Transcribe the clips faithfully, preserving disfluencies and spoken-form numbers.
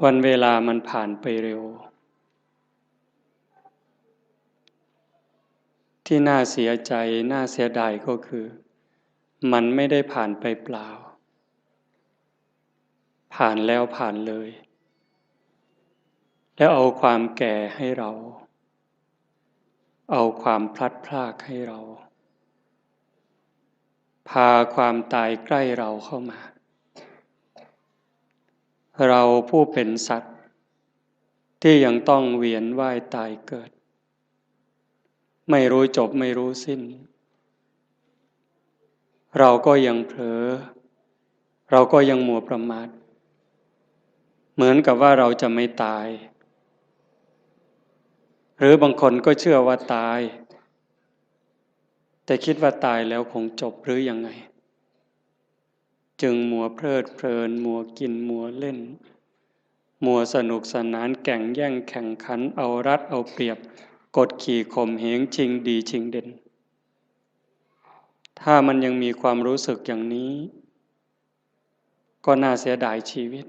วันเวลามันผ่านไปเร็ว ที่น่าเสียใจ น่าเสียดายก็คือ มันไม่ได้ผ่านไปเปล่า ผ่านแล้วผ่านเลย แล้วเอาความแก่ให้เรา เอาความพลัดพรากให้เรา พาความตายใกล้เราเข้ามา เราผู้เป็นสัตว์ ที่ยังต้องเวียนว่ายตายเกิด ไม่รู้จบไม่รู้สิ้น เราก็ยังเผลอ เราก็ยังมัวประมาท เหมือนกับว่าเราจะไม่ตาย หรือบางคนก็เชื่อว่าตาย แต่คิดว่าตายแล้วคงจบหรือยังไง จึงมัวเพลิดเพลิน มัวกิน มัวเล่น มัวสนุกสนาน แก่งแย่งแข่งขัน เอารัดเอาเปรียบ กดขี่ข่มเหง ชิงดีชิงเด่น ถ้ามันยังมีความรู้สึกอย่างนี้ ก็น่าเสียดายชีวิต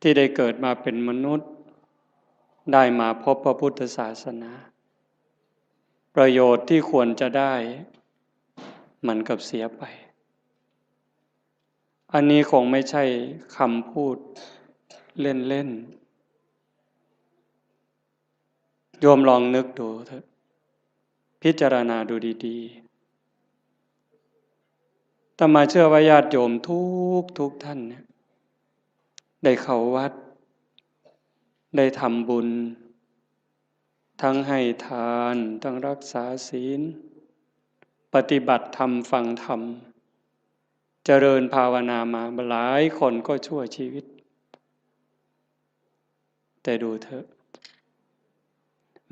ที่ได้เกิดมาเป็นมนุษย์ ได้มาพบพระพุทธศาสนา ประโยชน์ที่ควรจะได้ มันกลับเสียไป อันนี้คงไม่ใช่คำพูดเล่นๆ โยมลองนึกดูเถอะ พิจารณาดูดีๆ อาตมาเชื่อว่าญาติโยมทุกทุกท่านเนี่ย ได้เข้าวัด ได้ทำบุญ ทั้งให้ทาน ทั้งรักษาศีล ปฏิบัติธรรม ฟังธรรม เจริญภาวนามาหลายคนก็ชั่วชีวิต แต่ดูเถอะ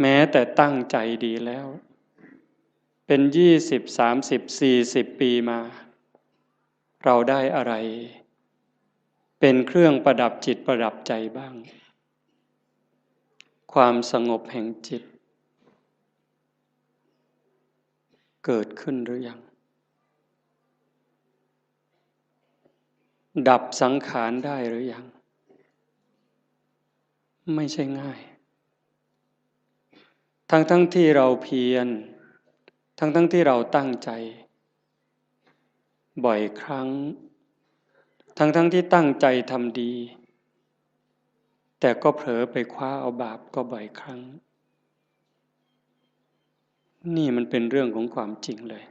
แม้แต่ตั้งใจดีแล้ว เป็นยี่สิบ สามสิบ สี่สิบ ปีมา เราได้อะไร เป็นเครื่องประดับจิตประดับใจบ้าง ความสงบแห่งจิต เกิดขึ้นหรือยัง ดับสังขารได้หรือยัง ไม่ใช่ง่าย ทั้งๆ ที่เราเพียร ทั้งๆ ที่เราตั้งใจ บ่อยครั้ง ทั้งๆ ที่ตั้งใจทำดี แต่ก็เผลอไปคว้าเอาบาปก็บ่อยครั้ง นี่มันเป็นเรื่องของความจริงเลย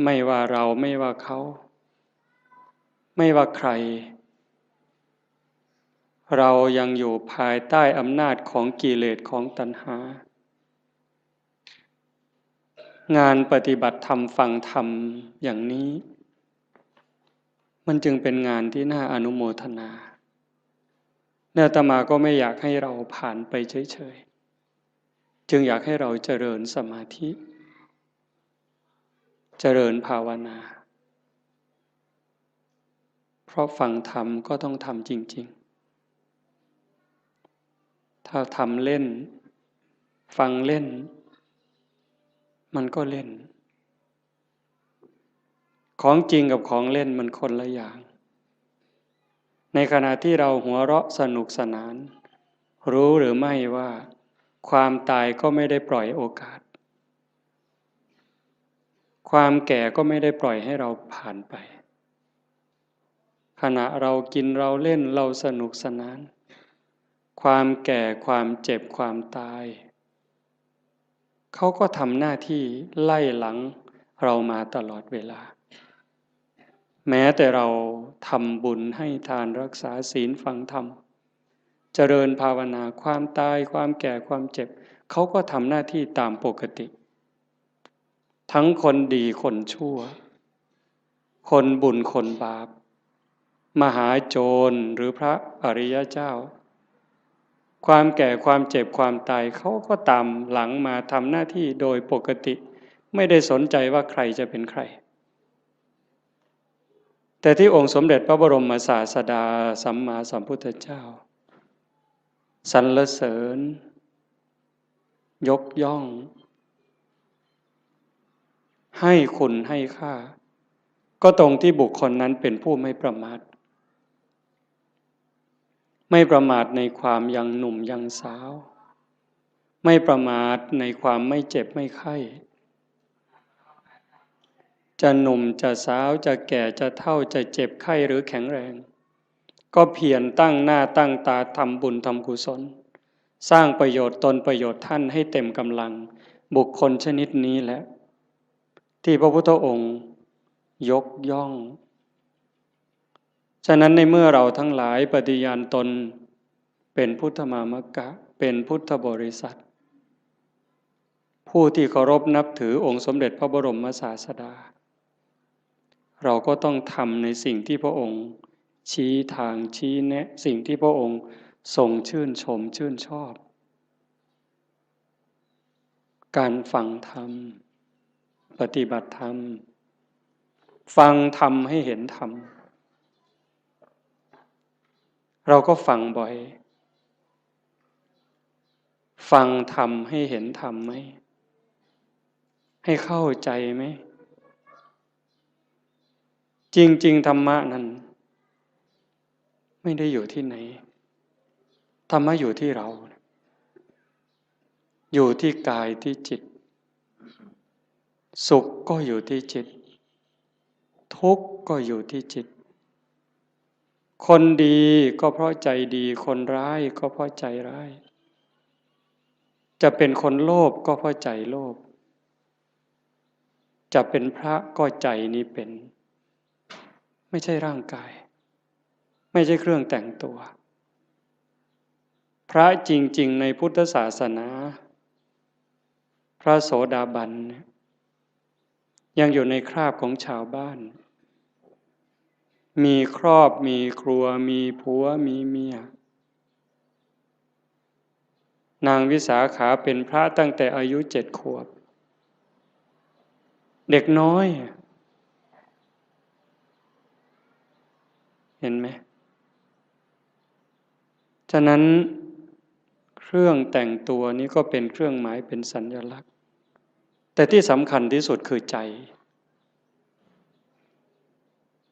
ไม่ว่าเรา ไม่ว่าเขา ไม่ว่าใคร เรายังอยู่ภายใต้อำนาจของกิเลส ของตัณหา งานปฏิบัติธรรม ฟังธรรมอย่างนี้ มันจึงเป็นงานที่น่าอนุโมทนา และอาตมาก็ไม่อยากให้เราผ่านไปเฉยๆ จึงอยากให้เราเจริญสมาธิ เจริญภาวนา เพราะฟังธรรมก็ต้องทำจริงๆ ถ้าทำเล่น ฟังเล่น มันก็เล่น ของจริงกับของเล่นมันคนละอย่าง ในขณะที่เราหัวเราะสนุกสนาน รู้หรือไม่ว่าความตายก็ไม่ได้ปล่อยโอกาส ความแก่ก็ไม่ได้ปล่อยให้เราผ่านไป ขณะเรากินเราเล่นเราสนุกสนาน ความแก่ ความเจ็บ ความตาย เขาก็ทำหน้าที่ไล่หลังเรามาตลอดเวลา แม้แต่เราทำบุญให้ทาน รักษาศีล ฟังธรรม เจริญภาวนา ความตาย ความแก่ ความเจ็บ เขาก็ทำหน้าที่ตามปกติ ทั้งคนดีคนชั่ว คนบุญคนบาป มหาโจรหรือพระอริยเจ้า ความแก่ ความเจ็บ ความตาย เขาก็ตามหลังมาทำหน้าที่โดยปกติ ไม่ได้สนใจว่าใครจะเป็นใคร แต่ที่องค์สมเด็จพระบรมศาสดาสัมมาสัมพุทธเจ้า สรรเสริญ ยกย่อง ให้คุณให้ค่า ก็ตรงที่บุคคลนั้นเป็นผู้ไม่ประมาท ไม่ประมาทในความยังหนุ่มยังสาว ไม่ประมาทในความไม่เจ็บไม่ไข้ จะหนุ่มจะสาว จะแก่จะเฒ่า จะเจ็บไข้หรือแข็งแรง ก็เพียรตั้งหน้าตั้งตาทำบุญทำกุศล สร้างประโยชน์ตนประโยชน์ท่านให้เต็มกำลัง บุคคลชนิดนี้แหละ ที่พระพุทธองค์ยกย่อง ฉะนั้นในเมื่อเราทั้งหลายปฏิญาณตนเป็นพุทธมามกะ เป็นพุทธบริษัท ผู้ที่เคารพนับถือองค์สมเด็จพระบรมศาสดา เราก็ต้องทำในสิ่งที่พระองค์ชี้ทางชี้แนะ สิ่งที่พระองค์ทรงชื่นชมชื่นชอบ การฟังธรรม ปฏิบัติธรรม ฟังธรรมให้เห็นธรรม เราก็ฟังบ่อย ฟังธรรมให้เห็นธรรมไหม ให้เข้าใจไหม จริงๆ ธรรมะนั้น ไม่ได้อยู่ที่ไหน ธรรมะอยู่ที่เรา อยู่ที่กายที่จิต สุขก็อยู่ที่จิต ทุกข์ก็อยู่ที่จิต คนดีก็เพราะใจดี คนร้ายก็เพราะใจร้าย จะเป็นคนโลภก็เพราะใจโลภ จะเป็นพระก็ใจนี้เป็น ไม่ใช่ร่างกาย ไม่ใช่เครื่องแต่งตัว พระจริงๆ ในพุทธศาสนา พระโสดาบันเนี่ย ยังอยู่ในคราบของชาวบ้าน มีครอบ มีครัว มีผัว มีเมีย นางวิสาขาเป็นพระตั้งแต่อายุเจ็ดขวบ เด็กน้อย เห็นไหม ฉะนั้นเครื่องแต่งตัวนี้ก็เป็นเครื่องหมาย เป็นสัญลักษณ์ แต่ที่สำคัญที่สุดคือใจ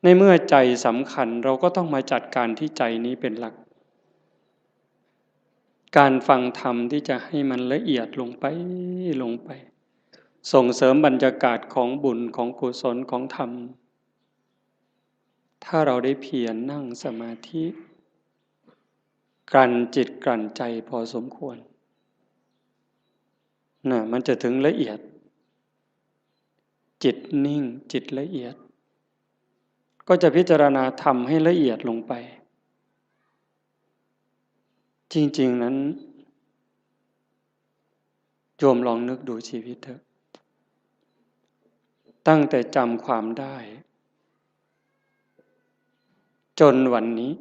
ในเมื่อใจสำคัญ เราก็ต้องมาจัดการที่ใจนี้เป็นหลัก การฟังธรรมที่จะให้มันละเอียดลงไป ลงไป ส่งเสริมบรรยากาศของบุญ ของกุศล ของธรรม ถ้าเราได้เพียรนั่งสมาธิ กลั่นจิตกลั่นใจพอสมควร น่ะ มันจะถึงละเอียด จิตนิ่ง จิตละเอียด ก็จะพิจารณาธรรมให้ละเอียดลงไป จริงๆ นั้น โยมลองนึกดูชีวิตเถอะ ตั้งแต่จำความได้ จนวันนี้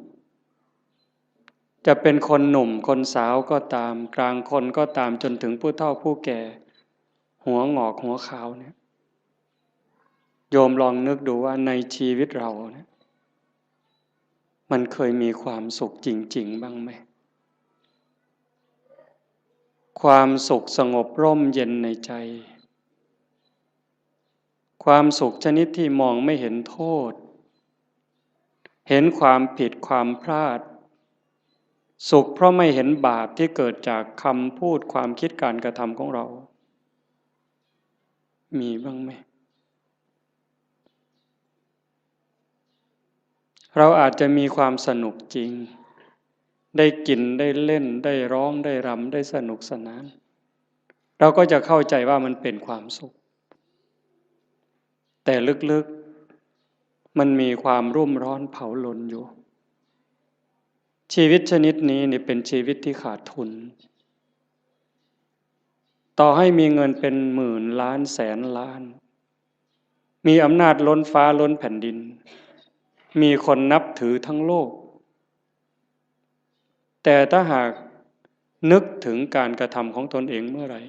จะเป็นคนหนุ่มคนสาวก็ตาม กลางคนก็ตาม จนถึงผู้เฒ่าผู้แก่ หัวหงอกหัวขาวเนี่ย โยมลองนึกดูว่าในชีวิตเราเนี่ย มันเคยมีความสุขจริงๆ บ้างไหม ความสุขสงบร่มเย็นในใจ ความสุขชนิดที่มองไม่เห็นโทษ เห็นความผิดความพลาด สุขเพราะไม่เห็นบาปที่เกิดจากคำพูด ความคิด การกระทำของเรา มีบ้างไหม เราอาจจะมีความสนุกจริง ได้กิน ได้เล่น ได้ร้อง ได้รำ ได้สนุกสนาน เราก็จะเข้าใจว่ามันเป็นความสุข แต่ลึกๆ มันมีความรุ่มร้อนเผาลนอยู่ ชีวิตชนิดนี้นี่เป็นชีวิตที่ขาดทุน ต่อให้มีเงินเป็นหมื่นล้านแสนล้าน มีอำนาจล้นฟ้าล้นแผ่นดิน มีคนนับถือทั้งโลก แต่ถ้าหากนึกถึงการกระทำของตนเองเมื่อไหร่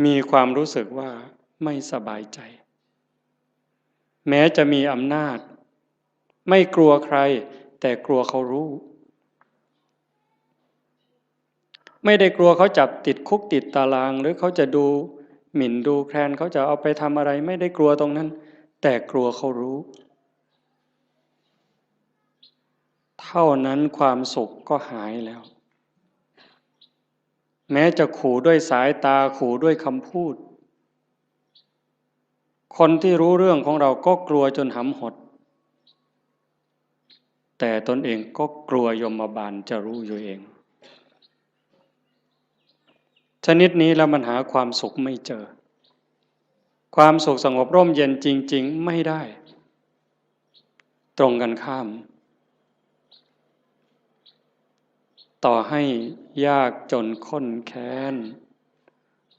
มีความรู้สึกว่าไม่สบายใจ แม้จะมีอำนาจ ไม่กลัวใคร แต่กลัวเขารู้ ไม่ได้กลัวเขาจับติดคุกติดตาราง หรือเขาจะดูหมิ่นดูแคลน เขาจะเอาไปทำอะไร ไม่ได้กลัวตรงนั้น แต่กลัวเขารู้ ท เท่านั้นความสุขก็หายแล้ว แม้จะขู่ด้วยสายตา ขู่ด้วยคำพูด คนที่รู้เรื่องของเราก็กลัวจนหำหด แต่ตนเองก็กลัวยมบาลจะรู้อยู่เอง ชนิดนี้แล้วมันหาความสุขไม่เจอ ความสุขสงบร่มเย็นจริงๆ ไม่ได้ ตรงกันข้าม ต่อให้ยากจนข้นแค้น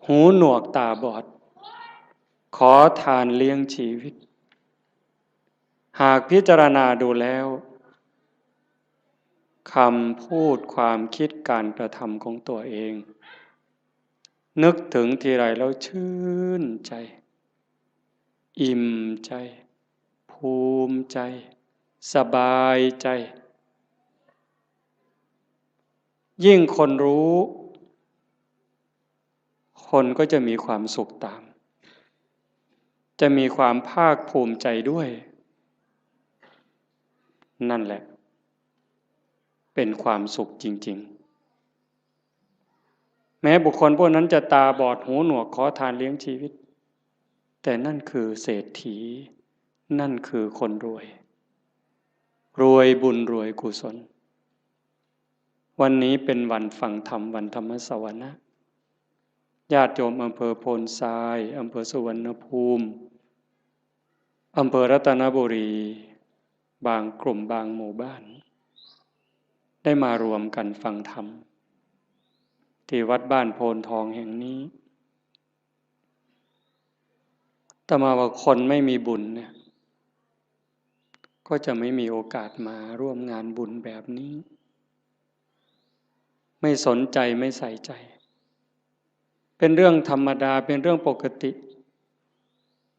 หูหนวกตาบอด ขอทานเลี้ยงชีวิต หากพิจารณาดูแล้ว คำพูด ความคิด การกระทำของตัวเอง นึกถึงทีไรแล้วชื่นใจ อิ่มใจ ภูมิใจ สบายใจ ยิ่งคนรู้ คนก็จะมีความสุขตาม จะมีความภาคภูมิใจด้วย นั่นแหละ เป็นความสุขจริงๆ แม้บุคคลพวกนั้นจะตาบอดหูหนวกขอทานเลี้ยงชีวิต แต่นั่นคือเศรษฐี นั่นคือคนรวย รวยบุญรวยกุศล วันนี้เป็นวันฟังธรรม วันธรรมสวนะ ญาติโยมอำเภอโพนทราย อำเภอสุวรรณภูมิ อำเภอรัตนบุรี บางกลุ่มบางหมู่บ้าน ได้มารวมกันฟังธรรม ที่วัดบ้านโพนทองแห่งนี้ อาตมาว่าคนไม่มีบุญเนี่ย ก็จะไม่มีโอกาสมาร่วมงานบุญแบบนี้ ไม่สนใจ ไม่ใส่ใจ เป็นเรื่องธรรมดา เป็นเรื่องปกติ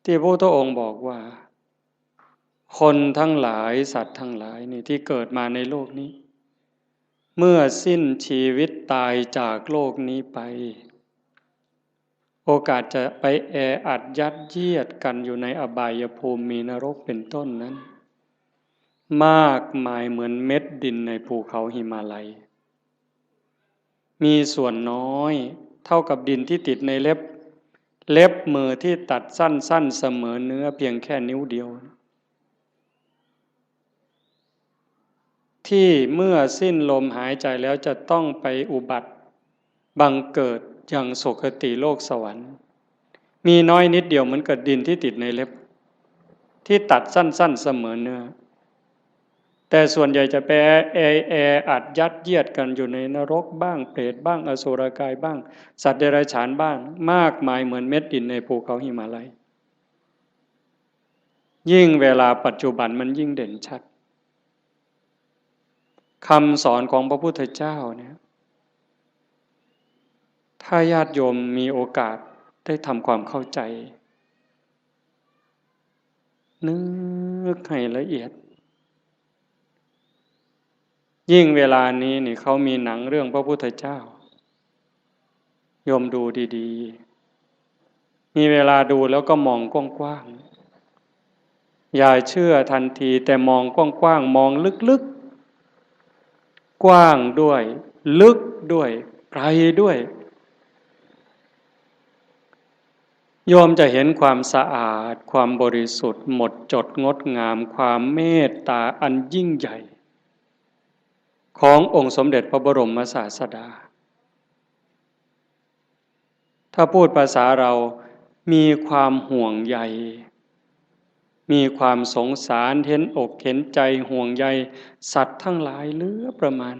ที่พระพุทธองค์บอกว่า คนทั้งหลาย สัตว์ทั้งหลายนี่ที่เกิดมาในโลกนี้ เมื่อสิ้นชีวิตตายจากโลกนี้ไป โอกาสจะไปแออัดยัดเยียดกันอยู่ในอบายภูมิ มีนรกเป็นต้นนั้น มากมายเหมือนเม็ดดินในภูเขาหิมาลัย มีส่วนน้อยเท่ากับดินที่ติดในเล็บ เล็บมือที่ตัดสั้นๆ เสมอเนื้อเพียงแค่นิ้วเดียว ที่เมื่อสิ้นลมหายใจแล้วจะต้องไปอุบัติบังเกิดยังสุคติโลกสวรรค์ มีน้อยนิดเดียวเหมือนกับดินที่ติดในเล็บ ที่ตัดสั้นๆ เสมอเนื้อ แต่ส่วนใหญ่จะไปแอ แออัดยัดเยียดกันอยู่ในนรกบ้าง เปรตบ้าง อสุรกายบ้าง สัตว์เดรัจฉานบ้าง มากมายเหมือนเม็ดดินในภูเขาหิมาลัย ยิ่งเวลาปัจจุบันมันยิ่งเด่นชัด คำสอนของพระพุทธเจ้าเนี่ย ถ้าญาติโยมมีโอกาสได้ทำความเข้าใจ นึกให้ละเอียด ยิ่งเวลานี้นี่เขามีหนังเรื่องพระพุทธเจ้า โยมดูดีๆ มีเวลาดูแล้วก็มองกว้างๆ อย่าเชื่อทันที แต่มองกว้างๆ มองลึกๆ กว้างด้วย ลึกด้วย ไกลด้วย โยมจะเห็นความสะอาด ความบริสุทธิ์ หมดจดงดงาม ความเมตตาอันยิ่งใหญ่ ขององค์สมเด็จพระบรมศาสดา ถ้าพูดภาษาเรา มีความห่วงใย มีความสงสาร เห็นอกเห็นใจ ห่วงใยสัตว์ทั้งหลายเหลือประมาณ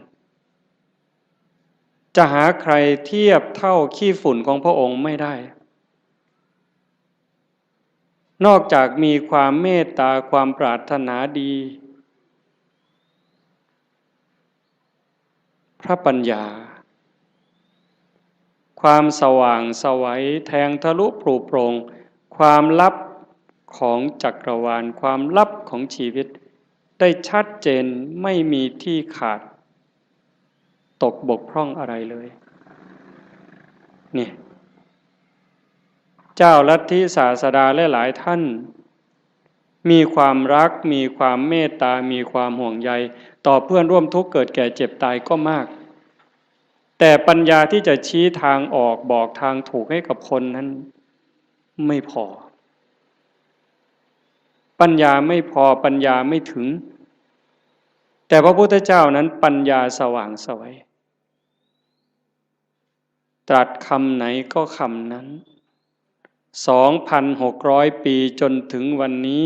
จะหาใครเทียบเท่าขี้ฝุ่นของพระองค์ไม่ได้ นอกจากมีความเมตตา ความปรารถนาดี พระปัญญา ความสว่างไสว แทงทะลุปรุโปร่ง ความลับของจักรวาล ความลับของชีวิต ได้ชัดเจน ไม่มีที่ขาด ตกบกพร่องอะไรเลย นี่ เจ้าลัทธิศาสดาหลายๆ ท่าน มีความรัก มีความเมตตา มีความห่วงใย ต่อเพื่อนร่วมทุกข์เกิดแก่เจ็บตายก็มาก แต่ปัญญาที่จะชี้ทางออกบอกทางถูกให้กับคนนั้นไม่พอ ปัญญาไม่พอ ปัญญาไม่ถึง แต่พระพุทธเจ้านั้นปัญญาสว่างไสว ตรัสคำไหนก็คำนั้น สองพันหกร้อย ปีจนถึงวันนี้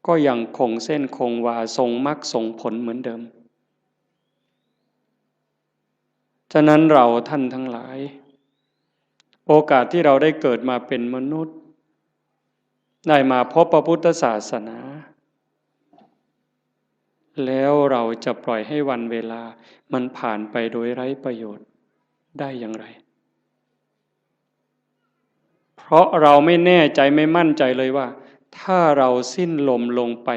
ก็ยังคงเส้นคงวาทรงมรรคทรงผลเหมือนเดิม ฉะนั้นเราท่านทั้งหลาย โอกาสที่เราได้เกิดมาเป็นมนุษย์ ได้มาพบพระพุทธศาสนา แล้วเราจะปล่อยให้วันเวลามันผ่านไปโดยไร้ประโยชน์ได้อย่างไร เพราะเราไม่แน่ใจไม่มั่นใจเลยว่า ถ้าเราสิ้นลมลงไป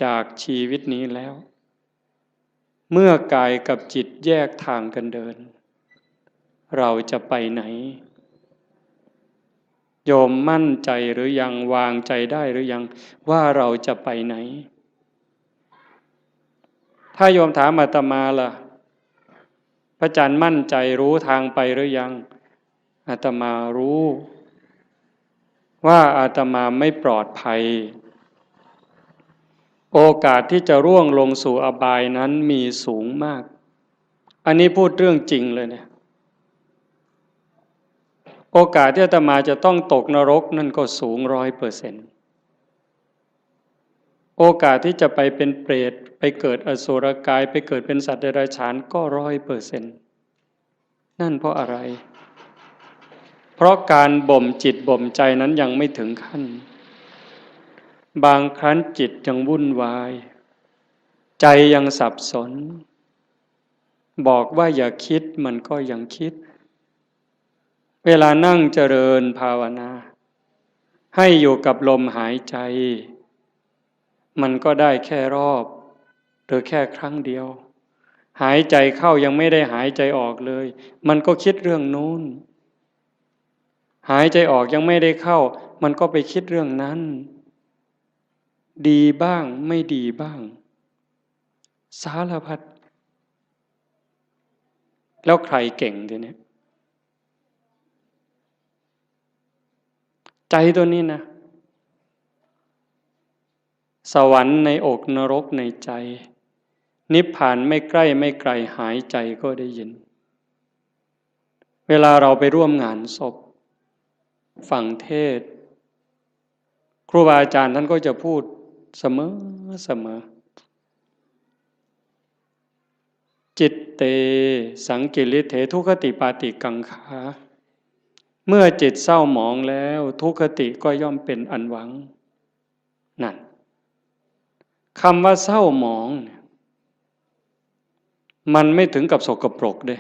จากชีวิตนี้แล้ว เมื่อกายกับจิตแยกทางกันเดิน เราจะไปไหน โยมมั่นใจหรือยัง วางใจได้หรือยัง ว่าเราจะไปไหน ถ้าโยมถามอาตมาล่ะ พระอาจารย์มั่นใจรู้ทางไปหรือยัง อาตมารู้ ว่าอาตมาไม่ปลอดภัย โอกาสที่จะร่วงลงสู่อบายนั้นมีสูงมาก อันนี้พูดเรื่องจริงเลยเนี่ย โอกาสที่อาตมาจะต้องตกนรกนั่นก็สูงร้อยเปอร์เซ็นต์ โอกาสที่จะไปเป็นเปรต ไปเกิดอสุรกาย ไปเกิดเป็นสัตว์เดรัจฉานก็ร้อยเปอร์เซ็นต์ นั่นเพราะอะไร เพราะการบ่มจิตบ่มใจนั้นยังไม่ถึงขั้น บางครั้งจิตยังวุ่นวาย ใจยังสับสน บอกว่าอย่าคิดมันก็ยังคิด เวลานั่งเจริญภาวนา ให้อยู่กับลมหายใจ มันก็ได้แค่รอบ หรือแค่ครั้งเดียว หายใจเข้ายังไม่ได้หายใจออกเลย มันก็คิดเรื่องนู้น หายใจออกยังไม่ได้เข้า มันก็ไปคิดเรื่องนั้น ดีบ้างไม่ดีบ้าง สารพัด แล้วใครเก่งทีเนี้ย ใจตัวนี้นะ สวรรค์ในอกนรกในใจ นิพพานไม่ใกล้ไม่ไกลหายใจก็ได้ยิน เวลาเราไปร่วมงานศพ ฟังเทศน์ ครูบาอาจารย์ท่านก็จะพูดเสมอเสมอ จิตเต สังกิริเถ ทุคติปาติกังขา เมื่อจิตเศร้าหมองแล้ว ทุคติก็ย่อมเป็นอันหวัง นั่น คำว่าเศร้าหมองเนี่ย มันไม่ถึงกับสกปรกเด้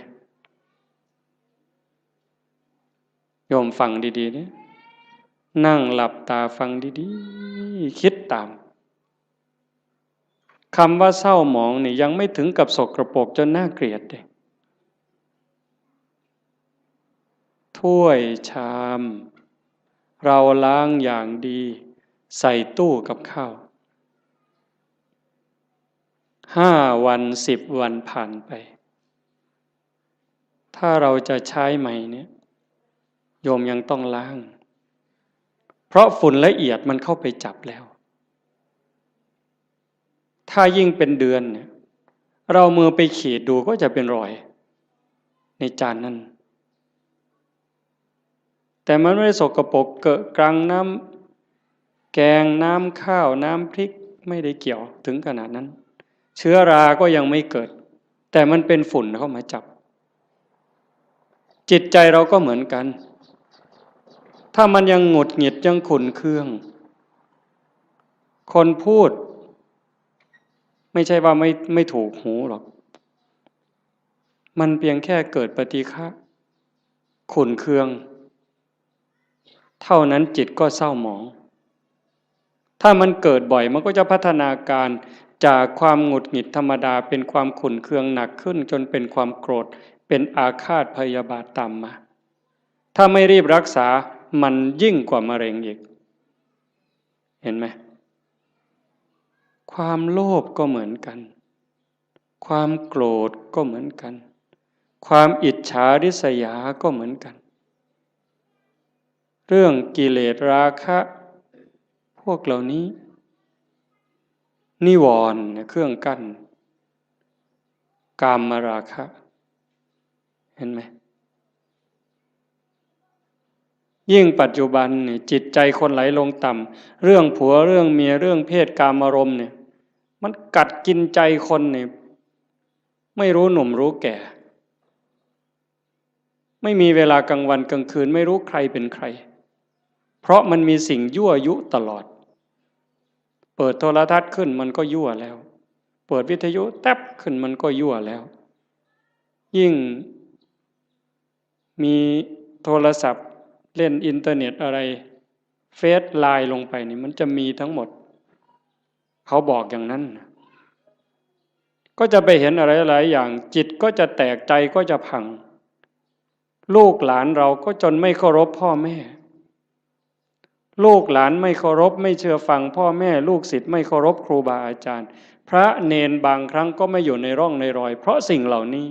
โยมฟังดีๆเนี่ย นั่งหลับตาฟังดีๆ คิดตาม คำว่าเศร้าหมองนี่ยังไม่ถึงกับสกปรกจนน่าเกลียดเด้ ถ้วยชาม เราล้างอย่างดี ใส่ตู้กับข้าว ห้าวัน สิบวันผ่านไป ถ้าเราจะใช้ใหม่เนี่ย โยมยังต้องล้าง เพราะฝุ่นละเอียดมันเข้าไปจับแล้ว ถ้ายิ่งเป็นเดือนเนี่ย เรามือไปขีดดูก็จะเป็นรอย ในจานนั้น แต่มันไม่ได้สกปรกเกอะกรังน้ำแกง น้ำข้าว น้ำพริก ไม่ได้เกี่ยวถึงขนาดนั้น เชื้อราก็ยังไม่เกิด แต่มันเป็นฝุ่นเข้ามาจับ จิตใจเราก็เหมือนกัน ถ้ามันยังหงุดหงิดยังขุ่นเคือง คนพูด ไม่ใช่ว่าไม่ไม่ถูกหูหรอก มันเพียงแค่เกิดปฏิฆะ ขุ่นเคือง เท่านั้นจิตก็เศร้าหมอง ถ้ามันเกิดบ่อยมันก็จะพัฒนาการจากความหงุดหงิดธรรมดาเป็นความขุ่นเคืองหนักขึ้นจนเป็นความโกรธ เป็นอาฆาตพยาบาทตามมา ถ้าไม่รีบรักษามันยิ่งกว่ามะเร็งอีก เห็นไหม ความโลภก็เหมือนกัน ความโกรธก็เหมือนกัน ความอิจฉาริษยาก็เหมือนกัน เรื่องกิเลสราคะ พวกเหล่านี้ นิวรณ์เนี่ยเครื่องกั้น กามราคะ เห็นไหม ยิ่งปัจจุบันเนี่ยจิตใจคนไหลลงต่ำ เรื่องผัวเรื่องเมียเรื่องเพศกามารมณ์เนี่ย มันกัดกินใจคนเนี่ย ไม่รู้หนุ่มรู้แก่ ไม่มีเวลากลางวันกลางคืน ไม่รู้ใครเป็นใคร เพราะมันมีสิ่งยั่วยุตลอด เปิดโทรทัศน์ขึ้นมันก็ยั่วแล้ว เปิดวิทยุแต๊บขึ้นมันก็ยั่วแล้ว ยิ่งมีโทรศัพท์เล่นอินเทอร์เน็ตอะไร เฟซไลน์ลงไปนี่มันจะมีทั้งหมด เขาบอกอย่างนั้นนะ ก็จะไปเห็นอะไรหลายอย่าง จิตก็จะแตก ใจก็จะพัง ลูกหลานเราก็จนไม่เคารพพ่อแม่ ลูกหลานไม่เคารพไม่เชื่อฟังพ่อแม่ ลูกศิษย์ไม่เคารพครูบาอาจารย์ พระเณรบางครั้งก็ไม่อยู่ในร่องในรอย เพราะสิ่งเหล่านี้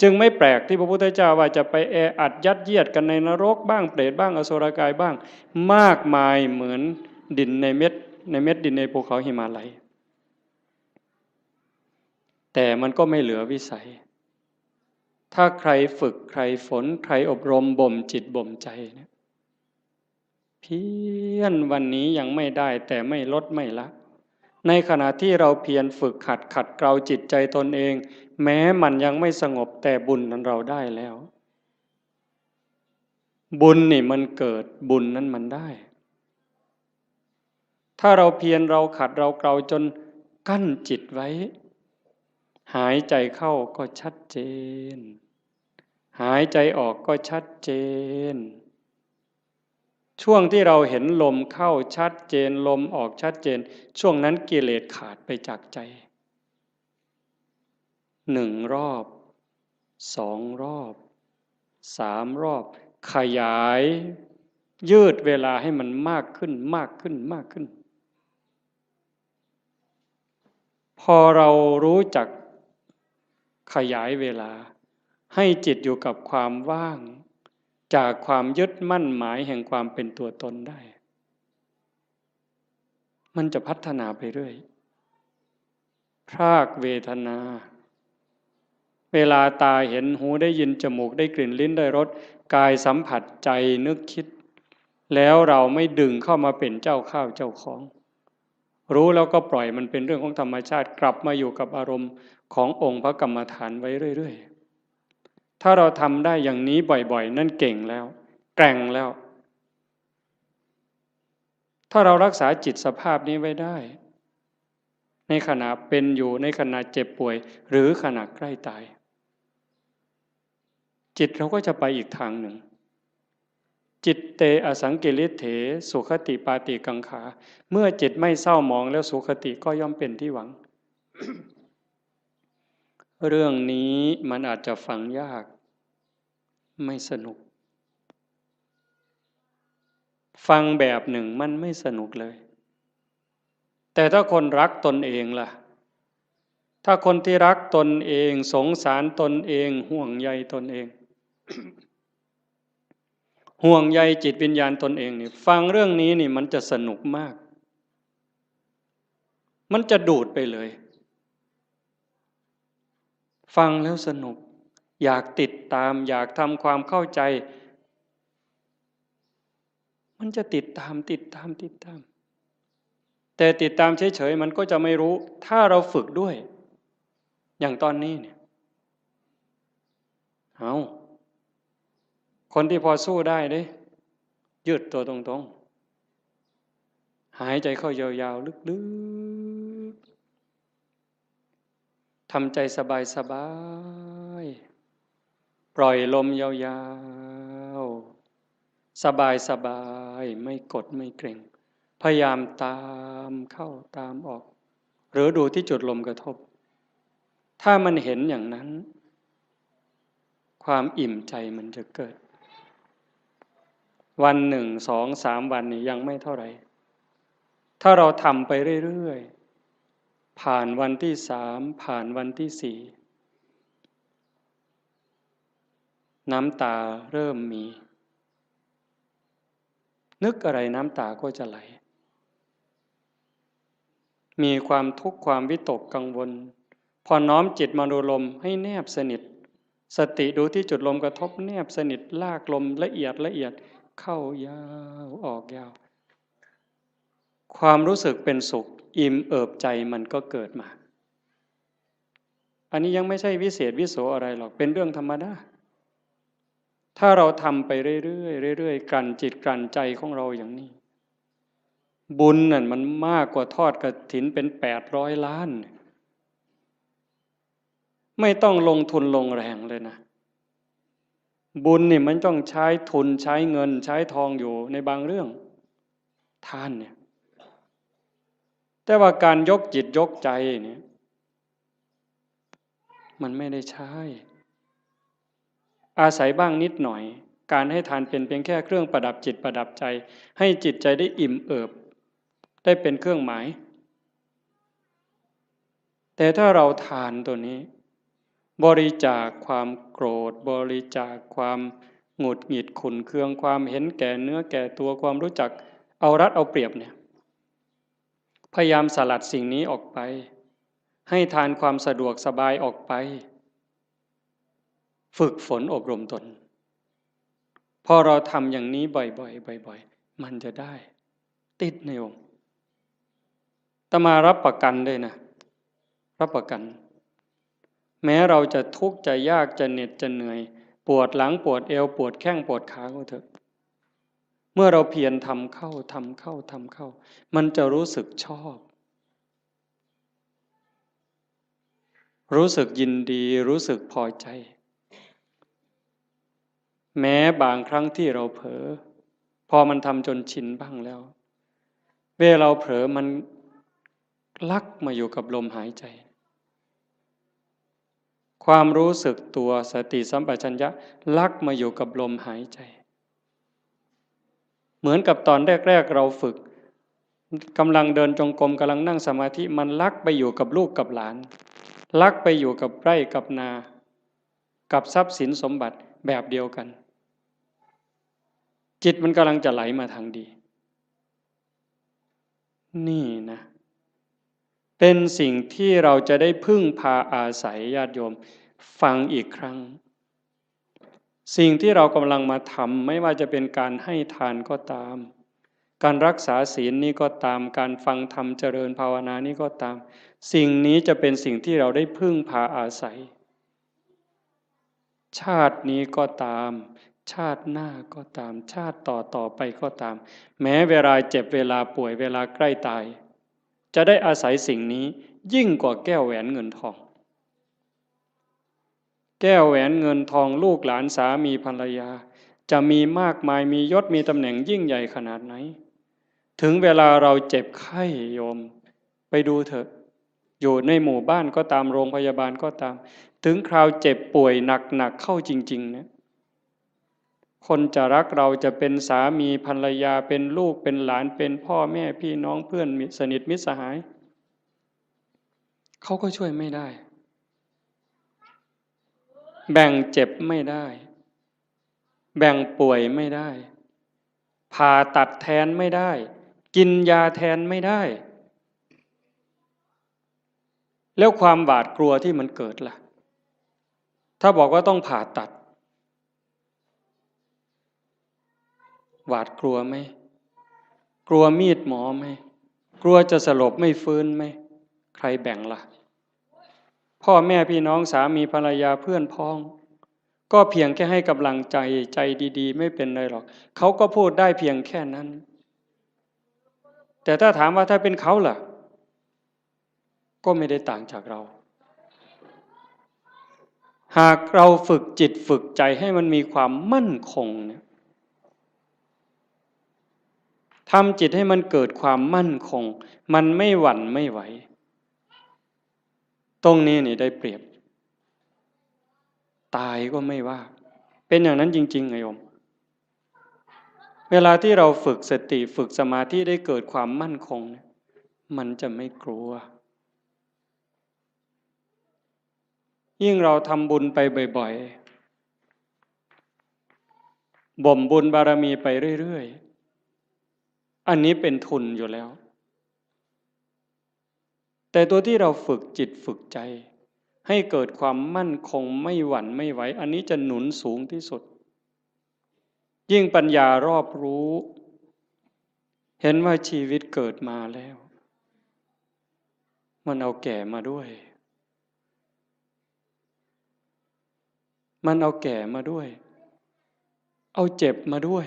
จึงไม่แปลกที่พระพุทธเจ้าว่าจะไปแออัดยัดเยียดกันในนรกบ้าง เปรตบ้าง อสุรกายบ้าง มากมายเหมือนดินในเม็ด ในเม็ดดินในภูเขาหิมาลัย แต่มันก็ไม่เหลือวิสัย ถ้าใครฝึก ใครฝน ใครอบรมบ่มจิตบ่มใจเนี่ย เพียรวันนี้ยังไม่ได้ แต่ไม่ลดไม่ละ ในขณะที่เราเพียรฝึกหัดขัดเกลาจิตใจตนเอง แม้มันยังไม่สงบ แต่บุญนั้นเราได้แล้ว บุญนี่มันเกิด บุญนั้นมันได้ ถ้าเราเพียร เราขัด เราเกลาจนกั้นจิตไว้ หายใจเข้าก็ชัดเจน หายใจออกก็ชัดเจน ช่วงที่เราเห็นลมเข้าชัดเจน ลมออกชัดเจน ช่วงนั้นกิเลสขาดไปจากใจ หนึ่งรอบ สองรอบ สามรอบ ขยาย ยืดเวลาให้มันมากขึ้น มากขึ้น มากขึ้น พอเรารู้จักขยายเวลา ให้จิตอยู่กับความว่าง จากความยึดมั่นหมายแห่งความเป็นตัวตนได้ มันจะพัฒนาไปเรื่อย พรากเวทนา เวลาตาเห็น หูได้ยิน จมูกได้กลิ่น ลิ้นได้รส กายสัมผัส ใจนึกคิด แล้วเราไม่ดึงเข้ามาเป็นเจ้าข้าวเจ้าของ รู้แล้วก็ปล่อยมันเป็นเรื่องของธรรมชาติ กลับมาอยู่กับอารมณ์ขององค์พระกรรมฐานไว้เรื่อยๆ ถ้าเราทำได้อย่างนี้บ่อยๆ นั่นเก่งแล้ว แกร่งแล้ว ถ้าเรารักษาจิตสภาพนี้ไว้ได้ ในขณะเป็นอยู่ ในขณะเจ็บป่วย หรือขณะใกล้ตาย จิตเราก็จะไปอีกทางหนึ่ง จิตเตอสังกิริเถ สุขติปาติกังขา เมื่อจิตไม่เศร้าหมองแล้ว สุขติก็ย่อมเป็นที่หวัง เรื่องนี้มันอาจจะฟังยาก ไม่สนุก ฟังแบบหนึ่งมันไม่สนุกเลย แต่ถ้าคนรักตนเองล่ะ ถ้าคนที่รักตนเอง สงสารตนเอง ห่วงใยตนเอง ห่วงใยจิตวิญญาณตนเองนี่ ฟังเรื่องนี้นี่มันจะสนุกมาก มันจะดูดไปเลย ฟังแล้วสนุก อยากติดตาม อยากทำความเข้าใจ มันจะติดตาม ติดตาม ติดตาม แต่ติดตามเฉยๆ มันก็จะไม่รู้ ถ้าเราฝึกด้วย อย่างตอนนี้เนี่ย เอา คนที่พอสู้ได้เด้ ยืดตัวตรงๆ หายใจเข้ายาวๆ ลึกๆ ทำใจสบายๆ ปล่อยลมยาวๆ สบายๆ ไม่กดไม่เกร็ง พยายามตามเข้าตามออก หรือดูที่จุดลมกระทบ ถ้ามันเห็นอย่างนั้น ความอิ่มใจมันจะเกิด วันหนึ่ง สอง สามวันนี่ยังไม่เท่าไหร่ ถ้าเราทำไปเรื่อยๆ ผ่านวันที่สาม ผ่านวันที่สี่ น้ำตาเริ่มมี นึกอะไรน้ำตาก็จะไหล มีความทุกข์ความวิตกกังวล พอน้อมจิตมาดูลมให้แนบสนิท สติดูที่จุดลมกระทบแนบสนิท ลากลมละเอียดละเอียด เข้ายาวออกยาว ความรู้สึกเป็นสุขอิ่มเอิบใจมันก็เกิดมา อันนี้ยังไม่ใช่วิเศษวิโสอะไรหรอก เป็นเรื่องธรรมดา ถ้าเราทำไปเรื่อยๆ เรื่อยๆ กลั่นจิตกลั่นใจของเราอย่างนี้ บุญนั่นมันมากกว่าทอดกฐินเป็นแปดร้อยล้าน ไม่ต้องลงทุนลงแรงเลยนะ บุญนี่มันต้องใช้ทุนใช้เงินใช้ทองอยู่ในบางเรื่อง ทานเนี่ย แต่ว่าการยกจิตยกใจเนี่ย มันไม่ได้ใช้ อาศัยบ้างนิดหน่อย การให้ทานเป็นเพียงแค่เครื่องประดับจิตประดับใจ ให้จิตใจได้อิ่มเอิบ ได้เป็นเครื่องหมาย แต่ถ้าเราทานตัวนี้ บริจาคความโกรธ บริจาคความหงุดหงิดขุ่นเคือง ความเห็นแก่เนื้อแก่ตัว ความรู้จักเอารัดเอาเปรียบเนี่ย พยายามสลัดสิ่งนี้ออกไป ให้ทานความสะดวกสบายออกไป ฝึกฝนอบรมตน พอเราทำอย่างนี้บ่อยๆ บ่อยๆ มันจะได้ ติดในองค์ อาตมารับประกันเลยนะ รับประกัน แม้เราจะทุกข์จะยากจะเหน็ดจะเหนื่อย ปวดหลังปวดเอว ปวดแข้งปวดขาก็เถอะ เมื่อเราเพียรทำเข้า ทำเข้า ทำเข้า มันจะรู้สึกชอบ รู้สึกยินดี รู้สึกพอใจ แม้บางครั้งที่เราเผลอ พอมันทำจนชินบ้างแล้ว เวลาเราเผลอมันลักมาอยู่กับลมหายใจ ความรู้สึกตัว สติสัมปชัญญะลักมาอยู่กับลมหายใจ เหมือนกับตอนแรกๆ เราฝึก กำลังเดินจงกรม กำลังนั่งสมาธิ มันลักไปอยู่กับลูกกับหลาน ลักไปอยู่กับไร่กับนา กับทรัพย์สินสมบัติแบบเดียวกัน จิตมันกำลังจะไหลมาทางดี นี่นะ เป็นสิ่งที่เราจะได้พึ่งพาอาศัย ญาติโยม ฟังอีกครั้ง สิ่งที่เรากำลังมาทำ ไม่ว่าจะเป็นการให้ทานก็ตาม การรักษาศีลนี้ก็ตาม การฟังธรรมเจริญภาวนานี้ก็ตาม สิ่งนี้จะเป็นสิ่งที่เราได้พึ่งพาอาศัย ชาตินี้ก็ตาม ชาติหน้าก็ตาม ชาติต่อต่อไปก็ตาม แม้เวลาเจ็บ เวลาป่วย เวลาใกล้ตาย จะได้อาศัยสิ่งนี้ยิ่งกว่าแก้วแหวนเงินทอง แก้วแหวนเงินทอง ลูกหลาน สามีภรรยา จะมีมากมาย มียศ มีตำแหน่งยิ่งใหญ่ขนาดไหน ถึงเวลาเราเจ็บไข้ โยม ไปดูเถอะ อยู่ในหมู่บ้านก็ตาม โรงพยาบาลก็ตาม ถึงคราวเจ็บป่วยหนักๆ เข้าจริงๆ เนี่ย คนจะรักเรา จะเป็นสามีภรรยา เป็นลูก เป็นหลาน เป็นพ่อแม่พี่น้อง เพื่อนมิตร สนิทมิตรสหาย เขาก็ช่วยไม่ได้ แบ่งเจ็บไม่ได้ แบ่งป่วยไม่ได้ ผ่าตัดแทนไม่ได้ กินยาแทนไม่ได้ แล้วความหวาดกลัวที่มันเกิดล่ะ ถ้าบอกว่าต้องผ่าตัด หวาดกลัวไหม กลัวมีดหมอไหม กลัวจะสลบไม่ฟื้นไหม ใครแบ่งล่ะ พ่อแม่พี่น้อง สามีภรรยา เพื่อนพ้อง ก็เพียงแค่ให้กำลังใจ ใจดีๆ ไม่เป็นไรหรอก เขาก็พูดได้เพียงแค่นั้น แต่ถ้าถามว่าถ้าเป็นเขาล่ะ ก็ไม่ได้ต่างจากเรา หากเราฝึกจิตฝึกใจให้มันมีความมั่นคงเนี่ย ทำจิตให้มันเกิดความมั่นคง มันไม่หวั่นไม่ไหว ตรงนี้นี่ได้เปรียบ ตายก็ไม่ว่า เป็นอย่างนั้นจริงๆ ไงโยม เวลาที่เราฝึกสติ ฝึกสมาธิ ได้เกิดความมั่นคงเนี่ย มันจะไม่กลัว ยิ่งเราทำบุญไปบ่อยๆ บ่มบุญบารมีไปเรื่อยๆ อันนี้เป็นทุนอยู่แล้ว แต่ตัวที่เราฝึกจิตฝึกใจ ให้เกิดความมั่นคงไม่หวั่นไม่ไหว อันนี้จะหนุนสูงที่สุด ยิ่งปัญญารอบรู้ เห็นว่าชีวิตเกิดมาแล้ว มันเอาแก่มาด้วย มันเอาแก่มาด้วย เอาเจ็บมาด้วย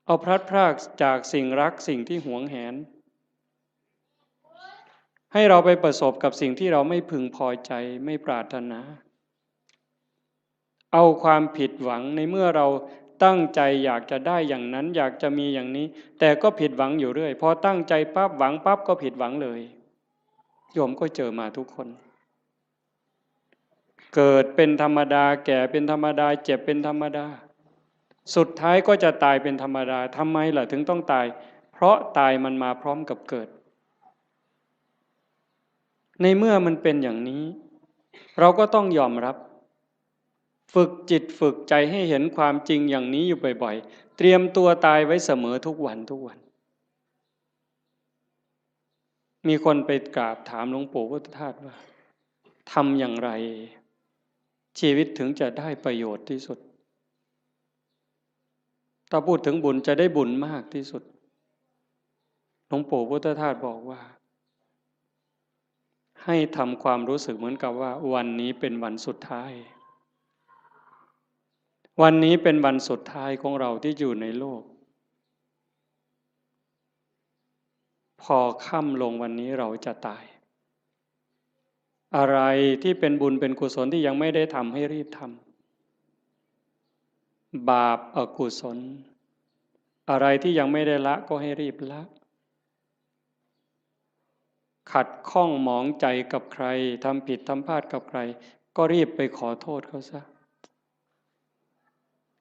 เอาพลัดพรากจากสิ่งรักสิ่งที่หวงแหน ให้เราไปประสบกับสิ่งที่เราไม่พึงพอใจไม่ปรารถนา เอาความผิดหวังในเมื่อเราตั้งใจอยากจะได้อย่างนั้น อยากจะมีอย่างนี้ แต่ก็ผิดหวังอยู่เรื่อย พอตั้งใจปั๊บหวังปั๊บก็ผิดหวังเลย โยมก็เจอมาทุกคน เกิดเป็นธรรมดา แก่เป็นธรรมดา เจ็บเป็นธรรมดา สุดท้ายก็จะตายเป็นธรรมดา ทำไมล่ะถึงต้องตาย เพราะตายมันมาพร้อมกับเกิด ในเมื่อมันเป็นอย่างนี้ เราก็ต้องยอมรับ ฝึกจิตฝึกใจให้เห็นความจริงอย่างนี้อยู่บ่อยๆ เตรียมตัวตายไว้เสมอทุกวันทุกวัน มีคนไปกราบถามหลวงปู่พุทธทาสว่า ทำอย่างไร ชีวิตถึงจะได้ประโยชน์ที่สุด ถ้าพูดถึงบุญจะได้บุญมากที่สุด หลวงปู่พุทธทาสบอกว่า ให้ทำความรู้สึกเหมือนกับว่าวันนี้เป็นวันสุดท้าย วันนี้เป็นวันสุดท้ายของเราที่อยู่ในโลก พอค่ำลงวันนี้เราจะตาย อะไรที่เป็นบุญเป็นกุศลที่ยังไม่ได้ทำให้รีบทำ บาปอกุศล อะไรที่ยังไม่ได้ละก็ให้รีบละ ขัดข้องหมองใจกับใคร ทำผิดทำพลาดกับใคร ก็รีบไปขอโทษเขาซะ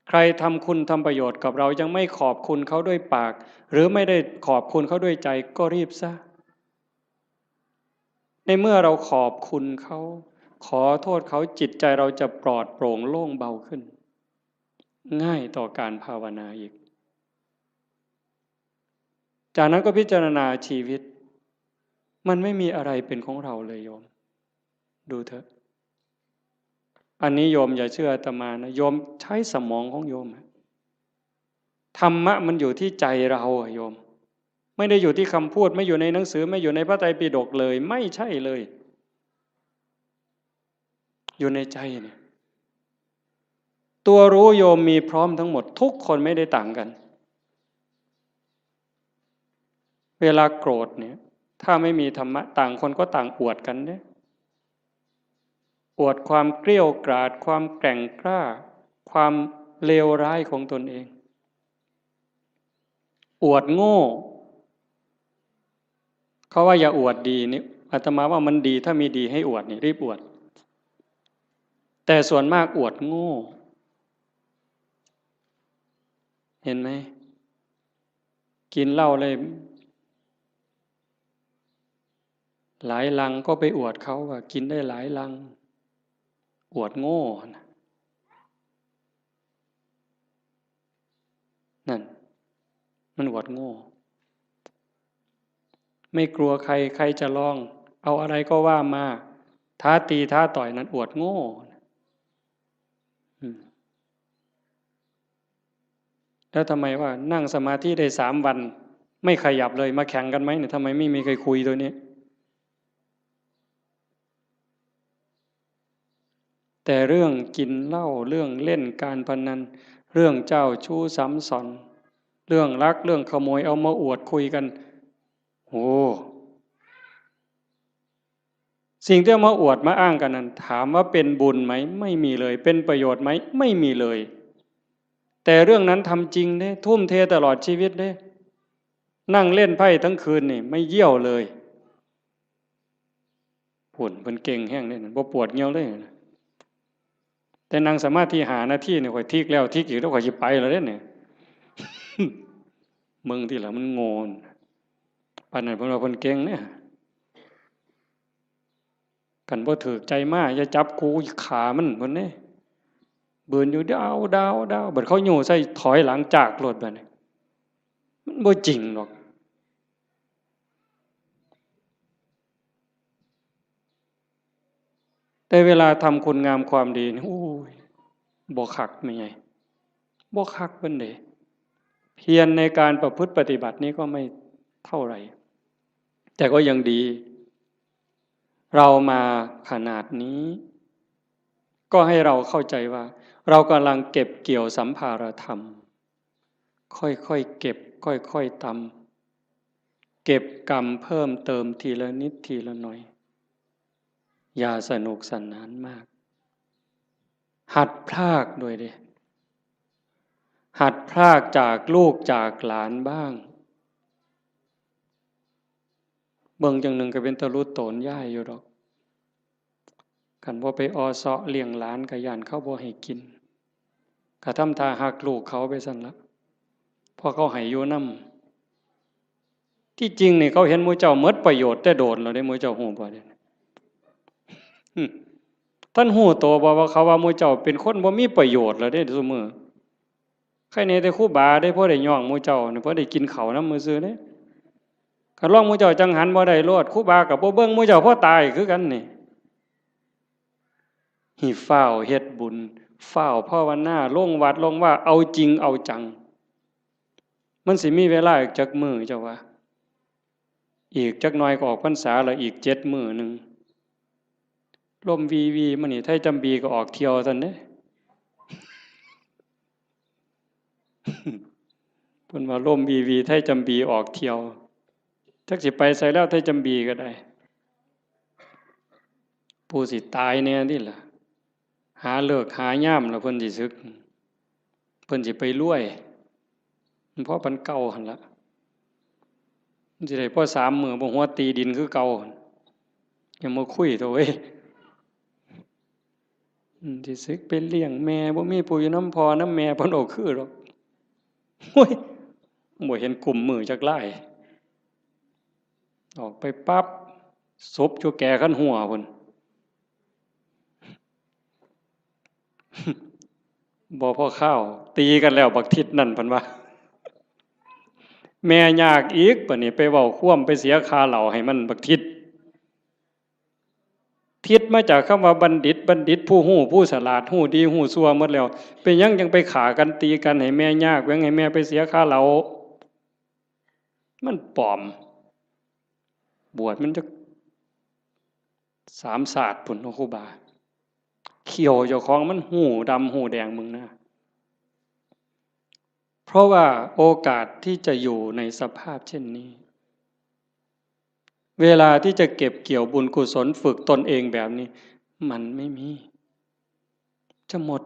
ใครทำคุณทำประโยชน์กับเรายังไม่ขอบคุณเขาด้วยปาก หรือไม่ได้ขอบคุณเขาด้วยใจ ก็รีบซะ ในเมื่อเราขอบคุณเขา ขอโทษเขา จิตใจเราจะปลอดโปร่งโล่งเบาขึ้น ง่ายต่อการภาวนาอีก จากนั้นก็พิจารณาชีวิต มันไม่มีอะไรเป็นของเราเลยโยม ดูเถอะ อันนี้โยมอย่าเชื่ออาตมานะ โยมใช้สมองของโยมอะ ธรรมะมันอยู่ที่ใจเราอะโยม ไม่ได้อยู่ที่คำพูด ไม่อยู่ในหนังสือ ไม่อยู่ในพระไตรปิฎกเลย ไม่ใช่เลย อยู่ในใจเนี่ย ตัวรู้โยมมีพร้อมทั้งหมด ทุกคนไม่ได้ต่างกัน เวลาโกรธเนี่ย ถ้าไม่มีธรรมะ ต่างคนก็ต่างอวดกันเนี่ย อวดความเกรี้ยวกราด ความแกร่งกล้า ความเลวร้ายของตนเอง อวดโง่ เขาว่าอย่าอวดดีนี่ อาตมาว่ามันดี ถ้ามีดีให้อวดนี่ รีบอวด แต่ส่วนมากอวดโง่ เห็นไหม กินเหล้าเลย หลายลังก็ไปอวดเขาว่ากินได้หลายลัง อวดโง่นะ นั่น มันอวดโง่ ไม่กลัวใคร ใครจะลอง เอาอะไรก็ว่ามา ท้าตีท้าต่อย นั่นอวดโง่ อืม แล้วทำไมว่านั่งสมาธิได้สามวัน ไม่ขยับเลย มาแข่งกันไหมเนี่ย ทำไมไม่มีใครคุยตัวนี้ แต่เรื่องกินเหล้า เรื่องเล่นการพนัน เรื่องเจ้าชู้ซ้ำซ้อน เรื่องลัก เรื่องขโมย เอามาอวดคุยกัน โอ้ สิ่งที่เอามาอวดมาอ้างกันนั้น ถามว่าเป็นบุญไหม ไม่มีเลย เป็นประโยชน์ไหม ไม่มีเลย แต่เรื่องนั้นทำจริงเด้ ทุ่มเทตลอดชีวิตเด้ นั่งเล่นไพ่ทั้งคืนนี่ ไม่เยี่ยวเลย ผุ่นเพิ่นเก่งแฮงเด้ บ่ปวดเยี่ยวเลย แต่นั่งสมาธิห้านาทีนี่ ข้อยทิกแล้วทิกอีก แล้วข้อยสิไปแล้วเด้เนี่ย มึงที่ละมันโง่น ปานนั้นเพิ่นว่าเพิ่นเก่งเด้ คันบ่ถูกใจมา อย่าจับกู ฆ่ามัน เพิ่นเด้ บืนอยู่ ดาว ดาว ดาว บัดเขาโย่ใส่ ถอยหลังจากโลดบัดนี้ มันบ่จริงดอก แต่เวลาทำคุณงามความดีนี่ โอ้ย บ่คักแม่ใหญ่ บ่คักปานใด เพียรในการประพฤติปฏิบัตินี้ก็ไม่เท่าไหร่ แต่ก็ยังดี เรามาขนาดนี้ ก็ให้เราเข้าใจว่า เรากำลังเก็บเกี่ยวสัมภารธรรม ค่อยๆเก็บ ค่อยๆตำ เก็บกำเพิ่มเติมทีละนิดทีละหน่อย อย่าสนุกสนานมาก หัดพรากด้วยเด้ หัดพรากจากลูกจากหลานบ้าง เบิ่งจั่งหนึ่งก็เป็นตาหลุดโตนยายอยู่ดอก คันบ่ไปออเซาะเลี้ยงหลานก็ย้านเขาบ่ให้กิน ก็ทำท่าฮักลูกเขาไปซั่นละ เพราะเขาให้อยู่นำ ที่จริงนี่เขาเห็นหมู่เจ้าหมดประโยชน์แต่โดนแล้วเด้ หมู่เจ้าฮู้บ่เด้ อืม ท่านฮู้โตบ่ว่าเขาว่าหมู่เจ้าเป็นคนบ่มีประโยชน์แล้วเด้ซุมื้อ ใครแหน่แต่ครูบาเด้ พอได้ย่องหมู่เจ้านี่ พอได้กินข้าวนำซื่อๆเด้ คันลองหมู่เจ้าจั่งหันบ่ได้โลด ครูบาก็บ่เบิ่งหมู่เจ้า พอตายคือกันนี่ ให้ฟ้าวเฮ็ดบุญ ฟ้าวภาวนา ลงวัดลงวา เอาจริงเอาจัง มันสิมีเวลาอีกจักมื้อเจ้าว่า อีกจักหน่อยก็ออกพรรษาแล้ว อีกเจ็ดมื้อหนึ่ง ลมวีวีมานี่ ไทยจำบีก็ออกเที่ยวซั่นเด้ เพิ่นว่าลมวีวี ไทยจำบีออกเที่ยว จักสิไปไสแล้ว ไทยจำบีก็ได้ ผู้สิตายแหน่นี่ล่ะ หาฤกษ์หายามแล้วเพิ่นสิสึก เพิ่นสิไปรวย มันพอปานเก่าหั่นละ มันสิได้พอสามมื้อบ่ หัวตีดินคือเก่าหั่น อย่ามาคุยเถาะเว้ย อืม สิสึกไปเลี้ยงแม่ บ่มีผู้อยู่นำพ่อนำแม่ เพิ่นบ่คือดอก โอ้ย บ่เห็นกุมมือจักลาย ออกไปปั๊บ ศพอยู่แก่คันหัวพุ้น บ่พอคาว ตีกันแล้วบักทิศนั่น เพิ่นว่า แม่ยากอีก บัดนี้ไปเว้าความ ไปเสียค่าเหล้าให้มัน บักทิศ ทิศมาจากคำว่าบัณฑิต บัณฑิตผู้ฮู้ ผู้ฉลาด ฮู้ดีฮู้ชั่วหมดแล้ว เป็นหยังจั่งไปฆ่ากันตีกันให้แม่ยาก แหว่งให้แม่ไปเสียค่าเหล้า มันปลอม บวชมันจักสามชาติพุ้นเนาะครูบา เขี้ยวเจ้าของมันฮู้ดำฮู้แดง มึงนะ เพราะว่าโอกาสที่จะอยู่ในสภาพเช่นนี้ เวลาที่จะเก็บเกี่ยวบุญกุศล ฝึกตนเองแบบนี้ มันไม่มี จะหมด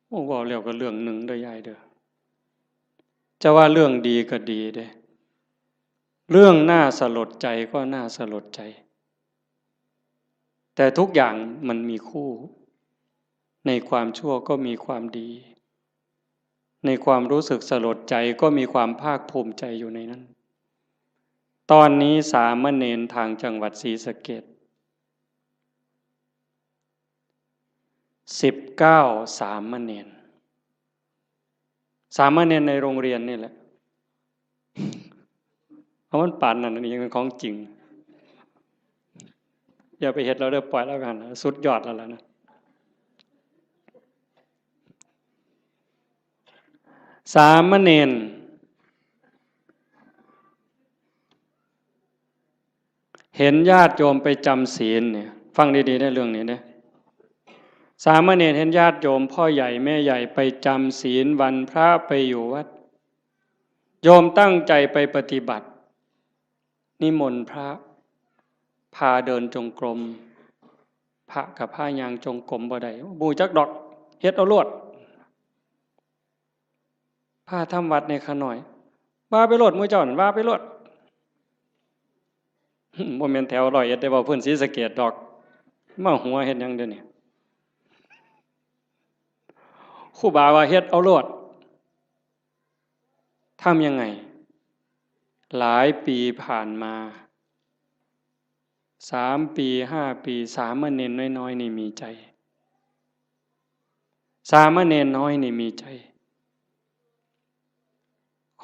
โอ้ เว้าแล้วก็เรื่องหนึ่งเด้อยายเด้อ จะว่าเรื่องดีก็ดีเด้ เรื่องน่าสลดใจก็น่าสลดใจ แต่ทุกอย่างมันมีคู่ ในความชั่วก็มีความดี ในความรู้สึกสลดใจก็มีความภาคภูมิใจอยู่ในนั้น ตอนนี้สามเณรทางจังหวัดศรีสะเกษ สิบเก้า สามเณร สามเณรในโรงเรียนนี่แหละ เอามันปานนั้น อันนี้ยังเป็นของจริง อย่าไปเฮ็ดแล้วเด้อ ปล่อยแล้วกัน สุดยอดแล้วล่ะนะ สามเณร เห็นญาติโยมไปจำศีลเนี่ย ฟังดีๆนะเรื่องนี้นะ สามเณรเห็นญาติโยมพ่อใหญ่แม่ใหญ่ไปจำศีลวันพระไปอยู่วัด โยมตั้งใจไปปฏิบัติ นิมนต์พระ พาเดินจงกรม พระกับพาย่างจงกรมบ่ได้ บ่ฮู้จักดอก เฮ็ดเอาโลด พาทำวัดในข้าน้อย ว่าไปโลด หมู่เจ้านั่น ว่าไปโลด บ่แม่นแถวร้อยเอ็ดเด้ เว้าพื้นศรีสะเกษดอก มาหัวเฮ็ดหยังเดี๋ยวนี้ ครูบาว่าเฮ็ดเอาโลด ทำยังไง หลายปีผ่านมา สามปี ห้าปี สามเณรน้อยๆ นี่มีใจ สามเณรน้อยนี่มีใจ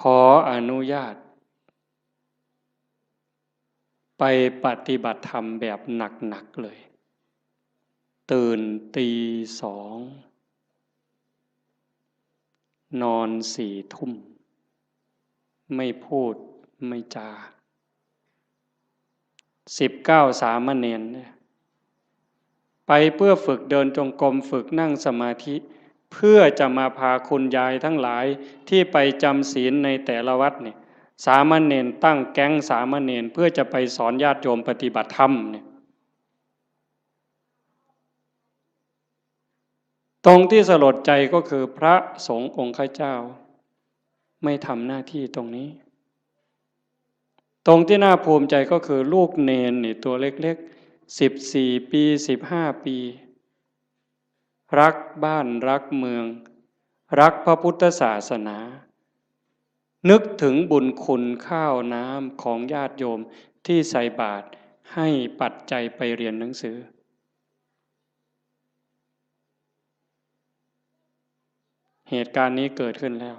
ขออนุญาต ไปปฏิบัติธรรมแบบหนักๆ เลย ตื่นตีสอง นอนสี่ทุ่ม ไม่พูดไม่จา สิบเก้าสามเณรเนี่ย ไปเพื่อฝึกเดินจงกรม ฝึกนั่งสมาธิ เพื่อจะมาพาคุณยายทั้งหลายที่ไปจำศีลในแต่ละวัดเนี่ย สามเณรตั้งแก๊งสามเณรเพื่อจะไปสอนญาติโยมปฏิบัติธรรมเนี่ย ตรงที่สลดใจก็คือพระสงฆ์องค์ข้าเจ้า ไม่ทำหน้าที่ตรงนี้ ตรงที่น่าภูมิใจก็คือลูกเณรนี่ตัวเล็กๆ สิบสี่ปี สิบห้าปี รักบ้านรักเมือง รักพระพุทธศาสนา นึกถึงบุญคุณข้าวน้ำของญาติโยมที่ใส่บาตรให้ปัจจัยไปเรียนหนังสือ เหตุการณ์นี้เกิดขึ้นแล้ว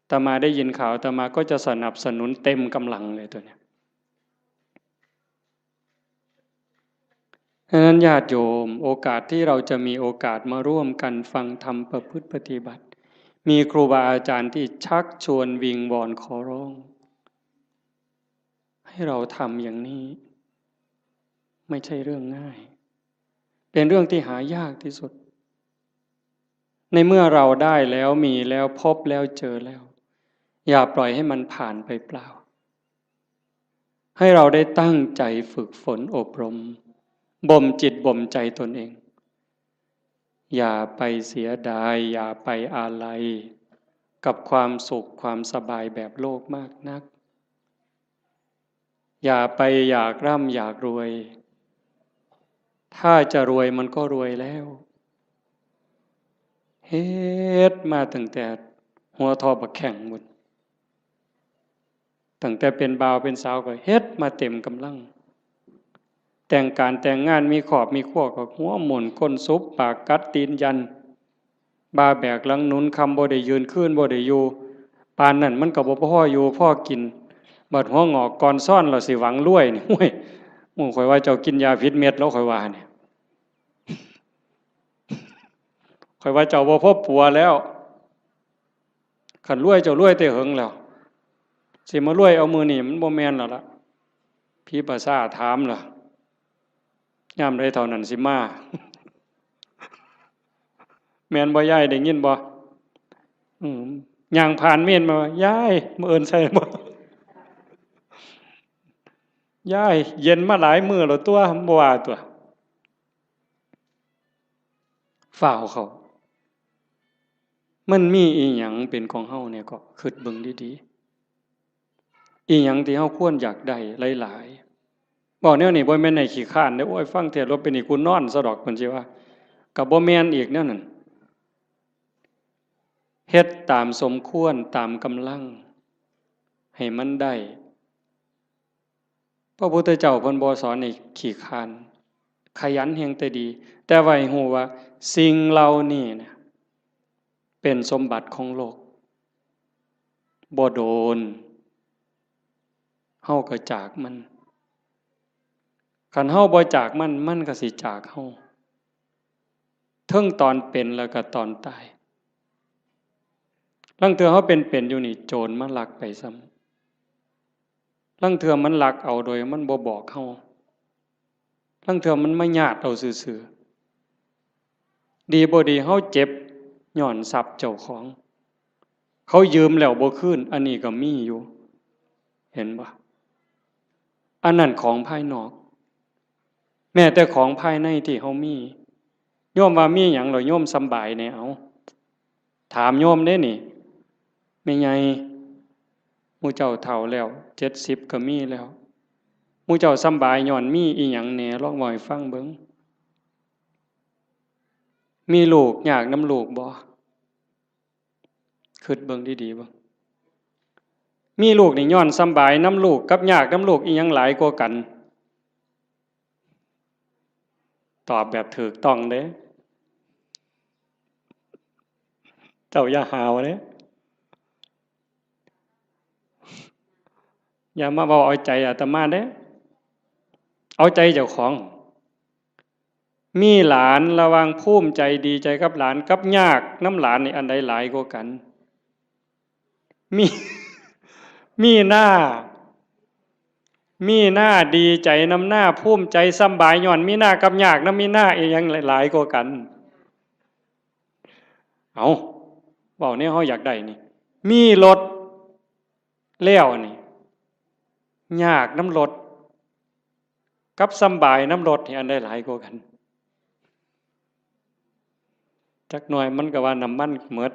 อาตมาได้ยินข่าว อาตมาก็จะสนับสนุนเต็มกำลังเลยตัวเนี้ย ฉะนั้นญาติโยม โอกาสที่เราจะมีโอกาสมาร่วมกันฟังธรรมประพฤติปฏิบัติ มีครูบาอาจารย์ที่ชักชวนวิงวอนขอร้อง ให้เราทำอย่างนี้ ไม่ใช่เรื่องง่าย เป็นเรื่องที่หายากที่สุด ในเมื่อเราได้แล้วมีแล้วพบแล้วเจอแล้ว อย่าปล่อยให้มันผ่านไปเปล่า ให้เราได้ตั้งใจฝึกฝนอบรม บ่มจิตบ่มใจตนเอง อย่าไปเสียดาย อย่าไปอาลัย กับความสุขความสบายแบบโลกมากนัก อย่าไปอยากร่ำอยากรวย ถ้าจะรวยมันก็รวยแล้ว เฮ็ดมาตั้งแต่หัวทอบักแข้งพุ้น ตั้งแต่เป็นบ่าวเป็นสาวก็เฮ็ดมาเต็มกำลัง แต่งการแต่งงานมีครอบมีครัวก็หัวหมุนก้นสุบปากกัดตีนยัน บ่าแบกหลังหนุน ค่ำบ่ได้ยืน คืนบ่ได้อยู่ ปานนั้นมันก็บ่พออยู่พอกิน บัดหัวงอกก่อนซ้อนแล้วสิหวังรวยนี่ โอ้ย หมู่ข้อยว่าเจ้ากินยาผิดเม็ดแล้ว ข้อยว่านี่ ข้อยว่าเจ้าบ่พอปัวแล้ว คันรวยเจ้ารวยแต่เหิงแล้ว สิมารวยเอามื้อนี้มันบ่แม่นแล้วล่ะ ผีป่าช้าถามล่ะ ยามใดเท่านั้นสิมา แม่นบ่ยาย ได้ยินบ่ อืม ย่างผ่านเมนมาว่า ยาย มื้ออื่นใส่บ่ ยาย เย็นมาหลายมื้อแล้วตัว บ่ว่าตัว ฟ้าวเข้า มันมีอีหยังเป็นของเฮาเนี่ย ก็คิดเบิ่งดีๆ อีหยังที่เฮาควรอยากได้หลายๆ เว้าแนวนี้บ่แม่นให้ขี้คร้านเด้อ โอ้ย ฟังเทศน์แล้วเป็นนี่กูนอนซะดอก เพิ่นสิว่า ก็บ่แม่นอีกแนวนั้น เฮ็ดตามสมควร ตามกำลัง ให้มันได้ พระพุทธเจ้าเพิ่นบ่สอนให้ขี้คร้าน ขยันแฮ่งแต่ดี แต่ว่าให้ฮู้ว่าสิ่งเหล่านี้นะ เป็นสมบัติของโลก บ่โดน เฮาก็จากมัน คันเฮาบ่จากมัน มันก็สิจากเฮา เทิงตอนเป็นแล้วก็ตอนตาย ลางเทื่อเฮาเป็นๆ อยู่นี่ โจรมาลักไปซ้ำ ลางเทื่อมันลักเอาโดยมันบ่บอกเฮา ลางเทื่อมันมาญาติเอาซื่อๆ ดีบ่ดีเฮาเจ็บย้อนทรัพย์เจ้าของ เขายืมแล้วบ่คืน อันนี้ก็มีอยู่ เห็นบ่ อันนั้นของภายนอก แม้แต่ของภายในที่เฮามี โยมว่ามีหยังแล้วโยมสำบายแหน่ เอา ถามโยมเด้นี่ แม่ใหญ่ หมู่เจ้าเฒ่าแล้ว เจ็ดสิบก็มีแล้ว หมู่เจ้าสำบายย้อนมีอีหยังแหน่ ลองเว้าให้ฟังเบิ่ง มีลูกยากนำลูกบ่ คิดเบิ่งดีๆ เบิ่ง มีลูกนี่ย้อนสำบายนำลูกกับยากนำลูก อีหยังหลายกว่ากัน ตอบแบบถูกต้องเด้ เจ้าอย่าหาวเด้ อย่ามาเว้าเอาใจอาตมาเด้ เอาใจเจ้าของ มีหลาน ระหว่างภูมิใจดีใจกับหลานกับยากนำหลานนี่ อันใดหลายกว่ากัน มี มีหน้า มีหน้าดีใจนำหน้า ภูมิใจสำบายย้อนมีหน้ากับยากนำมีหน้า อีหยังหลายกว่ากัน เอา เว้าแนวเฮาอยากได้นี่ มีรถแล้วนี่ ยากนำรถ กับสำบายนำรถนี่ อันใดหลายกว่ากัน จักหน่อยมันก็ว่าน้ำมันหมด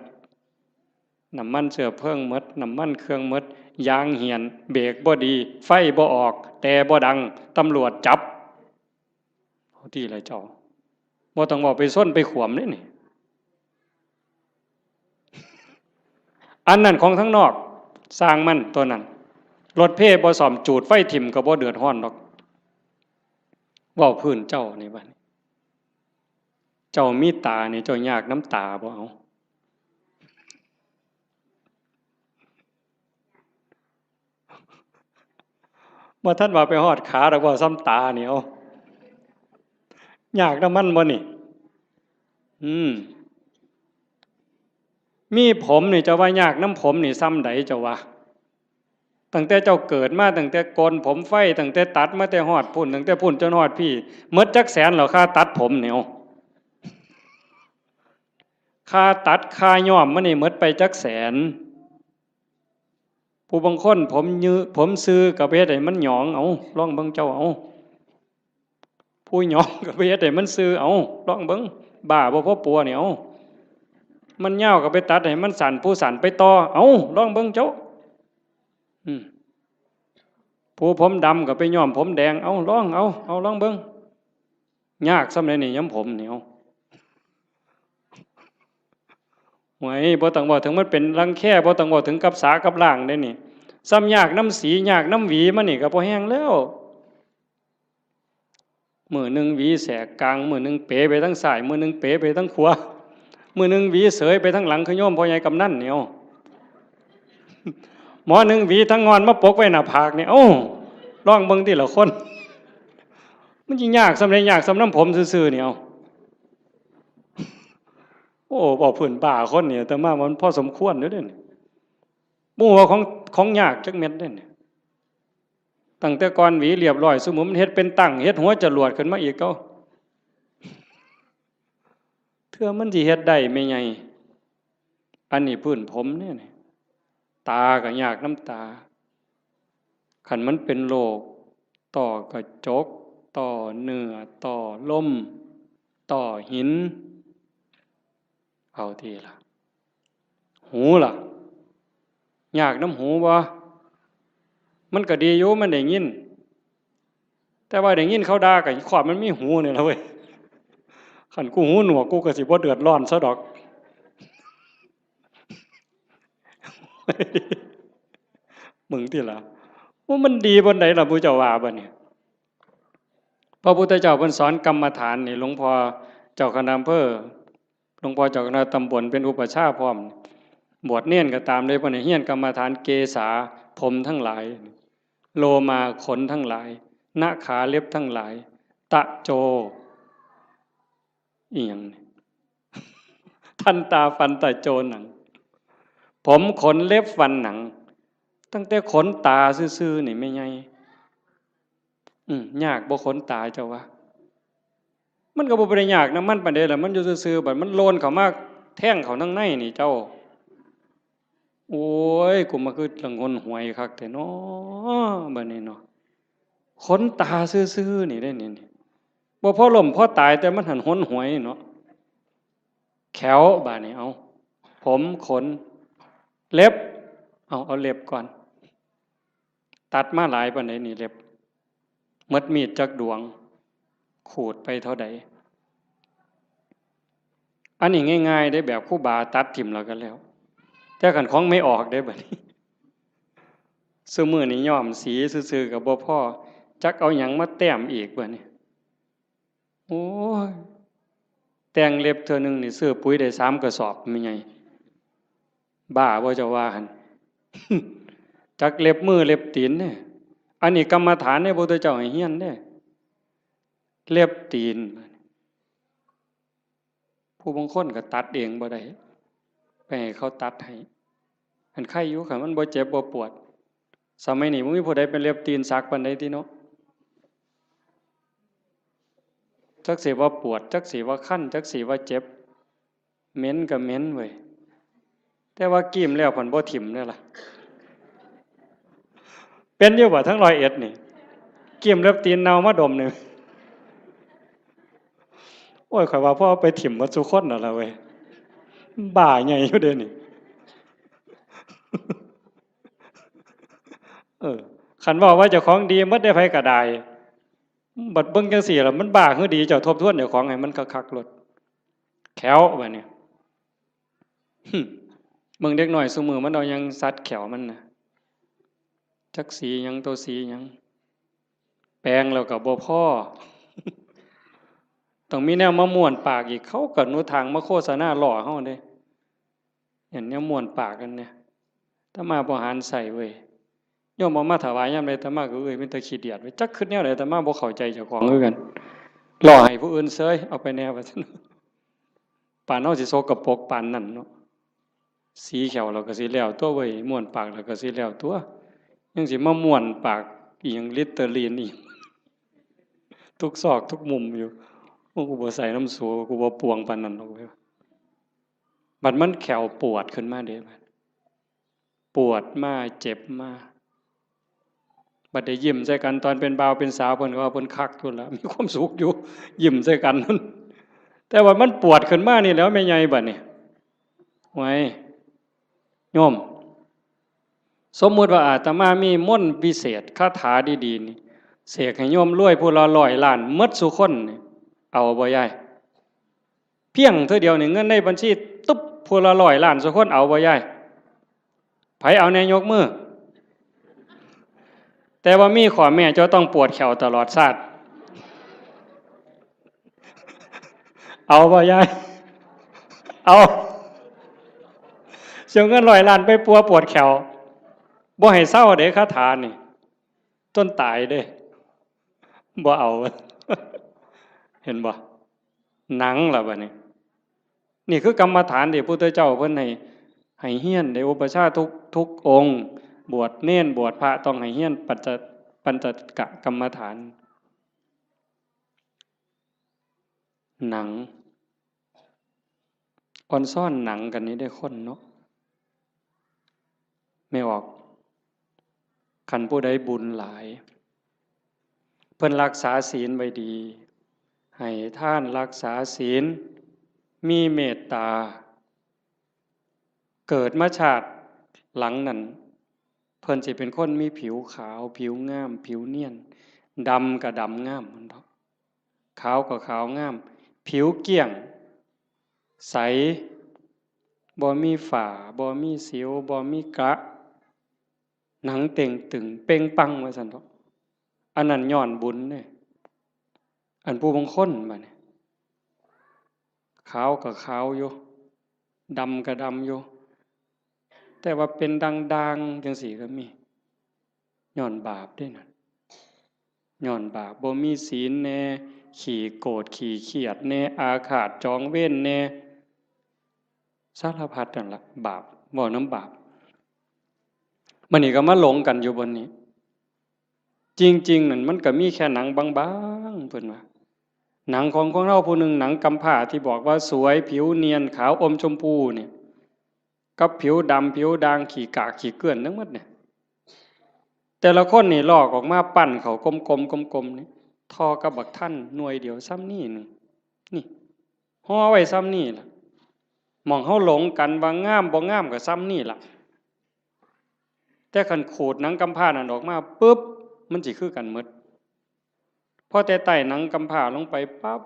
น้ำมันเชื้อเพลิงหมด น้ำมันเครื่องหมด ยางเหี่ยน เบรกบ่ดี ไฟบ่ออก แต่บ่ดัง ตำรวจจับ เอาติล่ะเจ้า บ่ต้องเว้าไปชนไปขวมเด้นี่ อันนั้นของทางนอก ซ่างมันตัวนั้น รถเพบ่ซ่อม จูดไฟถิ่มก็บ่เดือดร้อนดอก เว้าพื้นเจ้านี่บัดนี้ เจ้ามีตานี่ เจ้ายากนำตาบ่ เอา บ่ทันว่าไปฮอดขาดอก เว้าส่ำตานี่ เอา ยากนำมันบ่นี่ อืม มีผมนี่ เจ้าว่ายากนำผมนี่ส่ำใดเจ้าว่า ตั้งแต่เจ้าเกิดมา ตั้งแต่โกนผมไฟ ตั้งแต่ตัดมาแต่ฮอดพุ้น ตั้งแต่พุ้นจนฮอดพี้ หมดจักแสนแล้ว ค่าตัดผมนี่ เอา ค่าตัดค่าย้อมมันนี่ หมดไปจักแสน ผู้บางคนผมยือ ผมซื่อก็ไปเฮ็ดให้มันหยอง เอา ลองเบิ่งเจ้า เอา ผู้หยองก็ไปเฮ็ดให้มันซื่อ เอา ลองเบิ่ง บ้าบ่พอปัวนี่ เอา มันยาวก็ไปตัดให้มันสั้น ผู้สั้นไปต่อ เอา ลองเบิ่งเจ้า อืม ผู้ผมดำก็ไปย้อมผมแดง เอา ลอง เอา เอา ลองเบิ่ง ยากส่ำใดนี่ ย้อมผมนี่ เอา โอ้ย บ่ต้องเว้าถึงมันเป็นรังแค บ่ต้องเว้าถึงกับสากับล้างเด้นี่ ส่ำยากนำสี ยากนำหวีมันนี่ก็พอแฮงแล้ว มื้อหนึ่งหวีแสกกลาง มื้อหนึ่งเป๋ไปทางซ้าย มื้อหนึ่งเป๋ไปทางขวา มื้อหนึ่งหวีเสยไปทางหลัง คือโยมพ่อใหญ่กำนันนี่ เอา หมอหนึ่งหวีทางงอนมาปกไว้หน้าผากนี่ เอ้า ลองเบิ่งติล่ะคน มันสิยากส่ำใด ยากส่ำนำผมซื่อๆนี่ เอา โอ้ เว้าพื้นบ้าคนนี่ อาตมามันพอสมควรอยู่เด้นี่ บ่ฮู้ว่าของ ของยากจักเม็ดเด้นี่ ตั้งแต่ก่อนหวีเรียบร้อย ซุมื้อมันเฮ็ดเป็นตั้ง เฮ็ดหัวจรวดขึ้นมาอีก เอ้า เทื่อมันสิเฮ็ดได้แม่ใหญ่ อันนี้พื้นผมเด้นี่ ตาก็ยากนำตา คันมันเป็นโรคต้อกระจก ต้อเนื้อ ต้อลม ต้อหิน เอาติล่ะ หูล่ะ ยากนำหูบ่ มันก็ดีอยู่ มันได้ยิน แต่ว่าได้ยินเขาด่าก็ขอบมันมีหูนี่ล่ะเว้ย คันกูหูหนวก กูก็สิบ่เดือดร้อนซะดอก มึงติล่ะ ว่ามันดีปานใดล่ะ ผู้เจ้าว่าบัดนี้ พระพุทธเจ้าเพิ่นสอนกรรมฐานนี่ หลวงพ่อเจ้าคณะอำเภอ หลวงพ่อเจ้าคณะตำบลเป็นอุปัชฌาย์พร้อม บวชเณรก็ตามเลย เพิ่นให้เฮียนกรรมฐาน เกสา ผมทั้งหลาย โลมา ขนทั้งหลาย นะขา เล็บทั้งหลาย ตะโจ อีหยังนี่ ทันตา ฟัน ตะโจ หนัง ผม ขน เล็บ ฟัน หนัง ตั้งแต่ขนตาซื่อๆนี่แม่ใหญ่ อืม ยากบ่ขนตาเจ้าว่า มันก็บ่ได้ยากนำมันปานใดล่ะ มันอยู่ซื่อๆ บัดมันโลนเข้ามาแทงเข้าทางในนี่เจ้า โอ้ย กูมาคือละงนหวยคักแท้น้อ บัดนี้เนาะ ขนตาซื่อๆนี่เด้นี่ นี่ บ่พอล้มพอตาย แต่มันหั้นหนหวยเนาะ แข้วบาดนี้ เอา ผม ขน เล็บ เอา เอาเล็บก่อน ตัดมาหลายปานใดนี่เล็บ หมดมีดจักดวง ขูดไปเท่าใด อันนี้ง่ายๆเด้ แบบครูบาตัดถิ่มแล้วก็แล้ว แต่คันของไม่ออกเด้บัดนี้ ซุมื้อนี้ย้อมสีซื่อๆก็บ่พอ จักเอาหยังมาแต้มอีกบัดนี้ โอ้ย แต่งเล็บเทื่อหนึ่งนี่ซื้อปุ๋ยได้สามกระสอบ แม่ใหญ่ บ้าบ่เจ้าว่าหั่น จักเล็บมือเล็บตีนเนี่ย อันนี้กรรมฐานเนี่ยพระพุทธเจ้าให้เฮียนเนี่ย เล็บตีน ผู้บางคนก็ตัดเองบ่ได้ ไปให้เขาตัดให้ อันไคอยู่ คันมันบ่เจ็บบ่ปวด สมัยนี้บ่มีผู้ใดเป็นเล็บตีนสักปานใดติเนาะ จักสิว่าปวด จักสิว่าคัน จักสิว่าเจ็บ เหม็นก็เหม็นเว้ย แต่ว่ากรีมแล้วพันบ่ถิ่มเด้อล่ะ เป็นอยู่บ่ทั้งร้อยเอ็ดนี่ กรีมเล็บตีนเน่ามาดมหนึ่ง โอ้ย ข้อยว่าพอเอาไปถิ่มหมดซุคนนั่นล่ะเว้ย บ้าใหญ่อยู่เด้นี่ เออ คันเว้าว่าเจ้าของดีหมดได้ ไผก็ได้ บัดเบิ่งจั่งซี้ล่ะ มันบ้าคือดี เจ้าทบทวนเจ้าของให้มันคักๆโลด แข้วบัดนี้ หึ เบิ่งเด็กน้อยซุมื้อมันเอาหยังสัดแข้วมันน่ะ จักสีหยัง ตัวสีหยัง แปรงแล้วก็บ่พอ ต้องมีแนวมาม้วนปากอีก เขาก็หนทางมาโฆษณาล้อเฮาเด้ เห็นแนวม้วนปากกันเนี่ย อาตมาบ่หันใส่เว้ย โยมเอามาถวายยามใด อาตมาก็ เอ้ย มีแต่ขี้เดียดเว้ย จักคิดแนวใด อาตมาบ่เข้าใจเจ้าของคือกัน ล้อให้ผู้อื่นเซย เอาไปแน่ว่าซั่น ปานเฮาสิสกปรกปานนั้นเนาะ สีแข้วเราก็สิแล้วตัวเว้ย ม้วนปากเราก็สิแล้วตัว ยังสิมาม้วนปากอีหยัง ลิตเตอรีนอีก ทุกซอกทุกมุมอยู่ โอ้ กูบ่ใส่นำสู กูบ่ปวงปานนั้นดอกเว้ย บัดมันแข้วปวดขึ้นมาเด้ บัดปวดมา เจ็บมา บัดได้ยิ้มใส่กัน ตอนเป็นบ่าวเป็นสาว เพิ่นก็ว่าเพิ่นคักอยู่ล่ะ มีความสุขอยู่ ยิ้มใส่กัน แต่ว่ามันปวดขึ้นมานี่แหล้ว แม่ใหญ่บัดนี้ ไว้ โยม สมมุติว่าอาตมามีมนต์วิเศษ คาถาดีๆนี่ เสกให้โยมรวยผู้ละร้อยล้านหมดซุคนนี่ เอาบ่ยาย เพียงเทื่อเดียวนี่ เงินในบัญชีตุ๊บ ผู้ละร้อยล้านซุคน เอาบ่ยาย ไผเอาแน่ยกมือ แต่ว่ามีข้อแม้ เจ้าต้องปวดแข้วตลอดชาติ เอาบ่ยาย เอา เสียเงินร้อยล้านไปปัวปวดแข้ว บ่ให้เซาเด้ คาถานี่ จนตายเด้ บ่เอา เห็นบ่ หนังล่ะบัดนี้ นี่คือกรรมฐานที่พระพุทธเจ้าเพิ่นให้ ให้เฮียน ได้อุปัชฌาย์ทุก ทุกองค์ บวชเณร บวชพระ ต้องให้เฮียนปัญจ ปัญจกกรรมฐาน หนัง ออนซอนหนังกันนี่ได้คนเนาะ แม่ออก คันผู้ใดบุญหลาย เพิ่นรักษาศีลไว้ดี ให้ทานรักษาศีล มีเมตตา เกิดมาชาติหลังนั้น เพิ่นสิเป็นคนมีผิวขาว ผิวงาม ผิวเนียน ดำก็ดำงาม มันเถาะ ขาวก็ขาวงาม ผิวเกลี้ยง ใส บ่มีฝ้า บ่มีสิว บ่มีกระ หนังเต่งตึงเป่งปัง ว่าซั่นเถาะ อันนั้นย้อนบุญเด้ อันผู้บางคนบัดนี้ ขาวก็ขาวอยู่ ดำก็ดำอยู่ แต่ว่าเป็นด่างๆจั่งซี้ก็มี ย้อนบาปเด้นั่น ย้อนบาป บ่มีศีลแน่ ขี้โกรธ ขี้เครียดแน่ อาฆาตจองเวรแน่ สารพัดนั่นล่ะ บาป เว้านำบาป บัดนี้ก็มาหลงกันอยู่บนนี้ จริงๆนั่นมันก็มีแค่หนังบางๆ เพิ่นว่า หนังของคนเฮาผู้หนึ่ง หนังกำพร้าที่บอกว่าสวย ผิวเนียน ขาวอมชมพูเนี่ย กับผิวดำ ผิวด่าง ขี้กาก ขี้เกื้อนทั้งหมดเนี่ย แต่ละคนนี่ลอกออกมาปั้นเข้ากลมๆ กลมๆ นี่ ท่อกับบักทันหน่วยเดียวส่ำนี้หนึ่ง นี่ ห่อไว้ส่ำนี้ล่ะ หม่องเฮาหลงกันว่างามบ่งามก็ส่ำนี้ล่ะ แต่คันขูดหนังกำพร้านั่นออกมาปุ๊บ มันสิคือกันหมด พอแต่ใต้หนังกำพร้าลงไปปั๊บ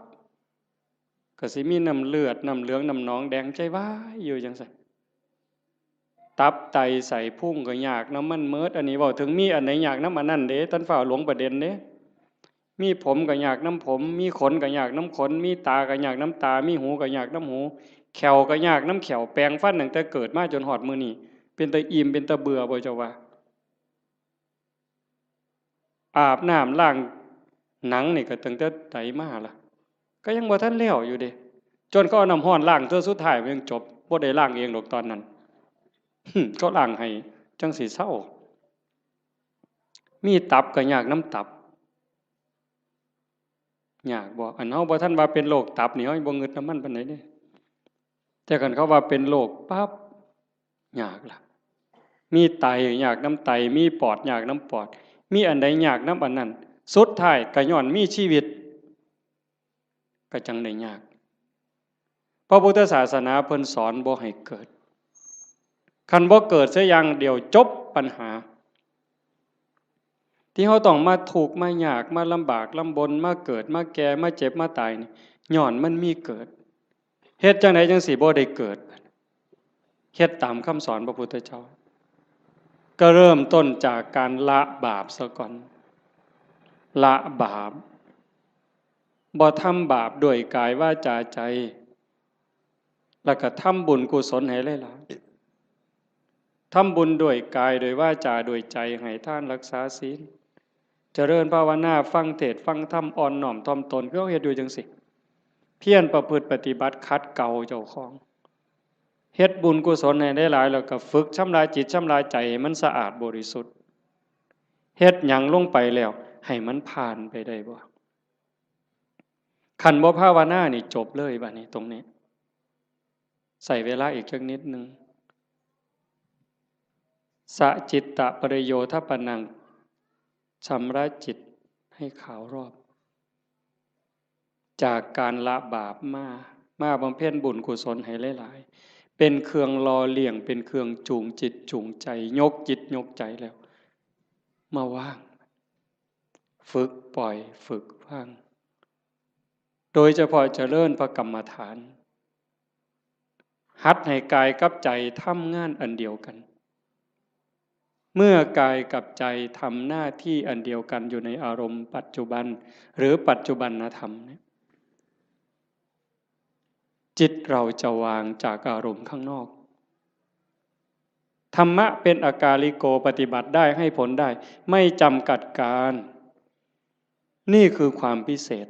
ก็สิมีน้ำเลือด น้ำเหลือง น้ำหนองแดงใจวายอยู่จั่งซั้น ไต ตับไตไส้พุงก็ยากนำมันเมิด อันนี้เว้าถึงมีอันใดยากนำอันนั้นเด้ ท่านฟ้าวหลงประเด็นเด้ มีผมก็ยากนำผม มีขนก็ยากนำขน มีตาก็ยากนำตา มีหูก็ยากนำหู แข้วก็ยากนำแข้ว แปรงฟันตั้งแต่เกิดมาจนฮอดมื้อนี้ เป็นตาอิ่ม เป็นตาเบื่อบ่เจ้าว่า อาบน้ำล้างหนังนี่ก็ตั้งแต่ใดมาล่ะ ก็ยังบ่ทันแล้วอยู่เด้ จนเขาเอาน้ำร้อนล้างเทื่อสุดท้ายมันยังจบ บ่ได้ล้างเองดอกตอนนั้น เขาล้างให้จั่งสิเซา มีตับก็ยากนำตับ ยากบ่ อันเฮาบ่ทันว่าเป็นโรคตับนี่ เฮายังบ่งึดนำมันปานใดเด้ แต่คันเขาว่าเป็นโรคปั๊บ ยากล่ะ มีไตยากนำไต มีปอดยากนำปอด มีอันใดยากนำอันนั้น สุดท้ายก็ย้อนมีชีวิต ก็จั่งได้ยาก พระพุทธศาสนาเพิ่นสอนบ่ให้เกิด คันบ่เกิดเสียอย่างเดียวจบปัญหา ที่เฮาต้องมาทุกข์มายาก มาลำบากลำบน มาเกิด มาแก่ มาเจ็บ มาตายนี่ ย้อนมันมีเกิด เฮ็ดจั่งใดจั่งสิบ่ได้เกิด เฮ็ดตามคำสอนพระพุทธเจ้า ก็เริ่มต้นจากการละบาปซะก่อน ละบาป บ่ทำบาปด้วยกายวาจาใจ แล้วก็ทำบุญกุศลให้หลายๆ ทำบุญด้วยกาย ด้วยวาจา ด้วยใจ ให้ทาน รักษาศีล เจริญภาวนา ฟังเทศน์ ฟังธรรม อ่อนน้อมถ่อมตน คือเฮาเฮ็ดอยู่จั่งซี้ เพียรประพฤติปฏิบัติขัดเกลาเจ้าของ เฮ็ดบุญกุศลให้หลายๆ แล้วก็ฝึกชำระจิตชำระใจให้มันสะอาดบริสุทธิ์ เฮ็ดหยังลงไปแล้วให้มันผ่านไปได้บ่ คันบ่ภาวนานี่จบเลยบัดนี้ตรงนี้ ใช้เวลาอีกจักนิดหนึ่ง สะจิตตะปริโยทปนัง ชำระจิตให้ขาวรอบ จากการละบาปมา มาบำเพ็ญบุญกุศลให้หลายๆ เป็นเครื่องหล่อเลี้ยง เป็นเครื่องจูงจิตจูงใจ ยกจิตยกใจแล้ว มาวาง ฝึกปล่อย ฝึกวาง โดยเฉพาะเจริญพระกรรมฐาน หัดให้กายกับใจทำงานอันเดียวกัน เมื่อกายกับใจทำหน้าที่อันเดียวกันอยู่ในอารมณ์ปัจจุบัน หรือปัจจุบันธรรมเนี่ย จิตเราจะวางจากอารมณ์ข้างนอก ธรรมะเป็นอากาลิโก ปฏิบัติได้ ให้ผลได้ ไม่จำกัดการ นี่คือความพิเศษ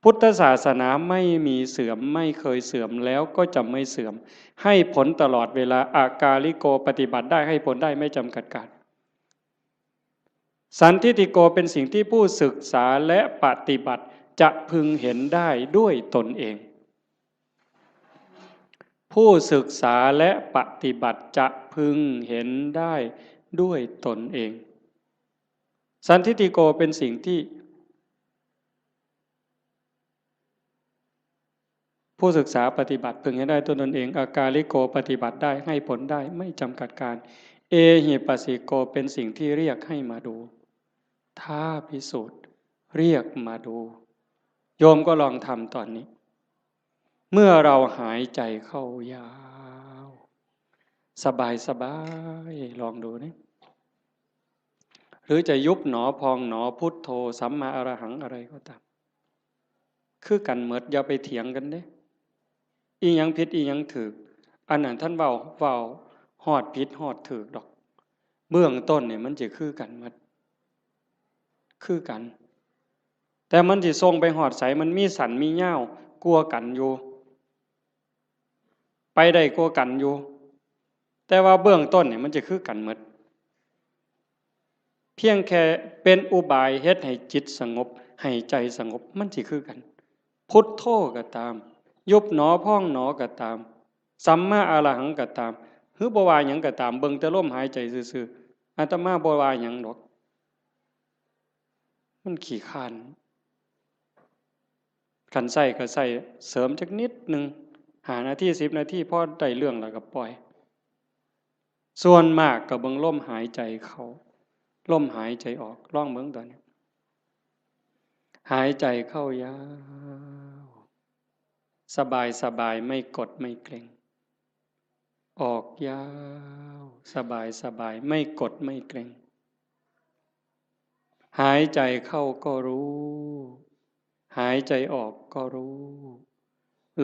พุทธศาสนาไม่มีเสื่อม ไม่เคยเสื่อม แล้วก็จะไม่เสื่อม ให้ผลตลอดเวลา อากาลิโก ปฏิบัติได้ ให้ผลได้ ไม่จำกัดการ สันทิฏฐิโก เป็นสิ่งที่ผู้ศึกษาและปฏิบัติจะพึงเห็นได้ด้วยตนเอง ผู้ศึกษาและปฏิบัติจะพึงเห็นได้ด้วยตนเอง สันทิฏฐิโก เป็นสิ่งที่ ผู้ศึกษาปฏิบัติพึงเห็นได้ด้วยตนเอง อากาลิโก ปฏิบัติได้ ให้ผลได้ ไม่จำกัดการ เอหิปัสสิโก เป็นสิ่งที่เรียกให้มาดู ท้าพิสูจน์ เรียกมาดู โยมก็ลองทำตอนนี้ เมื่อเราหายใจเข้ายาว สบายสบาย ลองดูนะ หรือจะยุบหนอพองหนอ พุทโธ สัมมาอรหัง อะไรก็ตาม คือกันหมด อย่าไปเถียงกันเด้ อีหยังผิดอีหยังถูก อันนั้นท่านเว้า เว้าฮอดผิดฮอดถูกดอก เบื้องต้นเนี่ยมันจะคือกันหมด คือกัน แต่มันสิส่งไปฮอดไส มันมีสั้นมียาวกว่ากันอยู่ ไปได้กว่ากันอยู่ แต่ว่าเบื้องต้นเนี่ยมันจะคือกันหมด เพียงแค่เป็นอุบายเฮ็ดให้จิตสงบ ให้ใจสงบ มันสิคือกัน พุทโธก็ตาม ยุบหนอพองหนอก็ตาม สัมมาอรหังก็ตาม หรือบ่ว่าหยังก็ตาม เบิ่งแต่ลมหายใจซื่อๆ อาตมาบ่ว่าหยังดอก มันขี้คร้าน คันใช้ก็ใช้เสริมจักนิดหนึ่ง ห้านาที สิบนาที พอได้เรื่องแล้วก็ปล่อย ส่วนมากก็เบิ่งลมหายใจเข้า ลมหายใจออก ลองเบิ่งตอนนี้ หายใจเข้ายาว สบายสบาย ไม่กดไม่เกร็ง ออกยาว สบายสบาย ไม่กดไม่เกร็ง หายใจเข้าก็รู้ หายใจออกก็รู้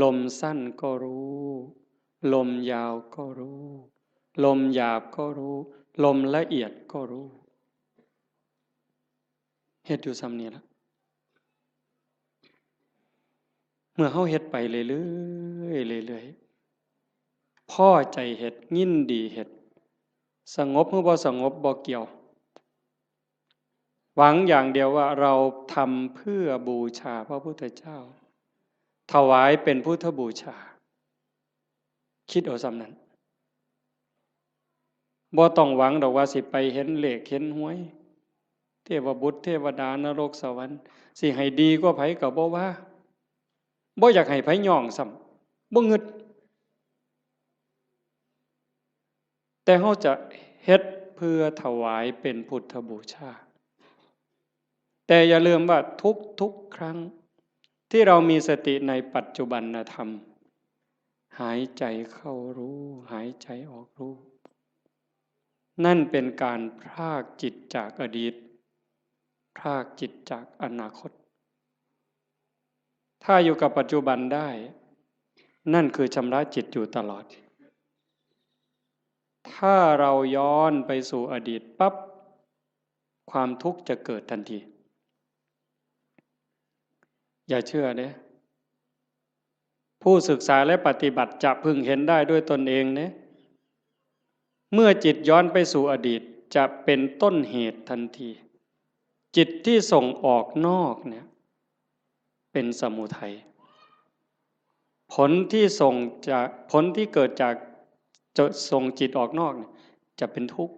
ลมสั้นก็รู้ ลมยาวก็รู้ ลมหยาบก็รู้ ลมละเอียดก็รู้ เฮ็ดอยู่ส่ำนี้ล่ะ เมื่อเฮาเฮ็ดไปเรื่อยๆ เรื่อยๆ พอใจเฮ็ด ยินดีเฮ็ด สงบหรือบ่สงบบ่เกี่ยว หวังอย่างเดียวว่าเราทำเพื่อบูชาพระพุทธเจ้า ถวายเป็นพุทธบูชา คิดเอาส่ำนั้น บ่ต้องหวังดอกว่าสิไปเห็นเลขเห็นหวย เทวบุตรเทวดานรกสวรรค์ สิให้ดีกว่าไผก็บ่ว่า บ่อยากให้ไผย้องซ้ำ บ่งึด แต่เฮาจะเฮ็ดเพื่อถวายเป็นพุทธบูชา แต่อย่าลืมว่าทุกๆ ครั้ง ที่เรามีสติในปัจจุบันธรรม หายใจเข้ารู้ หายใจออกรู้ นั่นเป็นการพรากจิตจากอดีต พรากจิตจากอนาคต ถ้าอยู่กับปัจจุบันได้ นั่นคือชำระจิตอยู่ตลอด ถ้าเราย้อนไปสู่อดีตปั๊บ ความทุกข์จะเกิดทันที อย่าเชื่อเด้ ผู้ศึกษาและปฏิบัติจะพึงเห็นได้ด้วยตนเองเด้ เมื่อจิตย้อนไปสู่อดีต จะเป็นต้นเหตุทันที จิตที่ส่งออกนอกเนี่ย เป็นสมุทัย ผลที่ส่งจาก ผลที่เกิดจาก จะส่งจิตออกนอกเนี่ย จะเป็นทุกข์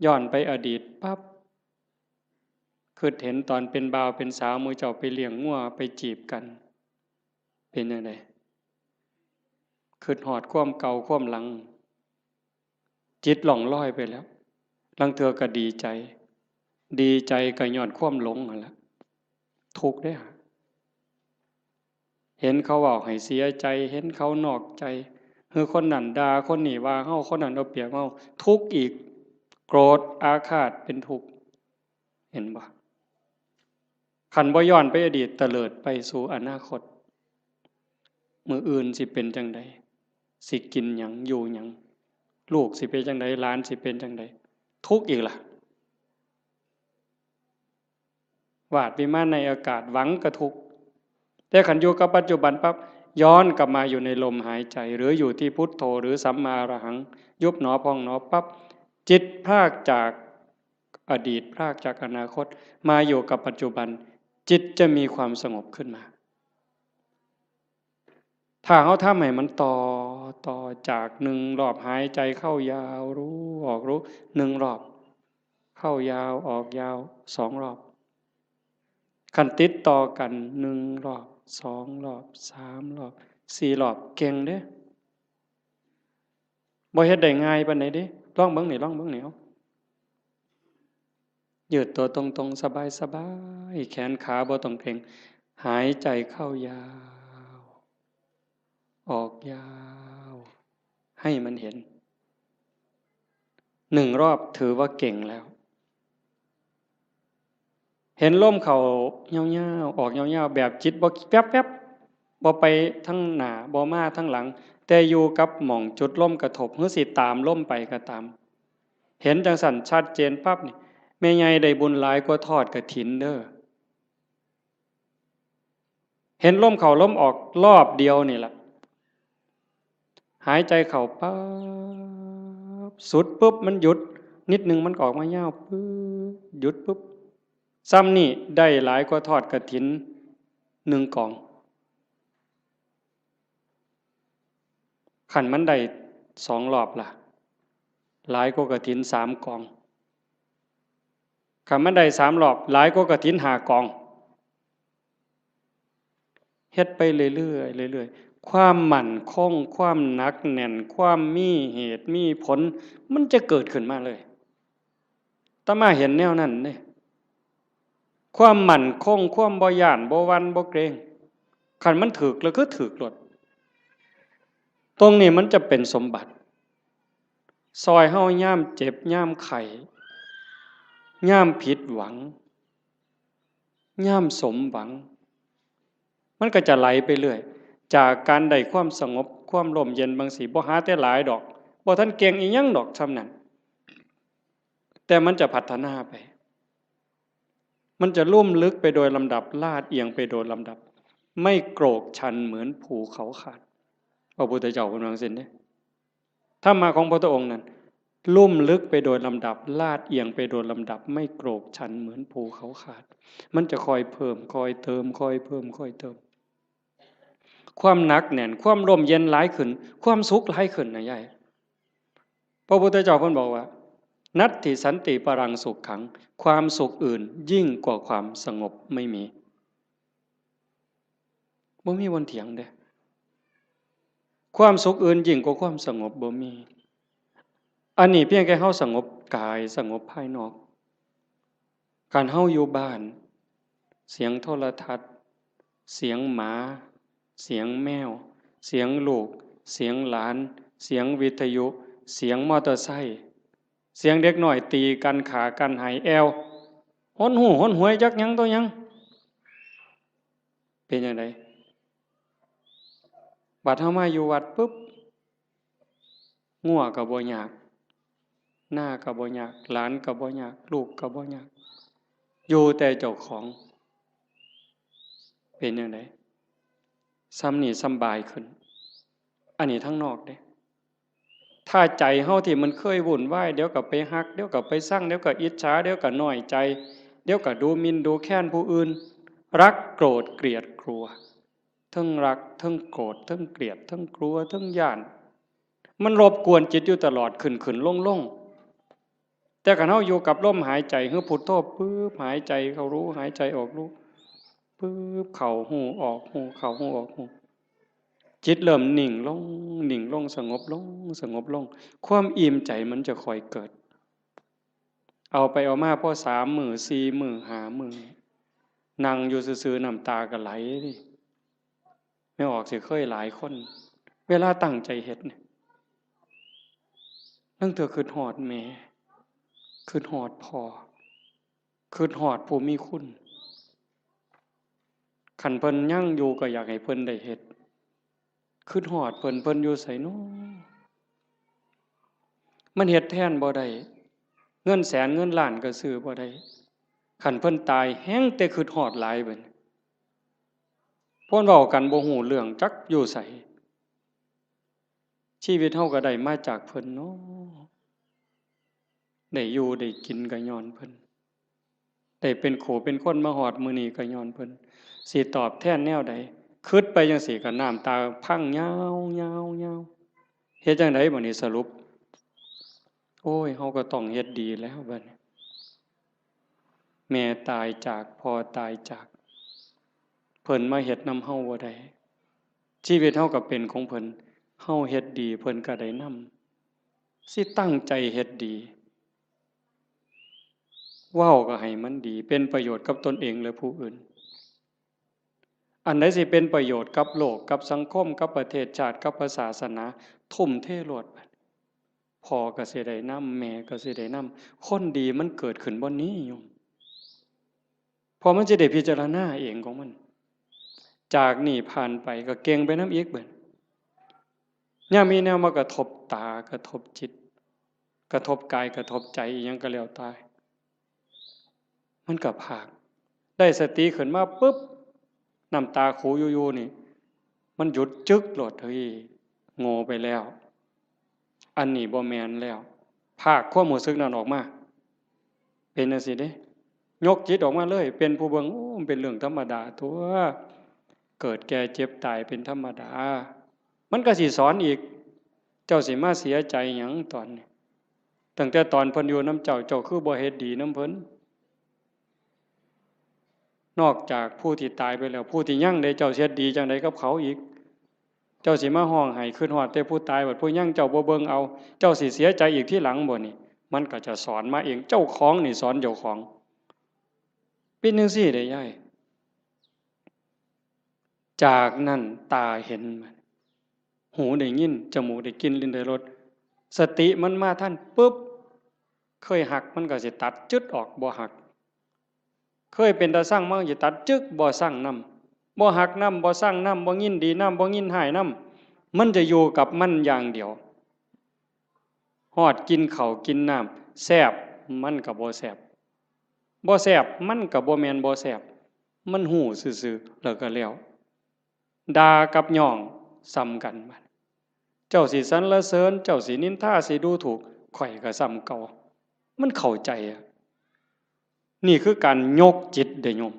ย้อนไปอดีตปั๊บ คิดเห็นตอนเป็นบ่าวเป็นสาว หมู่เจ้าไปเลี้ยงงัวไปจีบกัน เป็นจั่งใด คิดฮอดความเก่าความหลัง จิตล่องลอยไปแล้ว ลางเทื่อก็ดีใจ ดีใจก็ย้อนความหลงนั่นแหละ ทุกข์เด้อ เห็นเขาเว้าให้เสียใจ เห็นเขานอกใจ หรือคนนั้นด่า คนนี้ว่าเฮา คนนั้นเอาเปรียบเฮา ทุกข์อีก โกรธอาฆาตเป็นทุกข์ เห็นบ่ คันบ่ย้อนไปอดีต เตลิดไปสู่อนาคต มื้ออื่นสิเป็นจั่งใด สิกินหยัง อยู่หยัง ลูกสิเป็นจั่งใด หลานสิเป็นจั่งใด ทุกข์อีกล่ะ วาดวิมานในอากาศ หวังก็ทุกข์ แต่คันอยู่กับปัจจุบันปั๊บ ย้อนกลับมาอยู่ในลมหายใจ หรืออยู่ที่พุทโธ หรือสัมมาอรหัง ยุบหนอพองหนอปั๊บ จิตพรากจากอดีต พรากจากอนาคต มาอยู่กับปัจจุบัน จิตจะมีความสงบขึ้นมา ถ้าเฮาทำให้มันต่อ ต่อจากหนึ่งรอบหายใจเข้ายาวรู้ ออกรู้ หนึ่งรอบ เข้ายาว ออกยาว สองรอบ คันติดต่อกัน หนึ่งรอบ สองรอบ สามรอบ สี่รอบ เก่งเด้ บ่เฮ็ดได้ง่ายปานใดเด้ ลองเบิ่งนี่ ลองเบิ่งนี่ เอา ยืดตัวตรงๆ สบายๆ แขนขาบ่ต้องเกร็ง หายใจเข้ายาว ออกยาว ให้มันเห็น หนึ่งรอบถือว่าเก่งแล้ว เห็นลมเข้ายาวๆ ออกยาวๆ แบบจิตบ่แป๊บๆ บ่ไปทางหน้า บ่มาทางหลัง แต่อยู่กับหม่องจุดลมกระทบ หรือสิตามลมไปก็ตาม เห็นจั่งซั้นชัดเจนปั๊บนี่ แม่ใหญ่ได้บุญหลายกว่าทอดกฐินเด้อ เห็นลมเข้าลมออกรอบเดียวนี่ล่ะ หายใจเข้าปั๊บ สุดปุ๊บ มันหยุด นิดนึงมันก็ออกมายาวปุ๊บ หยุดปุ๊บ ซ่ำนี่ได้หลายกว่าทอดกฐินหนึ่งกอง คันมันได้สองรอบล่ะ หลายกว่ากฐินสามกอง คันมันได้สามรอบ หลายกว่ากฐินห้ากอง เฮ็ดไปเรื่อยๆ เรื่อยๆ ความมั่นคง ความหนักแน่น ความมีเหตุมีผล มันจะเกิดขึ้นมาเลย อาตมาเห็นแนวนั้นเด้ ความมั่นคง ความบ่ย้าน บ่หวั่น บ่เกรง คันมันถืกแล้วคือถืกโลด ตรงนี้มันจะเป็นสมบัติ ซอยเฮายามเจ็บ ยามไข้ ยามผิดหวัง ยามสมหวัง มันก็จะไหลไปเรื่อย จากการได้ความสงบ ความร่มเย็นบางสิ บ่หาแต่หลายดอก บ่ทันเก่งอีหยังดอกส่ำนั้น แต่มันจะพัฒนาไป มันจะลุ่มลึกไปโดยลำดับ ลาดเอียงไปโดยลำดับ ไม่โกรกชันเหมือนภูเขาขาด พระพุทธเจ้าเพิ่นว่าจั่งซี้เด้ ธรรมะของพระพุทธองค์นั้น ลุ่มลึกไปโดยลำดับ ลาดเอียงไปโดยลำดับ ไม่โกรกชันเหมือนภูเขาขาด มันจะค่อยเพิ่ม ค่อยเติม ค่อยเพิ่ม ค่อยเติม ความหนักแน่น ความร่มเย็นหลายขึ้น ความสุขหลายขึ้นนะยาย พระพุทธเจ้าเพิ่นบอกว่า นัตถิสันติปรังสุขขัง ความสุขอื่นยิ่งกว่าความสงบไม่มี บ่มีวันเถียงเด้ ความสุขอื่นยิ่งกว่าความสงบบ่มี อันนี้เพียงแค่เฮาสงบกาย สงบภายนอก คันเฮาอยู่บ้าน เสียงโทรทัศน์ เสียงหมา เสียงแมว เสียงลูก เสียงหลาน เสียงวิทยุ เสียงมอเตอร์ไซค์ เสียงเด็กน้อยตีกัน ฆ่ากัน ไห้แอ่ว หนหู้หนหวย จักหยังต่อหยัง เป็นจั่งใด บัดเฮามาอยู่วัดปุ๊บ งัวก็บ่ยาก นาก็บ่ยาก หลานก็บ่ยาก ลูกก็บ่ยาก อยู่แต่เจ้าของ เป็นจั่งใด ส่ำนี้สำบายขึ้น อันนี้ทางนอกเด้ ถ้าใจเฮาที่มันเคยวุ่นวาย เดี๋ยวก็ไปฮัก เดี๋ยวก็ไปซัง เดี๋ยวก็อิจฉา เดี๋ยวก็น้อยใจ เดี๋ยวก็ดูหมิ่นดูแคลนผู้อื่น รักโกรธเกลียดกลัว เทิงรัก เทิงโกรธ เทิงเกลียด เทิงกลัว เทิงย้าน มันรบกวนจิตอยู่ตลอด ขึ้นขึ้นลงลง แต่คันเฮาอยู่กับลมหายใจ คือพุทโธ ปึ๊บ หายใจเข้ารู้ หายใจออกรู้ ปึ๊บ เข้าฮู้ ออกฮู้ เข้าฮู้ ออกฮู้ จิตเริ่มนิ่งลง นิ่งลง สงบลง สงบลง ความอิ่มใจมันจะค่อยเกิด เอาไปเอามาพอสามมื้อ สี่มื้อ ห้ามื้อ นั่งอยู่ซื่อๆ น้ำตาก็ไหล แม่ออกสิเคยหลายคน เวลาตั้งใจเฮ็ดเนี่ย ลางเทื่อคิดฮอดแม่ คิดฮอดพ่อ คิดฮอดผู้มีคุณ คันเพิ่นยังอยู่ก็อยากให้เพิ่นได้เฮ็ด คิดฮอดเพิ่น เพิ่นอยู่ไสน้อ มันเฮ็ดแทนบ่ได้ เงินแสนเงินล้านก็ซื้อบ่ได้ คันเพิ่นตายแฮ่งแต่คิดฮอดหลายบัดนี้ เพิ่นเว้ากันบ่ฮู้เรื่อง จักอยู่ไส ชีวิตเฮาก็ได้มาจากเพิ่นเนาะ ได้อยู่ได้กินก็ย้อนเพิ่น ได้เป็นคู่เป็นคนมาฮอดมื้อนี้ก็ย้อนเพิ่น สิตอบแทนแนวใด คิดไปจั่งซี้ก็น้ำตาพังยาวๆๆ เฮ็ดจั่งใดบัดนี้สรุป โอ้ย เฮาก็ต้องเฮ็ดดีแล้วบัดนี้ แม่ตายจาก พ่อตายจาก เพิ่นมาเฮ็ดนำเฮาบ่ได้ ชีวิตเฮาก็เป็นของเพิ่น เฮาเฮ็ดดี เพิ่นก็ได้นำ สิตั้งใจเฮ็ดดี เว้าก็ให้มันดี เป็นประโยชน์กับตนเองและผู้อื่น อันใดสิเป็นประโยชน์กับโลก กับสังคม กับประเทศชาติ กับพระศาสนา ทุ่มเทโลด พ่อก็สิได้นำ แม่ก็สิได้นำ คนดีมันเกิดขึ้นบ่อนนี้โยม เพราะมันสิได้พิจารณาเองของมัน จากนี้ผ่านไปก็เก่งไปนำอีกบัด ยามมีแนวมากระทบตา กระทบจิต กระทบกาย กระทบใจ อีหยังก็แล้วแต่ มันก็พาก ได้สติขึ้นมาปุ๊บ น้ำตาคูอยู่ๆ นี่ มันหยุดจึ๊กโลด เฮ้ย โง่ไปแล้ว อันนี้บ่แม่นแล้ว พากความรู้สึกนั้นออกมา เป็นจั่งซี้เด้ ยกจิตออกมาเลย เป็นผู้เบิ่ง โอ้ มันเป็นเรื่องธรรมดาตั๊ว เกิดแก่เจ็บตายเป็นธรรมดา มันก็สิสอนอีก เจ้าสิมาเสียใจหยังตอนนี้ ตั้งแต่ตอนเพิ่นอยู่นำเจ้า เจ้าคือบ่เฮ็ดดีนำเพิ่น นอกจากผู้ที่ตายไปแล้ว ผู้ที่ยังเด้ เจ้าสิเฮ็ดดีจั่งใดกับเขาอีก เจ้าสิมาฮ้องไห้คิดฮอดแต่ผู้ตาย บัดผู้ยังเจ้าบ่เบิ่งเอา เจ้าสิเสียใจอีกทีหลังบ่นี่ มันก็จะสอนมาเอง เจ้าของนี่สอนเจ้าของ เป็นจั่งซี้เด้ยาย จากนั้นตาเห็น หูได้ยิน จมูกได้กลิ่น ลิ้นได้รส สติมันมาทันปุ๊บ เคยฮักมันก็สิตัดจึ๊ดออก บ่ฮัก เคยเป็นตาซังมันก็สิตัดจึ๊ก บ่ซังนำ บ่ฮักนำ บ่ซังนำ บ่ยินดีนำ บ่ยินร้ายนำ มันจะอยู่กับมันอย่างเดียว ฮอดกินข้าวกินน้ำ แซ่บมันก็บ่แซ่บ บ่แซ่บมันก็บ่แม่นบ่แซ่บ มันฮู้ซื่อๆ แล้วก็แล้ว ด่ากับย่องส่ำกันบัด เจ้าสิสรรเสริญ เจ้าสินินทา สิดูถูก ข้อยก็ส่ำเก่า มันเข้าใจอะ นี่คือการยกจิตเด้อโยม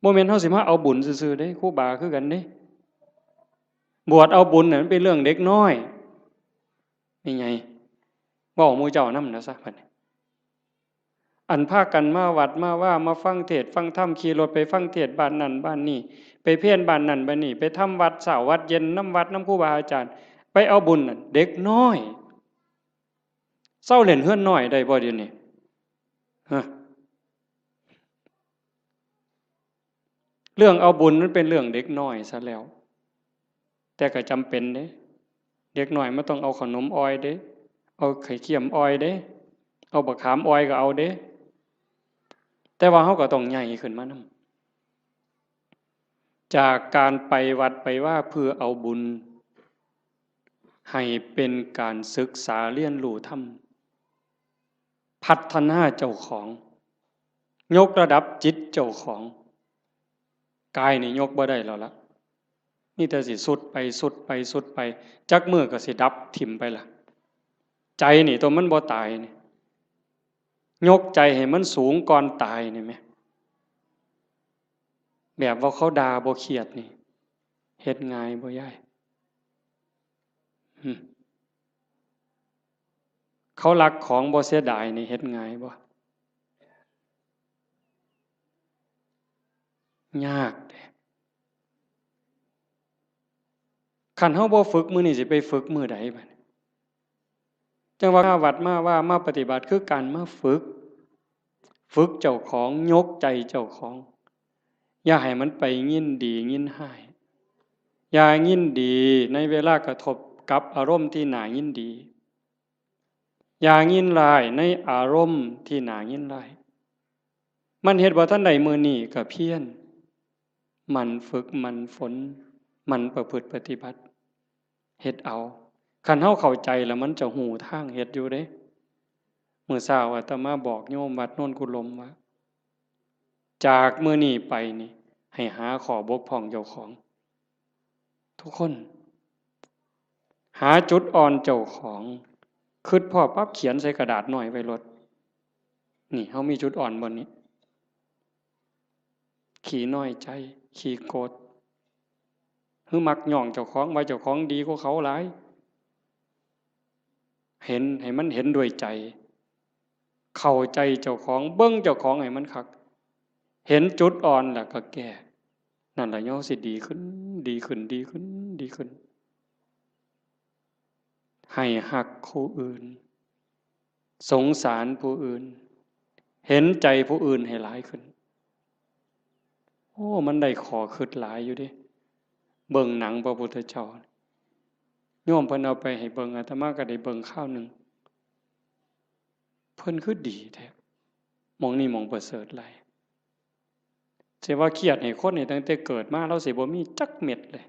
บ่แม่นเฮาสิมาเอาบุญซื่อๆเด้ ครูบาคือกันเด้ บวชเอาบุญน่ะมันเป็นเรื่องเด็กน้อย นี่ไง เว้าหมู่เจ้านำนะซะบัดนี้ อันพากันมาวัดมาวา มาฟังเทศน์ฟังธรรม ขี่รถไปฟังเทศน์บ้านนั่นบ้านนี่ ไปเพลบ้านนั่นบ้านนี่ ไปทำวัดเช้าวัดเย็นนำวัดนำครูบาอาจารย์ ไปเอาบุญนั่น เด็กน้อย เซาเล่นเฮือนน้อยได้บ่เดี๋ยวนี้ ฮะ เรื่องเอาบุญมันเป็นเรื่องเด็กน้อยซะแล้ว แต่ก็จำเป็นเด้ เด็กน้อยมันต้องเอาขนมอ่อยเด้ เอาไข่เค็มอ่อยเด้ เอาบักขามอ่อยก็เอาเด้ แต่ว่าเฮาก็ต้องใหญ่ขึ้นมานำ จากการไปวัดไปวาเพื่อเอาบุญ ให้เป็นการศึกษาเรียนรู้ธรรม พัฒนาเจ้าของ ยกระดับจิตเจ้าของ กายนี่ยกบ่ได้แล้วละ มีแต่สิทรุดไปทรุดไปทรุดไป จักมื้อก็สิดับถิ่มไปละ ใจนี่ตัวมันบ่ตายนี่ ยกใจให้มันสูงก่อนตายนี่แหม แบบว่าเขาด่าบ่เครียดนี่ เฮ็ดง่ายบ่ยาย หึ เขาลักของบ่เสียดายนี่เฮ็ดง่ายบ่ ยากเด้ คันเฮาบ่ฝึกมื้อนี้สิไปฝึกมื้อใดบัดนี้ จั่งว่ามาวัดมาวา มาปฏิบัติคือการมาฝึก ฝึกเจ้าของ ยกใจเจ้าของ อย่าให้มันไปยินดียินร้าย อย่ายินดีในเวลากระทบกับอารมณ์ที่น่ายินดี อย่ายินร้ายในอารมณ์ที่น่ายินร้าย มันเฮ็ดบ่ทันได้มื้อนี้ก็เพียร หมั่นฝึก หมั่นฝน หมั่นประพฤติปฏิบัติ เฮ็ดเอา คันเฮาเข้าใจแล้วมันจะฮู้ทางเฮ็ดอยู่เด้ มื้อเช้าอาตมาบอกโยมวัดโนนกุลมว่า จากมื้อนี้ไปนี่ ให้หาข้อบกพร่องเจ้าของ ทุกคน หาจุดอ่อนเจ้าของ คิดพ้อปั๊บเขียนใส่กระดาษน้อยไว้โลด นี่ เฮามีจุดอ่อนบ่นี้ ขี้น้อยใจ ขี้โกรธ หรือมักย่องเจ้าของ ว่าเจ้าของดีกว่าเขาหลาย เห็น ให้มันเห็นด้วยใจ เข้าใจเจ้าของ เบิ่งเจ้าของให้มันคัก เห็นจุดอ่อนแล้วก็แก้ นั่นล่ะเฮาสิดีขึ้น ดีขึ้น ดีขึ้น ดีขึ้น ให้ฮักผู้อื่น สงสารผู้อื่น เห็นใจผู้อื่นให้หลายขึ้น โอ้ มันได้ข้อคิดหลายอยู่เด้ เบิ่งหนังพระพุทธเจ้า โยมเพิ่นเอาไปให้เบิ่ง อาตมาก็ได้เบิ่งคราวหนึ่ง เพิ่นคือดีแท้ หม่องนี้หม่องประเสริฐหลาย สิว่าเครียดให้คนนี่ตั้งแต่เกิดมา ลาวสิบ่มีจักเม็ดเลย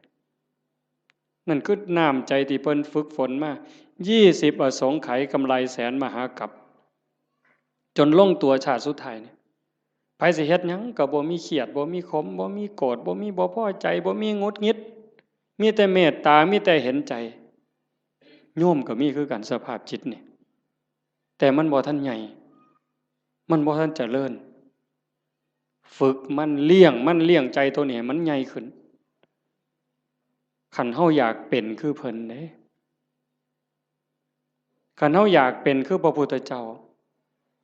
นั่นคือน้ำใจที่เพิ่นฝึกฝนมา ยี่สิบอสงไขยกำไรแสนมหากัป จนลงตัวชาติสุดท้ายนี่ ไผสิเฮ็ดหยังก็บ่มีเครียด บ่มีขม บ่มีโกรธ บ่มีบ่พอใจ บ่มีหงุดหงิด มีแต่เมตตา มีแต่เห็นใจ โยมก็มีคือกันสภาพจิตนี่ แต่มันบ่ทันใหญ่ มันบ่ทันเจริญ ฝึกมัน เลี้ยงมัน เลี้ยงใจตัวนี้ให้มันใหญ่ขึ้น คันเฮาอยากเป็นคือเพิ่นเด้ คันเฮาอยากเป็นคือพระพุทธเจ้า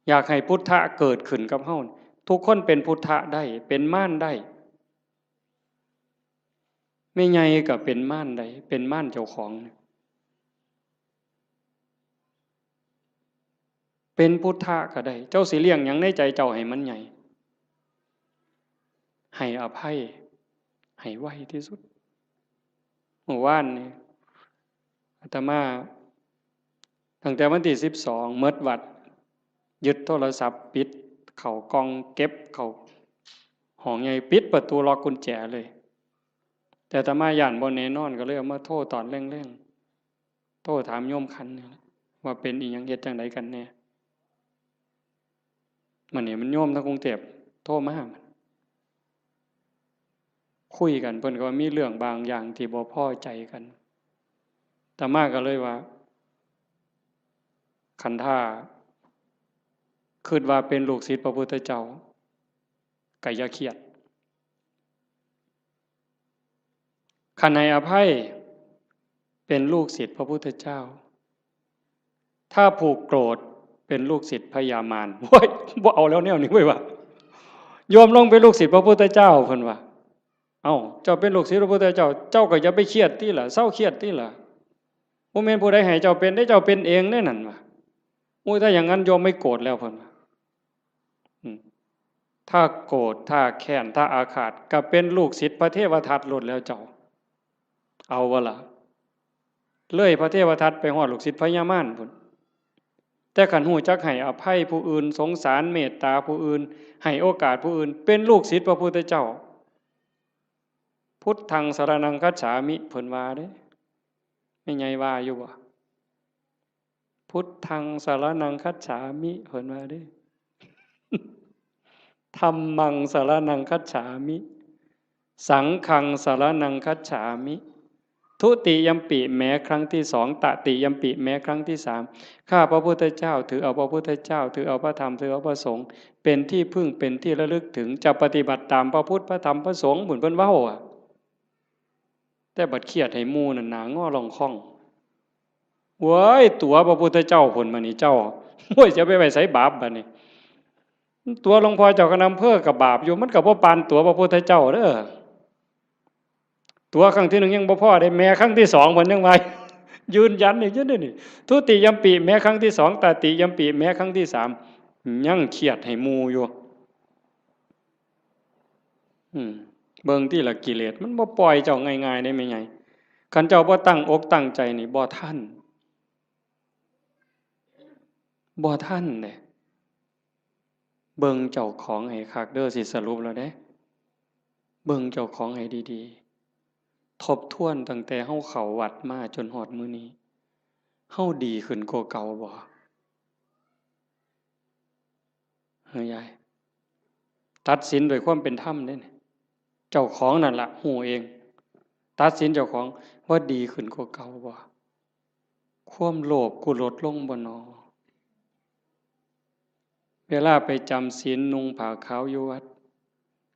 อยากให้พุทธะเกิดขึ้นกับเฮา ทุกคนเป็นพุทธะได้ เป็นมารได้ แม่ใหญ่ก็เป็นมารได้ เป็นมารเจ้าของ เป็นพุทธะก็ได้ เจ้าสิเลี้ยงหยังในใจเจ้าให้มันใหญ่ ให้อภัย ให้ไวที่สุด เมื่อวานนี่ อาตมา ตั้งแต่วันที่สิบสอง หมดวัด ยึดโทรศัพท์ ปิดเข้ากล่อง เก็บเข้าห้องใหญ่ ปิดประตู ล็อกกุญแจเลย แต่อาตมาย้านบ่แน่นอน ก็เลยเอามาโทรตอนแลงๆ โทรถามโยมขันนี่แหละ ว่าเป็นอีหยัง เฮ็ดจั่งใดกันแน่ มื้อนี้มันโยมทางกรุงเทพฯ โทรมา คุยกัน เพิ่นก็ว่ามีเรื่องบางอย่างที่บ่พอใจกัน อาตมาก็เลยว่า คันถ้าคิดว่าเป็นลูกศิษย์พระพุทธเจ้า ก็อย่าเครียด คันให้อภัย เป็นลูกศิษย์พระพุทธเจ้า ถ้าผูกโกรธ เป็นลูกศิษย์พญามาร โอ้ย บ่เอาแล้วแนวนี้เว้ยว่ะ โยมลงเป็นลูกศิษย์พระพุทธเจ้า เพิ่นว่า เอ้า เจ้าเป็นลูกศิษย์พระพุทธเจ้า เจ้าก็อย่าไปเครียดติล่ะ เซาเครียดติล่ะ บ่แม่นผู้ใดให้เจ้าเป็นเด้ เจ้าเป็นเองเด้นั่นว่ะ โอ้ย ถ้าอย่างนั้นโยมไม่โกรธแล้ว เพิ่นว่า อืม ถ้าโกรธ ถ้าแค้น ถ้าอาฆาต ก็เป็นลูกศิษย์พระเทวทัตโลดแล้วเจ้า เอาบ่ล่ะ เลยพระเทวทัตไปฮอดลูกศิษย์พญามารพุ้น แต่คันฮู้จักให้อภัยผู้อื่น สงสารเมตตาผู้อื่น ให้โอกาสผู้อื่น เป็นลูกศิษย์พระพุทธเจ้า พุทธังสรณังคัจฉามิ เพิ่นว่าเด้ แม่ใหญ่ว่าอยู่บ่ พุทธังสรณังคัจฉามิ เพิ่นว่าเด้ ธัมมังสรณังคัจฉามิ สังฆังสรณังคัจฉามิ ทุติยัมปิ แม้ครั้งที่สอง ตติยัมปิ แม้ครั้งที่สาม ข้าพระพุทธเจ้า ถือเอาพระพุทธเจ้า ถือเอาพระธรรม ถือเอาพระสงฆ์ เป็นที่พึ่ง เป็นที่ระลึกถึง จะปฏิบัติตามพระพุทธ พระธรรม พระสงฆ์ พุ้นเพิ่นเว้าอะ แต่บัดเครียดให้หมู่นั่น หน้างอล่องค่อง เว้ย ตั๋วพระพุทธเจ้าพุ้น บัดนี้เจ้า โอ้ย จะไปไว้ไสบาปบัดนี้ ตั๋วหลวงพ่อเจ้าคณะอำเภอก็บาปอยู่ มันก็บ่ปานตั๋วพระพุทธเจ้าเด้อ ตั๋วครั้งที่หนึ่งยังบ่พอเด้ แม้ครั้งที่สองเพิ่นยังว่า ยืนยันอีกอยู่เด้นี่ ทุติยัมปิ แม้ครั้งที่สอง ตติยัมปิ แม้ครั้งที่สาม ยังเครียดให้หมู่อยู่ อืม เบิ่งติล่ะ กิเลสมันบ่ปล่อยเจ้าง่ายๆเด้แม่ใหญ่ คันเจ้าบ่ตั้งอกตั้งใจนี่ บ่ทัน บ่ทันเด้ เบิ่งเจ้าของให้คักเด้อ สิสรุปแล้วเด้ เบิ่งเจ้าของให้ดีๆ ทบทวนตั้งแต่เฮาเข้าวัดมาจนฮอดมื้อนี้ เฮาดีขึ้นกว่าเก่าบ่ เฮ้ยยาย ตัดสินด้วยความเป็นธรรมเด้นี่ เจ้าของนั่นล่ะฮู้เอง ตัดสินเจ้าของว่าดีขึ้นกว่าเก่าบ่ ความโลภกูลดลงบ่นอ เวลาไปจำศีลนุ่งผ้าขาวอยู่วัด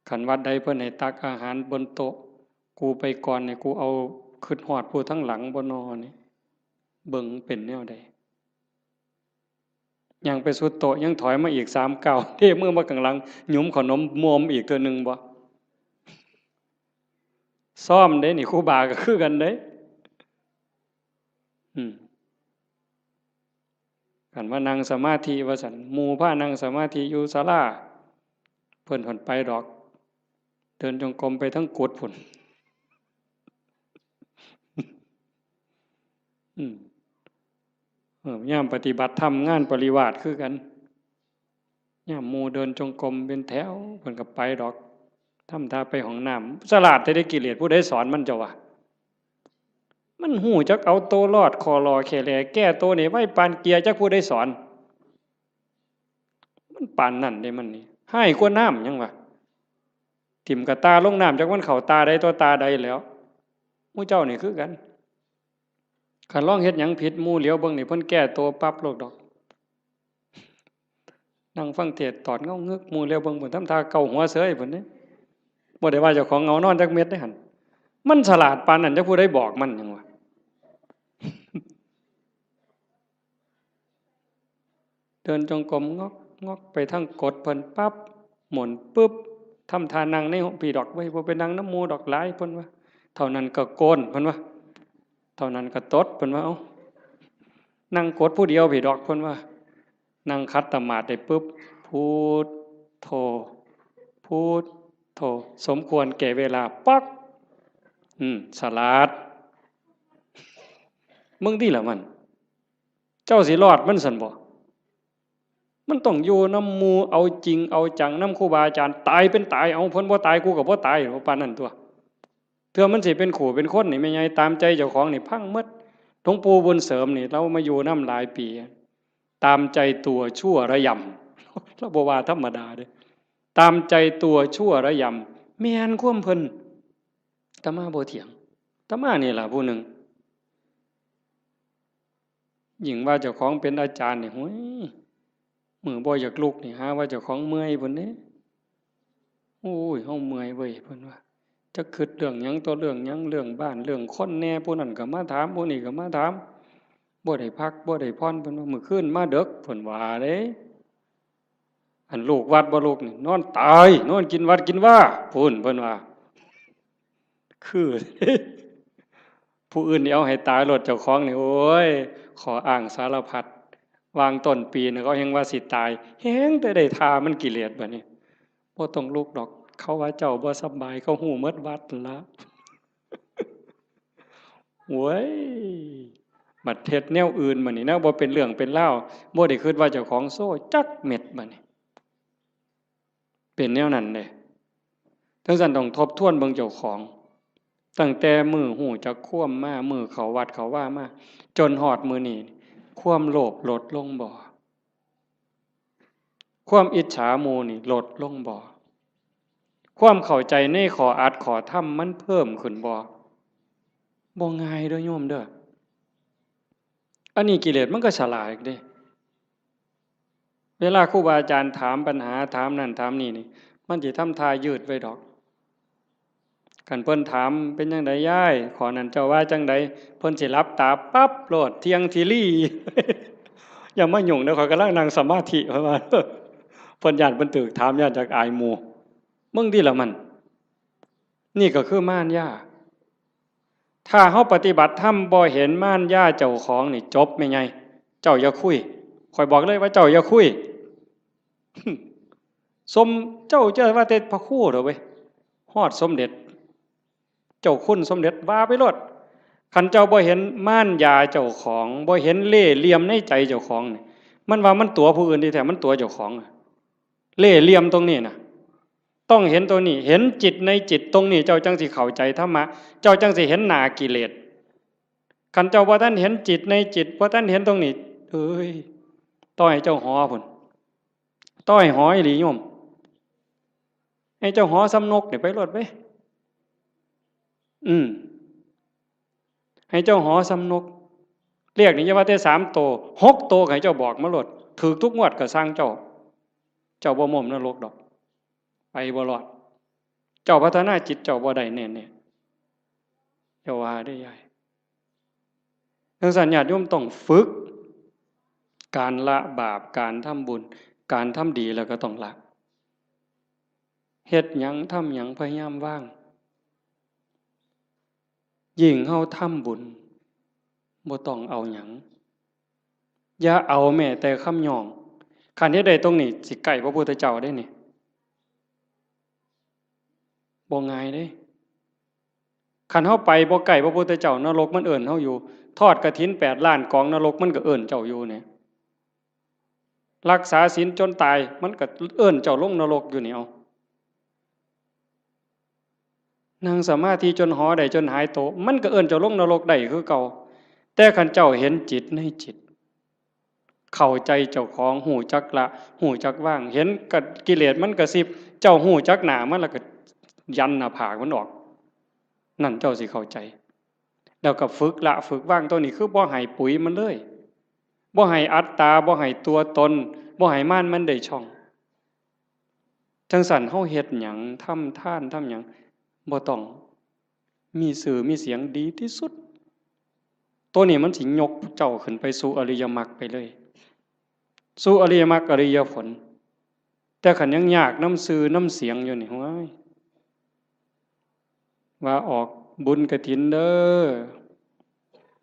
คันวัดใดเพิ่นให้ตักอาหารบนโต๊ะ กูไปก่อนนี่ กูเอา คิดฮอดผู้ทางหลังบ่นอนี่ เบิ่งเป็นแนวใด ย่างไปสุดโต๊ะ ยังถอยมาอีกสามก้าว เทมือมาข้างหลัง หยุมขนมมวมอีกเทื่อหนึ่งบ่ ซ้อมเด้นี่ ครูบาก็คือกันเด้ อืม คันว่านั่งสมาธิว่าซั่น หมู่พานั่งสมาธิอยู่ศาลา เพิ่นผ่อนไปดอก เดินจงกรมไปทั้งกุฏิพุ้น อืม เออ ยามปฏิบัติธรรมงานปริวาสคือกัน ยามหมู่เดินจงกรมเป็นแถว เพิ่นก็ไปดอก ทำท่าไปห้องน้ำ ฉลาดแท้เด้ กิเลสผู้ใดสอนมันเจ้าวะ มันฮู้จักเอาตัวรอด ข้อหล่อแค่แหล่แก้ตัวนี่ไวปานเกียร์ จักผู้ใดสอน มันปานนั้นเด้มันนี่ ฮ้ายกว่าน้ำหยังวะ ถิ่มกะตาลงน้ำ จักมันเข้าตาใดต่อตาใดแล้ว หมู่เจ้านี่คือกัน คันลองเฮ็ดหยังผิด หมู่เหลียวเบิ่งนี่ เพิ่นแก้ตัวปั๊บโลดดอก นั่งฟังเทศน์ตอดเหงางึก หมู่เหลียวเบิ่งพุ้น ทำท่าเกาหัวเสยพุ้นเด้ บ่ได้ว่าเจ้าของเหงานอนจักเม็ดเด้หั่น มันฉลาดปานนั้น จักผู้ใดบอกมันหยังวะ เดินจงกรมงอกงอกไปทางกุฏิเพิ่นปั๊บ หมุนปึ๊บ ทำท่านั่งในพี้ดอก เว้ย บ่ไปนั่งนำหมู่ดอก หลาย เพิ่นว่า เท่านั้นก็โกน เพิ่นว่า เท่านั้นก็ตด เพิ่นว่า เอ้า นั่งกุฏิผู้เดียวพี้ดอก เพิ่นว่า นั่งขัดสมาธิได้ปึ๊บ พุทโธ พุทโธ สมควรแก่เวลา ป๊อก อืม ฉลาด มึงติล่ะมัน เจ้าสิรอดมันซั่นบ่ มันต้องอยู่นำหมู่ เอาจริงเอาจังนำครูบาอาจารย์ ตายเป็นตาย เอา เพิ่นบ่ตาย กูก็บ่ตาย ปานนั้นตั่ว เทื่อมันสิเป็นคู่เป็นคนนี่ แม่ใหญ่ ตามใจเจ้าของนี่พังหมด หลวงปู่บุญเสริมนี่ ลาวมาอยู่นำหลายปี ตามใจตัวชั่วระยำ ลาวบ่ว่าธรรมดาเด้ ตามใจตัวชั่วระยำ แม่นความเพิ่น อาตมาบ่เถียง อาตมานี่ล่ะผู้หนึ่ง ยิ่งว่าเจ้าของเป็นอาจารย์นี่ โอ้ย มื้อบ่อยากลุกนี่ หาว่าเจ้าของเมื่อยพุ้นเด้ โอ้ย เฮาเมื่อยเว้ย เพิ่นว่า จักคิดเรื่องหยังต่อเรื่องหยัง เรื่องบ้าน เรื่องคนแหน่ ผู้นั้นก็มาถาม ผู้นี้ก็มาถาม บ่ได้พัก บ่ได้ผ่อน เพิ่นว่า มื้อคืนมาดึก เพิ่นว่าเด้ อันลูกวัดบ่ลุกนี่ นอนตาย นอนกินวัดกินวา พุ้น เพิ่นว่า คือ ผู้อื่นนี่เอาให้ตายโลด เจ้าของนี่ โอ้ย ข้ออ้างสารพัด วางต้นปีนี่ เขาแฮ่งว่าสิตาย แฮ่งแต่ได้ท่ามันกิเลสบัดนี้ บ่ต้องลุกดอก เขาว่าเจ้าบ่สำบาย เขาฮู้หมดวัดละ โว้ย บัดเฮ็ดแนวอื่นบัดนี้นะ บ่เป็นเรื่องเป็นราว บ่ได้คิดว่าเจ้าของโซ่จักเม็ดบัดนี้ เป็นแนวนั้นเด้ จั่งซั้นต้องทบทวนเบิ่งเจ้าของ ตั้งแต่มื้อฮู้จักความมา มื้อเข้าวัดเข้าวามา จนฮอดมื้อนี้ ความโลภลดลงบ่ ความอิจฉาหมู่นี่ลดลงบ่ ความเข้าใจในข้ออัดข้อธรรมมันเพิ่มขึ้นบ่ บ่ง่ายเด้อโยมเด้อ อันนี้กิเลสมันก็ฉลาดเด้ เวลาครูบาอาจารย์ถามปัญหา ถามนั่นถามนี่นี่ มันสิทำท่ายืดไว้ดอก คันเพิ่นถาม เป็นจั่งใดยาย ข้อนั้นเจ้าว่าจั่งใด เพิ่นสิหลับตาปั๊บโลด เที่ยงทีรี อย่ามายุ่งเด้อ ข้อยกำลังนั่งสมาธิ เพิ่นว่า เพิ่นย้านเพิ่นถูกถาม ย้านจักอายหมู่ มึงติล่ะมัน นี่ก็คือมารยา ถ้าเฮาปฏิบัติธรรมบ่เห็นมารยาเจ้าของนี่จบแม่ใหญ่ เจ้าอย่าคุย ข้อยบอกเลยว่าเจ้าอย่าคุย สม เจ้าจะว่าแต่พระครูเด้อเว้ย ฮอดสมเด็จ เจ้าคุณสมเด็จว่าไปโลด คันเจ้าบ่เห็นมารยาเจ้าของ บ่เห็นเล่ห์เหลี่ยมในใจเจ้าของนี่ มันว่ามันตั๋วผู้อื่นที่แท้มันตั๋วเจ้าของอะ เล่ห์เหลี่ยมตรงนี้นะ ต้องเห็นตรงนี้ เห็นจิตในจิตตรงนี้ เจ้าจั่งสิเข้าใจธรรมะ เจ้าจั่งสิเห็นหน้ากิเลส คันเจ้าบ่ทันเห็นจิตในจิต บ่ทันเห็นตรงนี้ เอ้ย ต่อให้เจ้าหอพุ้น ต่อให้หออีหลีโยม ให้เจ้าหอส่ำนกนี่ไปโลดเว้ย อืม ให้เจ้าหอส่ำนก เลขนี่อย่าว่าแต่สามโต หกโตก็ให้เจ้าบอกมาโลด ถูกทุกงวดก็ซ่างเจ้า เจ้าบ่ม่มนรกดอก ไปบ่รอด เจ้าพัฒนาจิตเจ้าบ่ได้แน่ๆ อย่าว่าเด้อยาย จั่งซั้นญาติโยมต้องฝึก การละบาป การทำบุญ การทำดีแล้วก็ต้องละ เฮ็ดหยังทำหยังพยายามวาง ยิ่งเฮาทำบุญ บ่ต้องเอาหยัง อย่าเอาแม้แต่คำย่อง คันเฮ็ดได้ตรงนี้ สิใกล้พระพุทธเจ้าเด้นี่ บ่ง่ายเด้ คันเฮาไปบ่ใกล้พระพุทธเจ้า นรกมันเอิ้นเฮาอยู่ ทอดกฐินแปดล้านกอง นรกมันก็เอิ้นเจ้าอยู่เนี่ย รักษาศีลจนตาย มันก็เอิ้นเจ้าลงนรกอยู่นี่ เอา นั่งสมาธิจนหอได้จนหายโต มันก็เอิ้นเจ้าลงนรกได้คือเก่า แต่คันเจ้าเห็นจิตในจิต เข้าใจเจ้าของ ฮู้จักละ ฮู้จักวาง เห็นกะ กิเลสมันกระซิบ เจ้าฮู้จักหน้ามันแล้วก็ยันหน้าผากมันออก นั่นเจ้าสิเข้าใจ แล้วก็ฝึกละฝึกวาง ตัวนี้คือบ่ให้ปุ๋ยมันเลย บ่ให้อัตตา บ่ให้ตัวตน บ่ให้มารมันได้ช่อง จั่งซั้นเฮาเฮ็ดหยัง ทำทาน ทำหยัง บ่ต้องมีชื่อมีเสียง ดีที่สุด ตัวนี้มันสิยกเจ้าขึ้นไปสู่อริยมรรคไปเลย สู่อริยมรรคอริยผล แต่คันยังยากนำชื่อนำเสียงอยู่นี่ โอ้ย ว่าออกบุญกฐินเด้อ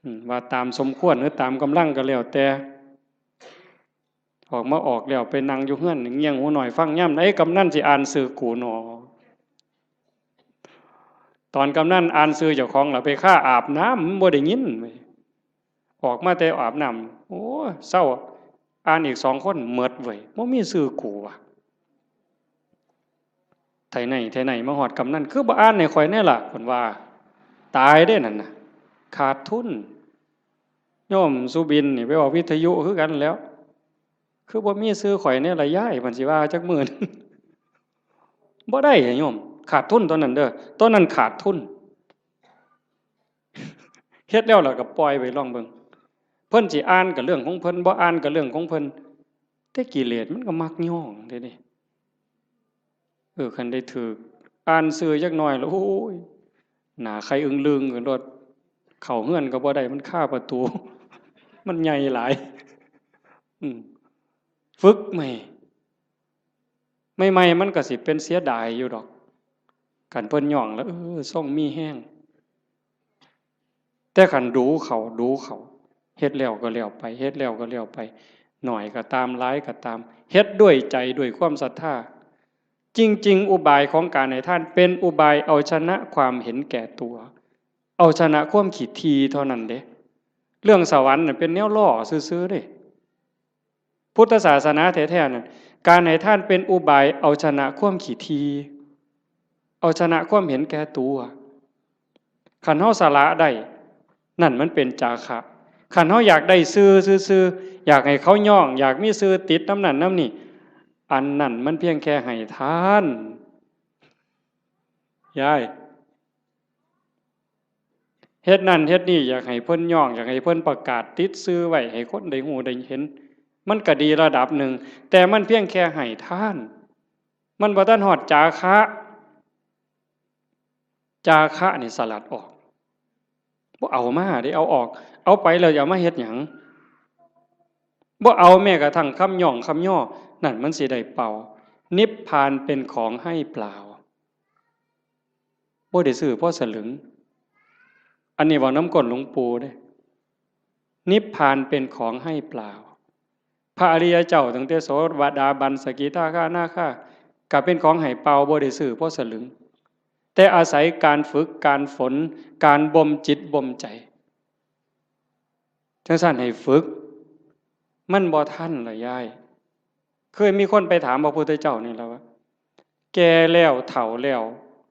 อืม ว่าตามสมควรหรือตามกำลังก็แล้วแต่ ออกมาออกแล้วไปนั่งอยู่เฮือนเงี่ยงหูหน่อยฟังยามใดกำนันสิอ่านชื่อกูหนอ ตอนกำนันอ่านชื่อเจ้าของล่ะไปคาอาบน้ำ มันบ่ได้ยินเว้ย ออกมาแต่อาบน้ำ โอ้ เซา อ่านอีกสองคน หมดเว้ย บ่มีชื่อกูว่ะ ไถไห้ไถไห้มาฮอดกำนัน คือบ่อ่านให้ข้อยแน่ล่ะ เพิ่นว่า ตายเด้นั่นน่ะ ขาดทุน โยมสุบินนี่ไปออกวิทยุคือกันแหล้ว คือบ่มีชื่อข้อยแน่ล่ะยาย เพิ่นสิว่าจักมื้อหนึ่ง บ่ได้อะโยม ขาดทุนตอนนั้นเด้อ ตอนนั้นขาดทุน เฮ็ดแล้วล่ะก็ปล่อยไปลองเบิ่ง เพิ่นสิอ่านก็เรื่องของเพิ่น บ่อ่านก็เรื่องของเพิ่น แต่กิเลสมันก็มักย้องเด้นี่ เออ คันได้ถืกอ่านชื่อจักหน่อยแล้ว โอ้ย หน้าไข่อึ้งลึงกันโลด เข้าเฮือนก็บ่ได้ มันคาประตู มันใหญ่หลาย อืม ฝึกใหม่ ใหม่ๆ มันก็สิเป็นเสียดายอยู่ดอก คันเพิ่นย้องแล้ว เออ ทรงมีแฮง แต่คันดูเขา ดูเขา เฮ็ดแล้วก็แล้วไป เฮ็ดแล้วก็แล้วไป น้อยก็ตาม หลายก็ตาม เฮ็ดด้วยใจ ด้วยความศรัทธา จริงๆ อุบายของการให้ทานเป็นอุบายเอาชนะความเห็นแก่ตัว เอาชนะความขี้ถี่เท่านั้นเด้ เรื่องสวรรค์น่ะเป็นแนวล้อซื่อๆ เด้ พุทธศาสนาแท้ๆ นั่น การให้ทานเป็นอุบายเอาชนะความขี้ถี่ เอาชนะความเห็นแก่ตัว คันเฮาสละได้ นั่นมันเป็นจาคะ คันเฮาอยากได้ชื่อซื่อๆ อยากให้เขาย้อง อยากมีชื่อติดนำนั่นนำนี่ อันนั้นมันเพียงแค่ให้ทาน ยาย เฮ็ดนั่นเฮ็ดนี่ อยากให้เพิ่นย้อง อยากให้เพิ่นประกาศติดชื่อไว้ ให้คนได้ฮู้ได้เห็น มันก็ดีระดับหนึ่ง แต่มันเพียงแค่ให้ทาน มันบ่ทันฮอดจาคะ จาคะนี่สลัดออก บ่เอามาเด้ เอาออก เอาไปแล้วจะเอามาเฮ็ดหยัง บ่เอาแม้กระทั่งคำย้องคำย่อ นั่นมันสิได้เป่า นิพพานเป็นของให้เปล่า บ่ได้ซื้อพอสลึง อันนี้เว้านำก้นหลวงปู่เด้ นิพพานเป็นของให้เปล่า พระอริยเจ้าตั้งแต่โสดาบัน สกิทาคา อนาคา ก็เป็นของให้เปล่า บ่ได้ซื้อพอสลึง แต่อาศัยการฝึก การฝน การบ่มจิตบ่มใจ จั่งซั้นให้ฝึก มันบ่ทันล่ะยาย เคยมีคนไปถามพระพุทธเจ้านี่ล่ะว่า แก่แล้วเฒ่าแล้ว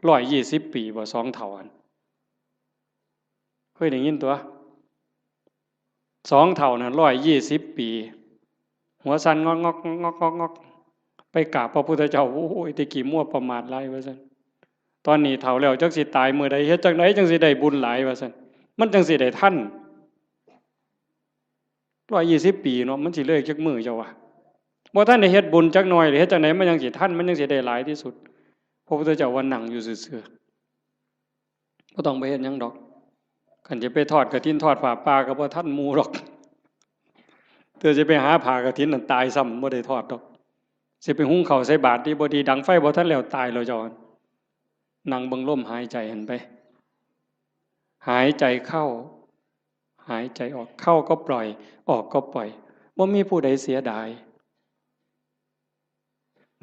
ร้อยยี่สิบปีบ่ สองเฒ่าหั่น เคยได้ยินตั่ว สองเฒ่านั่น ร้อยยี่สิบปี หัวสั่นงอกๆ งอกๆ งอกๆ ไปกราบพระพุทธเจ้า โอ้ย แต่กี้มัวประมาทหลาย ว่าซั่น ตอนนี้เฒ่าแล้ว จักสิตายมื้อใด เฮ็ดจั่งใดจั่งสิได้บุญหลาย ว่าซั่น มันจั่งสิได้ทัน ร้อยยี่สิบปีเนาะ มันสิเลยจักมื้อเจ้าว่า บ่ทันได้เฮ็ดบุญจักหน่อย เฮ็ดจั่งใดมันจั่งสิทัน มันจั่งสิได้หลายที่สุด พระพุทธเจ้าว่านั่งอยู่ซื่อๆ บ่ต้องไปเฮ็ดหยังดอก คันจะไปทอดกฐินทอดผ้าป่าก็บ่ทันหมู่ดอก เทื่อสิไปหาผ้ากฐินนั่นตายซ้ำ บ่ได้ทอดดอก สิไปหุงข้าวใส่บาตรดีบ่ดี ดังไฟบ่ทันแล้ว ตายแล้วเจ้า นั่งเบิ่งลมหายใจหั่นไป หายใจเข้า หายใจออก เข้าก็ปล่อย ออกก็ปล่อย บ่มีผู้ใดเสียดาย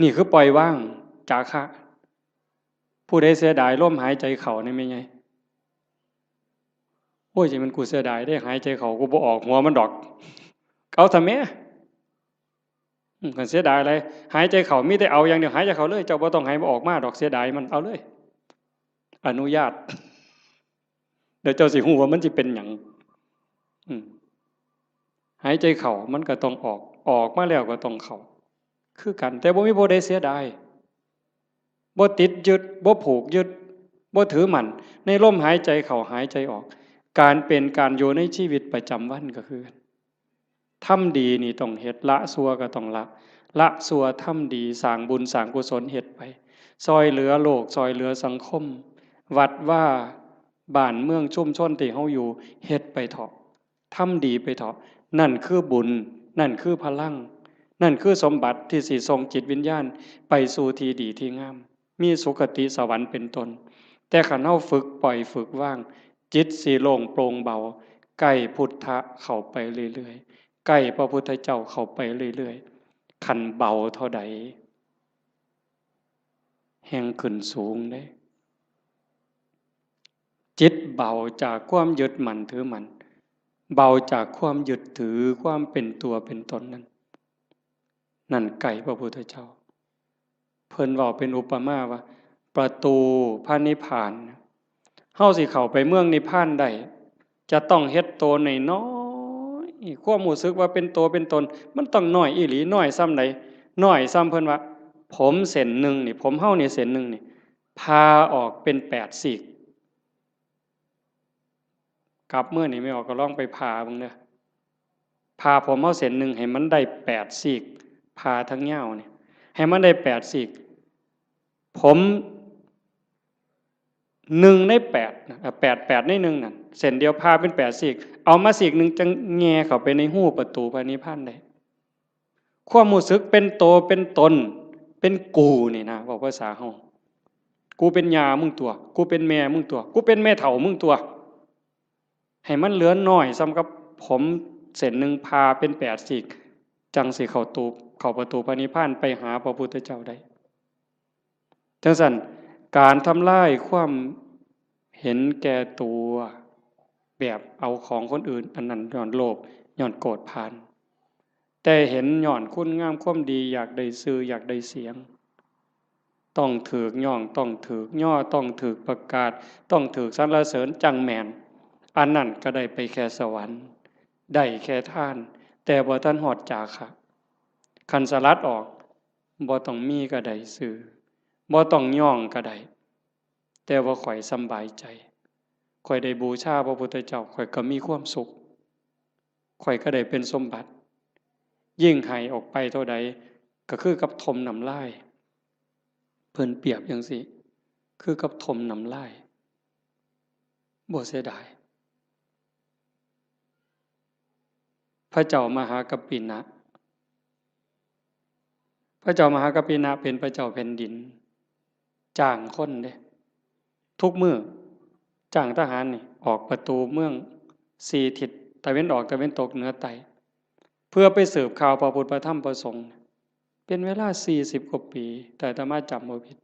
นี่คือปล่อยวาง จาคะ ผู้ใดเสียดายลมหายใจเข้านี่แม่นไง โอ้ย สิแม่นกูเสียดายเด้ หายใจเข้ากูบ่ออกหัวมันดอก เอาซะแหม อืม คันเสียดายอะไร หายใจเข้ามีแต่เอาอย่างเดียว หายใจเข้าเลย เจ้าบ่ต้องให้มันออกมาดอก เสียดายมัน เอาเลย อนุญาต เดี๋ยวเจ้าสิฮู้ว่ามันสิเป็นหยัง อืม หายใจเข้ามันก็ต้องออก ออกมาแล้วก็ต้องเข้า คือกัน แต่บ่มีผู้ใดเสียดาย บ่ติดยึด บ่ผูกยึด บ่ถือมั่น ในลมหายใจเข้าหายใจออก การเป็นการอยู่ในชีวิตประจำวันก็คือกัน ทำดีนี่ต้องเฮ็ด ละชั่วก็ต้องละ ละชั่วทำดี สร้างบุญสร้างกุศลเฮ็ดไป ซ่อยเหลือโลก ซ่อยเหลือสังคม วัดวา บ้านเมืองชุมชนที่เฮาอยู่ เฮ็ดไปเถาะ ทำดีไปเถาะ นั่นคือบุญ นั่นคือพลัง นั่นคือสมบัติที่สิส่งจิตวิญญาณไปสู่ที่ดีที่งาม มีสุคติสวรรค์เป็นต้น แต่คันเฮาฝึกปล่อยฝึกวาง จิตสิโล่งโปร่งเบา ใกล้พุทธะเข้าไปเรื่อยๆ ใกล้พระพุทธเจ้าเข้าไปเรื่อยๆ คันเบาเท่าใด แฮ่งขึ้นสูงเด้ จิตเบาจากความยึดมั่นถือมั่น เบาจากความยึดถือความเป็นตัวเป็นตนนั้น นั่นใกล้พระพุทธเจ้า เพิ่นเว้าเป็นอุปมาว่า ประตูพระนิพพาน เฮาสิเข้าไปเมืองนิพพานได้ จะต้องเฮ็ดโตน้อยๆ ความรู้สึกว่าเป็นโตเป็นตน มันต้องน้อยอีหลี น้อยส่ำใด น้อยส่ำเพิ่นว่า ผมเส้นหนึ่งนี่ ผมเฮานี่เส้นหนึ่งนี่ ผ่าออกเป็นแปดซีก กลับมื้อนี่แม่ออกก็ลองไปผ่าเบิ่งเด้อ ผ่าผมเฮาเส้นหนึ่งให้มันได้แปดซีก ผ่าทั้งยาวนี่ ให้มันได้แปดซีก ผมหนึ่งในแปดนะ แปด แปดในหนึ่งนั่น เส้นเดียวผ่าเป็นแปดซีก เอามาซีกหนึ่งจั่งแหย่เข้าไปในฮูประตูพระนิพพานได้ ความรู้สึกเป็นโตเป็นตน เป็นกูนี่นะ เว้าภาษาเฮา กูเป็นย่ามึงตั๊ว กูเป็นแม่มึงตั๊ว กูเป็นแม่เฒ่ามึงตั๊ว ให้มันเหลือน้อยส่ำกับผมเส้นหนึ่งผ่าเป็นแปดซีก จั่งสิเข้าตู เข้าประตูพระนิพพานไปหาพระพุทธเจ้าได้ จั่งซั้น การทำลายความเห็นแก่ตัว แบบเอาของคนอื่น อันนั้นย้อนโลภ ย้อนโกรธพาน แต่เห็นย้อนคุณงามความดี อยากได้ชื่อ อยากได้เสียง ต้องถูกย้อง ต้องถูกย่อ ต้องถูกประกาศ ต้องถูกสรรเสริญจั่งแม่น อันนั้นก็ได้ไปแค่สวรรค์ ได้แค่ทาน แต่บ่ทันฮอดจาคะ คันสลัดออก บ่ต้องมีก็ได้ชื่อ บ่ต้องย้องก็ได้ แต่ว่าข้อยสำบายใจ ข้อยได้บูชาพระพุทธเจ้า ข้อยก็มีความสุข ข้อยก็ได้เป็นสมบัติ ยิ่งให้ออกไปเท่าใด ก็คือกับถมน้ำลาย เพิ่นเปรียบจั่งซี้ คือกับถมน้ำลาย บ่เสียดาย พระเจ้ามหากัปปินะ พระเจ้ามหากัปปินะเป็นพระเจ้าแผ่นดิน จ้างคนเด้ ทุกมื้อ จ้างทหารนี่ ออกประตูเมืองสี่ทิศ ตะเว็นออก ตะเว็นตก เหนือ ใต้ เพื่อไปสืบข่าวพระพุทธ พระธรรม พระสงฆ์ เป็นเวลาสี่สิบกว่าปี ถ้าอาตมาจำบ่ผิด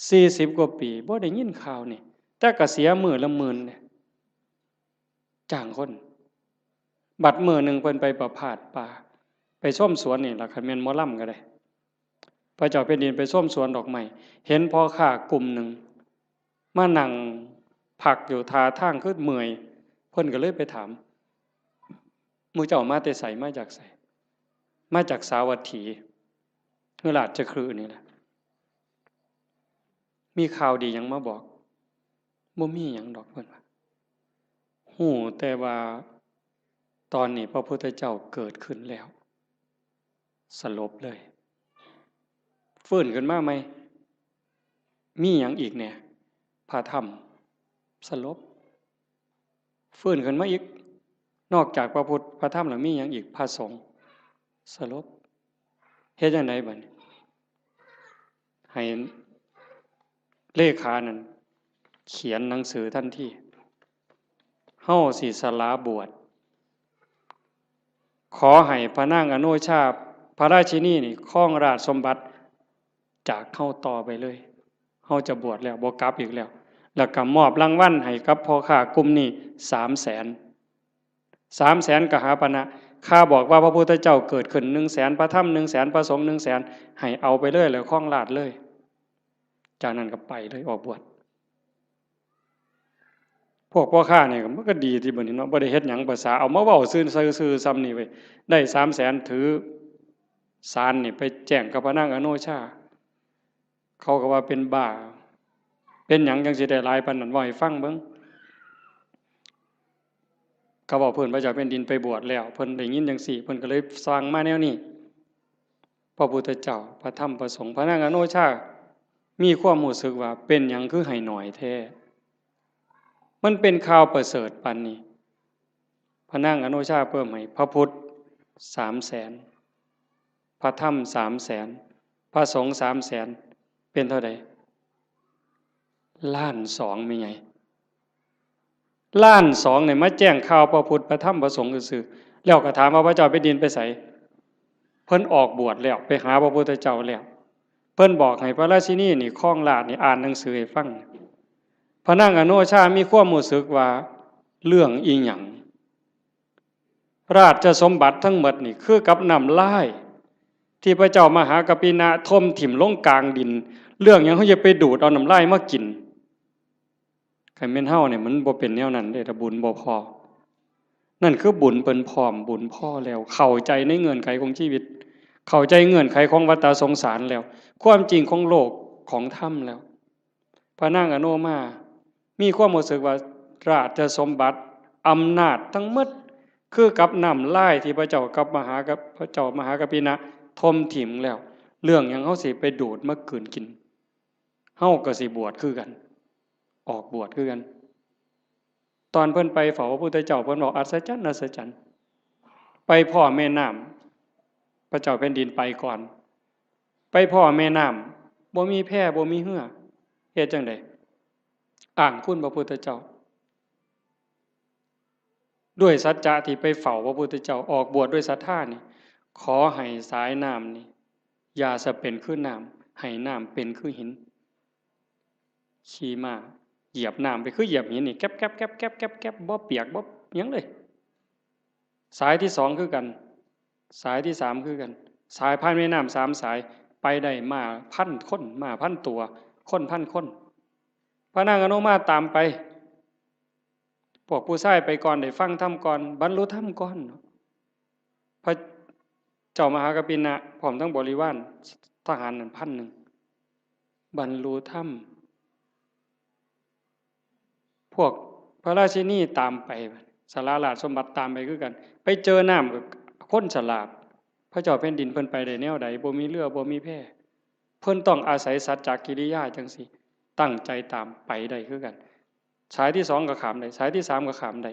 สี่สิบกว่าปี บ่ได้ยินข่าวนี่ แต่ก็เสียมื้อละหมื่นเด้ จ้างคน บัดมื้อหนึ่งเพิ่นไปประพาสป่า ไปชมสวนนี่ล่ะ คันแม่นหมอลำก็ได้ พระเจ้าแผ่นดินไปชมสวนดอกไม้ เห็นพ่อค้ากลุ่มหนึ่ง มานั่งพักอยู่ท่าทางคือเมื่อย เพิ่นก็เลยไปถาม หมู่เจ้ามาแต่ไส มาจากไส มาจากสาวัตถี คือราชคฤห์นี่แหละ มีข่าวดีหยังมาบอก บ่มีหยังดอก เพิ่นว่า ฮู้แต่ว่าตอนนี้พระพุทธเจ้าเกิดขึ้นแล้ว สลบเลย ฟื้นขึ้นมาใหม่ มีหยังอีกแหน่ พระธรรม สลบ ฟื้นขึ้นมาอีก นอกจากพระพุทธ พระธรรมแล้วมีหยังอีก พระสงฆ์ สลบ เฮ็ดจั่งใดบัดนี้ ให้เลขานั่นเขียนหนังสือทันที เฮาสิสละบวช ขอให้พระนางอโนชา พระราชินีนี่ครองราชสมบัติจากเฮาต่อไปเลย เฮาจะบวชแล้ว บ่กลับอีกแล้ว แล้วก็มอบรางวัลให้กับพ่อค้ากลุ่มนี้สามแสน สามแสนกหาปณะ ข้าบอกว่าพระพุทธเจ้าเกิดขึ้นหนึ่งแสน พระธรรมหนึ่งแสน พระสงฆ์หนึ่งแสน ให้เอาไปเลย แล้วครองราชย์เลย จากนั้นก็ไปเลย ออกบวช พวกพ่อค้านี่มันก็ดีที่บัดนี้เนาะ บ่ได้เฮ็ดหยัง ภาษาเอามาเว้าซื่อๆ ซื่อๆ ส่ำนี่เว้ย ได้สามแสน ถือสารนี่ไปแจ้งกับพระนางอโนชา เขาก็ว่าเป็นบ้า เป็นหยังจั่งสิได้หลายปานนั้น เว้าให้ฟังเบิ่ง เขาเว้าพื้นพระเจ้าแผ่นดินไปบวชแล้ว เพิ่นได้ยินจั่งซี้ เพิ่นก็เลยสั่งมาแนวนี้ พระพุทธเจ้า พระธรรม พระสงฆ์ พระนางอโนชา มีความรู้สึกว่าเป็นหยังคือให้น้อยแท้ มันเป็นข่าวประเสริฐปานนี้ พระนางอโนชาเพิ่มให้ พระพุทธสามแสน พระธรรมสามแสน พระสงฆ์สามแสน เป็นเท่าใด ล้านสอง แม่ใหญ่ ล้านสองเนี่ยมาแจ้งข่าวพระพุทธ พระธรรม พระสงฆ์ซื่อๆ แล้วก็ถามว่าพระเจ้าแผ่นดินไปไส เพิ่นออกบวชแล้ว ไปหาพระพุทธเจ้าแล้ว เพิ่นบอกให้พระราชินีนี่ครองราชย์นี่ อ่านหนังสือให้ฟัง พระนางอโนชามีความรู้สึกว่าเรื่องอีหยัง ราชสมบัติทั้งหมดนี่คือกับน้ำลาย ที่พระเจ้ามหากัปปินะถมถิ่มลงกลางดิน เรื่องหยังเฮาจะไปดูดเอาน้ำลายมากิน คันแม่นเฮาเนี่ยมันบ่เป็นแนวนั้นเด้ ถ้าบุญบ่พอ นั่นคือบุญเพิ่นพร้อม บุญพอแล้ว เข้าใจในเงื่อนไขของชีวิต เข้าใจเงื่อนไขของวัฏสงสารแล้ว ความจริงของโลกของธรรมแล้ว พระนางอโนมา มีความรู้สึกว่าราชสมบัติ อำนาจทั้งหมด คือกับน้ำลายที่พระเจ้ากับมหากับ พระเจ้ามหากัปปินะถมถิ่มแล้ว เรื่องหยังเฮาสิไปดูดมากืนกิน เฮาก็สิบวชคือกัน ออกบวชคือกัน ตอนเพิ่นไปเฝ้าพระพุทธเจ้า เพิ่นบอก "อัศจรรย์ อัศจรรย์" ไปพ้อแม่น้ำ พระเจ้าแผ่นดินไปก่อน ไปพ้อแม่น้ำ บ่มีแพ บ่มีเฮือ เฮ็ดจั่งใด อ้างคุณพระพุทธเจ้า ด้วยสัจจะที่ไปเฝ้าพระพุทธเจ้า ออกบวชด้วยศรัทธานี่ ขอให้สายน้ำนี่ อย่าสะเป็นคือน้ำ ให้น้ำเป็นคือหิน ขี่ม้าเหยียบน้ำไปคือเหยียบหินนี่ แก๊บแก๊บแก๊บแก๊บแก๊บแก๊บ บ่เปียกบ่หยังเลย สายที่สองคือกัน สายที่สามคือกัน สายผ่านแม่น้ำสามสาย ไปได้ม้าพันคน ม้าพันตัว คนพันคน พระนางอโนมาตามไป พวกผู้ชายไปก่อน ได้ฟังธรรมก่อน บรรลุธรรมก่อน พระเจ้ามหากัปปินะ พร้อมทั้งบริวารทหารนั่นพันหนึ่ง บรรลุธรรม พวกพระราชินีตามไป สละราชสมบัติตามไปคือกัน ไปเจอน้ำกับคนฉลาด พระเจ้าแผ่นดินเพิ่นไปได้แนวใด บ่มีเรือ บ่มีแพ เพิ่นต้องอาศัยสัจจกิริยาจั่งซี้ ตั้งใจตามไปได้คือกัน สายที่สองก็ข้ามได้ สายที่สามก็ข้ามได้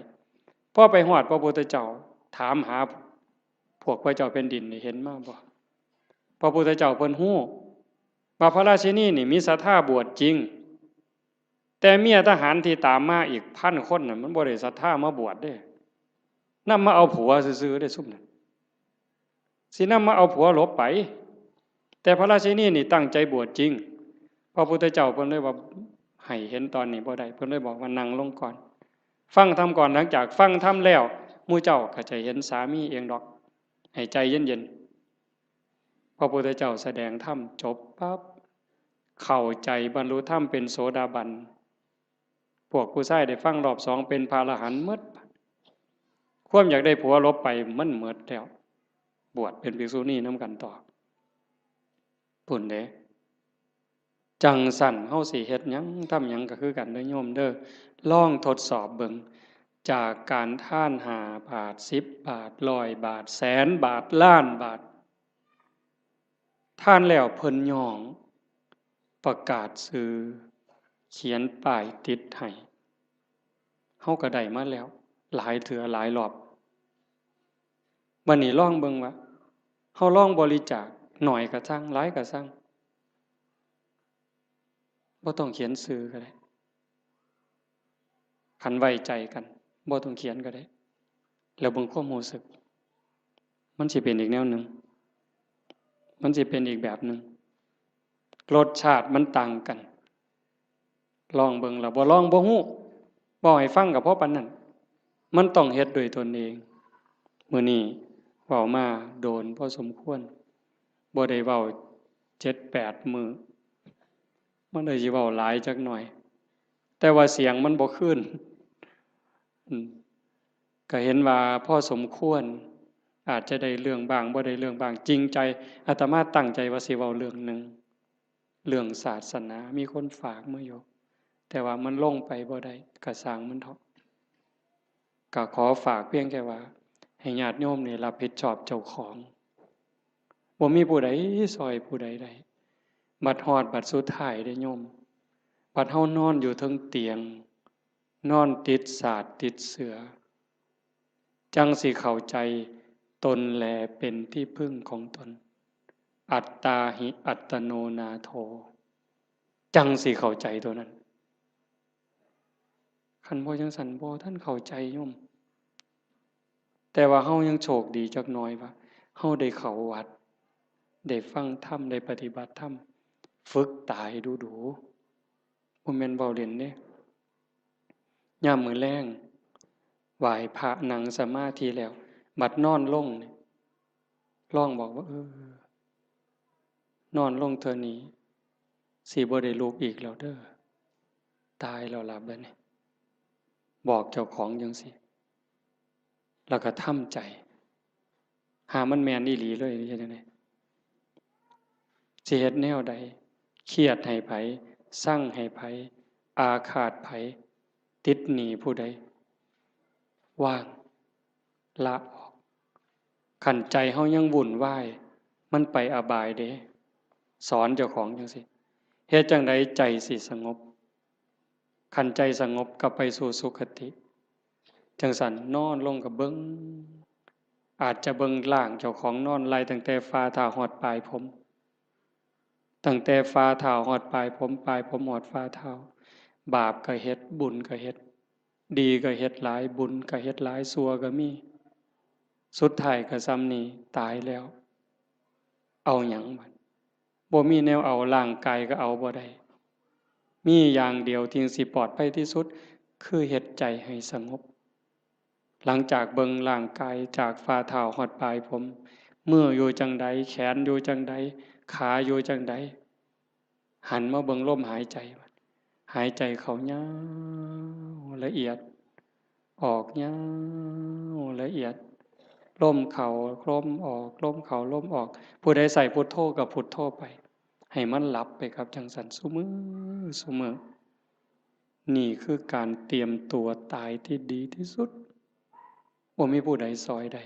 พอไปฮอดพระพุทธเจ้า ถามหาพวกพระเจ้าแผ่นดินนี่ เห็นมาบ่ พระพุทธเจ้าเพิ่นฮู้ว่าพระราชินีนี่มีศรัทธาบวชจริง แต่เมียทหารที่ตามมาอีกพันคนน่ะ มันบ่ได้ศรัทธามาบวชเด้ นำมาเอาผัวซื่อๆเด้ ซุมนั้น สินำมาเอาผัวหลบไป แต่พระราชินีนี่ตั้งใจบวชจริง พระพุทธเจ้าเพิ่นเลยว่า ให้เห็นตอนนี้บ่ได้ เพิ่นเลยบอกว่า "นั่งลงก่อน ฟังธรรมก่อน หลังจากฟังธรรมแล้ว หมู่เจ้าก็จะเห็นสามีเองดอก ให้ใจเย็นๆ" พระพุทธเจ้าแสดงธรรมจบปั๊บ เข้าใจบรรลุธรรมเป็นโสดาบัน พวกผู้ชายได้ฟังรอบสองเป็นพระอรหันต์หมด ความอยากได้ผัวหลบไปมันหมดแล้ว บวชเป็นภิกษุณีนำกันต่อ พุ้นเด้ จั่งซั้นเฮาสิเฮ็ดหยังทำหยังก็คือกันเด้อโยมเด้อ ลองทดสอบเบิ่ง จากการทานห้าบาท สิบบาท ร้อยบาท แสนบาท ล้านบาท ทานแล้วเพิ่นย้อง ประกาศชื่อ เขียนป้ายติดให้ เฮาก็ได้มาแล้ว หลายเทื่อหลายรอบ บัดนี้ลองเบิ่งว่า เฮาลองบริจาค น้อยก็ซั่ง หลายก็ซั่ง บ่ต้องเขียนชื่อก็ได้ คันไว้ใจกัน บ่ต้องเขียนก็ได้ แล้วเบิ่งความรู้สึก มันสิเป็นอีกแนวหนึ่ง มันสิเป็นอีกแบบหนึ่ง รสชาติมันต่างกัน ลองเบิ่ง แล้วบ่ลองบ่ฮู้ เว้าให้ฟังก็พอปานนั้น มันต้องเฮ็ดด้วยตนเอง มื้อนี้เว้ามาโดนพอสมควร บ่ได้เว้าเจ็ดแปดมื้อ มันเลยสิเว้าหลายจักหน่อย แต่ว่าเสียงมันบ่คืน อืม ก็เห็นว่าพอสมควร อาจจะได้เรื่องบ้าง บ่ได้เรื่องบ้าง จริงใจ อาตมาตั้งใจว่าสิเว้าเรื่องหนึ่ง เรื่องศาสนา มีคนฝากมาอยู่ แต่ว่ามันลงไปบ่ได้ ก็ซ่างมันเถาะ ก็ขอฝากเพียงแค่ว่า ให้ญาติโยมนี่รับผิดชอบเจ้าของ บ่มีผู้ใดซ่อยผู้ใดได้ บัดฮอดบัดสุดท้ายเด้โยม บัดเฮานอนอยู่เทิงเตียง นอนติดสาดติดเสื่อ จั่งสิเข้าใจตนแลเป็นที่พึ่งของตน อัตตาหิอัตโนนาโถ จั่งสิเข้าใจตัวนั้น คันบ่จั่งซั้นบ่ทันเข้าใจโยม แต่ว่าเฮายังโชคดีจักหน่อยว่า เฮาได้เข้าวัด ได้ฟังธรรม ได้ปฏิบัติธรรม ฝึกตาให้ดูๆ บ่แม่นเว้าเล่นเด้ ยามมื้อแลง ไหว้พระนั่งสมาธิแล้ว บัดนอนลงนี่ ลองบอกว่า เออ นอนลงเทื่อนี้ สิบ่ได้ลุกอีกแล้วเด้อ ตายแล้วล่ะบัดนี้ บอกเจ้าของจั่งซี้ แล้วก็ทำใจ หามันแม่นอีหลีเลย เฮ็ดจั่งใด สิเฮ็ดแนวใด เครียดให้ไผ ซังให้ไผ อาฆาตไผ ติดหนี้ผู้ใด วาง ละออก คันใจเฮายังวุ่นวาย มันไปอบายเด้ สอนเจ้าของจั่งซี้ เฮ็ดจั่งใดใจสิสงบ คันใจสงบก็ไปสู่สุคติ จั่งซั้นนอนลงก็เบิ่ง อาจจะเบิ่งร่างเจ้าของนอนไล่ตั้งแต่ฝ่าเท้าฮอดปลายผม ตั้งแต่ฝ่าเท้าฮอดปลายผม ปลายผมฮอดฝ่าเท้า บาปก็เฮ็ด บุญก็เฮ็ด ดีก็เฮ็ดหลาย บุญก็เฮ็ดหลาย ชั่วก็มี สุดท้ายก็ส่ำนี้ ตายแล้ว เอาหยังบัด บ่มีแนวเอา ร่างกายก็เอาบ่ได้ มีอย่างเดียวที่สิปลอดภัยที่สุด คือเฮ็ดใจให้สงบ หลังจากเบิ่งร่างกายจากฝ่าเท้าฮอดปลายผม มืออยู่จั่งใด แขนอยู่จั่งใด ขาอยู่จั่งใด หันมาเบิ่งลมหายใจ หายใจเข้ายาวละเอียด ออกยาวละเอียด ลมเข้าลมออก ลมเข้าลมออก ผู้ใดใส่พุทโธก็พุทโธไป ให้มันหลับไปกับจั่งซั้นซุมื้อซุมื้อ นี่คือการเตรียมตัวตายที่ดีที่สุด บ่มีผู้ใดซอยได้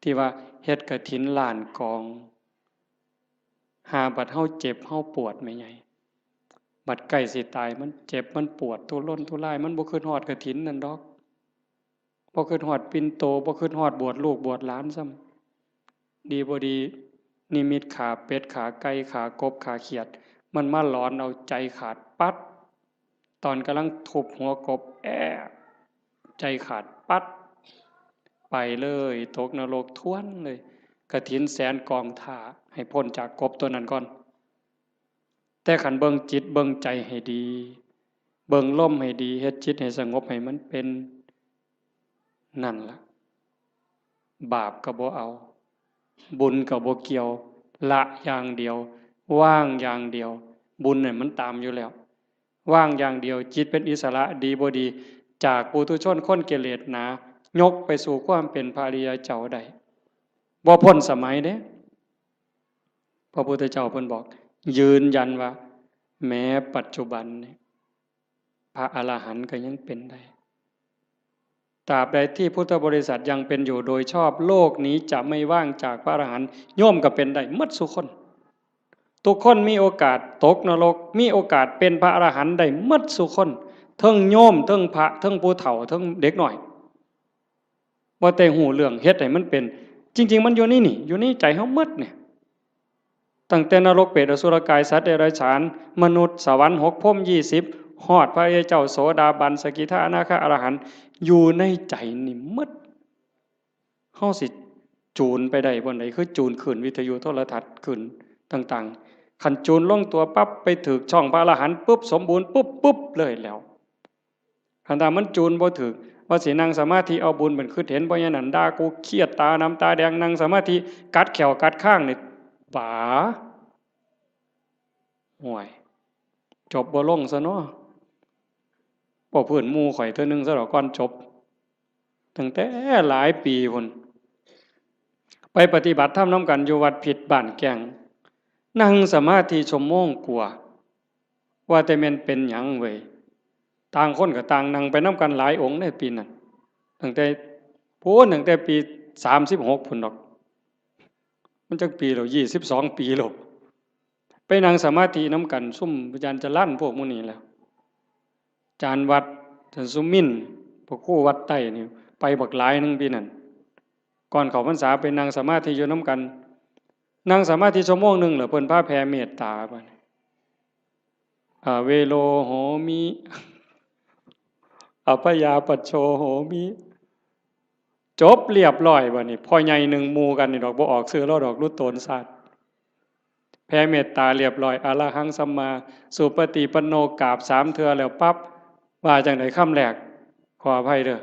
ที่ว่าเฮ็ดกฐินล้านกอง หาบัดเฮาเจ็บเฮาปวดแม่ใหญ่ บัดใกล้สิตายมันเจ็บมันปวดทุรนทุราย มันบ่คิดฮอดกฐินนั่นดอก บ่คิดฮอดปิ่นโต บ่คิดฮอดบวชลูกบวชหลานซ้ำ ดีบ่ดี นิมิตขาเป็ด ขาไก่ ขากบ ขาเขียด มันมาหลอนเอาใจขาดปั๊ด ตอนกำลังทุบหัวกบ แอะ ใจขาดปั๊ด ไปเลย ตกนรกทวนเลย กฐินแสนกองถ่า ให้พ้นจากกบตัวนั้นก่อน แต่คันเบิ่งจิตเบิ่งใจให้ดี เบิ่งลมให้ดี เฮ็ดจิตให้สงบให้มันเป็น นั่นล่ะ บาปก็บ่เอา บุญก็บ่เกี่ยว ละอย่างเดียว วางอย่างเดียว บุญเนี่ยมันตามอยู่แล้ว วางอย่างเดียว จิตเป็นอิสระ ดีบ่ดี จากปุถุชนคนกิเลสหนา ยกไปสู่ความเป็นพระอริยเจ้าได้ บ่พ้นสมัยเด้ พระพุทธเจ้าเพิ่นบอก ยืนยันว่า แม้ปัจจุบันเนี่ย พระอรหันต์ก็ยังเป็นได้ ตราบใดที่พุทธบริษัทยังเป็นอยู่โดยชอบ โลกนี้จะไม่ว่างจากพระอรหันต์ โยมก็เป็นได้หมดซุคน ทุกคนมีโอกาสตกนรก มีโอกาสเป็นพระอรหันต์ได้หมดซุคน เทิงโยม เทิงพระ เทิงผู้เฒ่า เทิงเด็กน้อย ว่าแต่ฮู้เรื่องเฮ็ดให้มันเป็น จริงๆ มันอยู่ในนี่ อยู่ในใจเฮาหมดเนี่ย ตั้งแต่นรก เปรต อสุรกาย สัตว์เดรัจฉาน มนุษย์ สวรรค์ หก พรหม ยี่สิบ ฮอดพระอริยเจ้า โสดาบัน สกิทา อนาคา อรหันต์ อยู่ในใจนี่หมด เฮาสิจูนไปได้บ่อนใด คือจูนคลื่นวิทยุโทรทัศน์คลื่นต่างๆ คันจูนลงตัวปั๊บ ไปถืกช่องพระอรหันต์ปุ๊บ สมบูรณ์ปุ๊บ ปุ๊บเลยแล้ว คันถ้ามันจูนบ่ถืก ว่าสินั่งสมาธิเอาบุญเป็นคิดเห็น เพราะฉะนั้นด่ากูเครียด ตาดำตาแดง นั่งสมาธิกัดแข้วกัดคางนี่ ป๋า ห่วย จบบ่ลงซะเนาะ บ่พื้นหมู่ข่อยเทื่อนึงซะดอกก่อนจบ ตั้งแต่หลายปีพุ้น ไปปฏิบัติธรรมนำกันอยู่วัดพิษบ้านแก้ง นั่งสมาธิชั่วโมงกว่า ว่าแต่แม่นเป็นหยังเว้ย ต่างคนก็ต่างนั่งไปนำกันหลายองค์ในปีนั้น ตั้งแต่พู้น ตั้งแต่ปีสามสิบหกพุ้นดอก มันจักปีแล้ว ยี่สิบสองปีแล้ว ไปนั่งสมาธินำกัน ซุมอาจารย์จรัญพวกหมู่นี้แหละ อาจารย์วัด อาจารย์สุมินทร์ พระครูวัดใต้นี่ ไปบักหลายหนึ่งปีนั้น ก่อนเข้าพรรษาไปนั่งสมาธิอยู่นำกัน นั่งสมาธิชั่วโมงหนึ่งแล้วเพิ่นพาแผ่เมตตาบัดนี้ อเวโรโหมิ อัพพยาปัชโชโหมิ จบเรียบร้อยบัดนี้ พ่อใหญ่หนึ่งหมู่กันนี่ดอก บ่ออกชื่อลาวดอก หลุดโตนชาติ แผ่เมตตาเรียบร้อย อะระหังสัมมาสุปฏิปันโน กราบสามเทื่อแล้วปั๊บ ว่าจั่งใดคำแรก ขออภัยเด้อ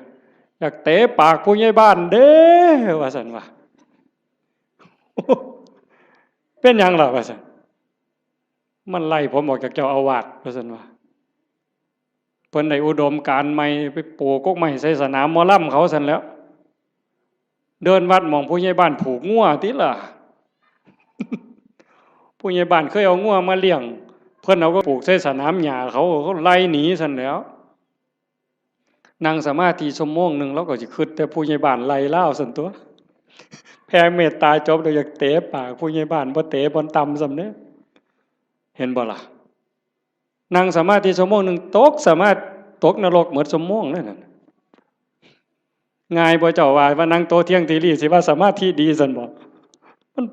อยากเตะปากผู้ใหญ่บ้านเด้ ว่าซั่นว่า เป็นหยังล่ะ ว่าซั่น มันไล่ผมออกจากเจ้าอาวาส ว่าซั่นว่า เพิ่นได้อุดมการณ์ใหม่ ไปปลูกกกไม้ใส่สนามหมอลำเขาซั่นแหล้ว เดินวัดหม่องผู้ใหญ่บ้านผูกงัวติล่ะ ผู้ใหญ่บ้านเคยเอางัวมาเลี้ยง เพิ่นเอาไปผูกใส่สนามหญ้าเขา เขาไล่หนีซั่นแหล้ว นั่งสมาธิชั่วโมงหนึ่ง ลาวก็สิคิดแต่ผู้ใหญ่บ้านไล่ลาวซั่นตั๊ว แผ่เมตตาจบแล้วอยากเตะปากผู้ใหญ่บ้าน บ่เตะบ่อนต่ำซ้ำเด้ เห็นบ่ล่ะ นั่งสมาธิชั่วโมงหนึ่ง ตกสมาธิ ตกนรกหมดชั่วโมงนั่นน่ะ ง่ายบ่เจ้าว่า ว่านั่งโตเที่ยงทีรีสิว่าสมาธิดีซั่นบ่ มัน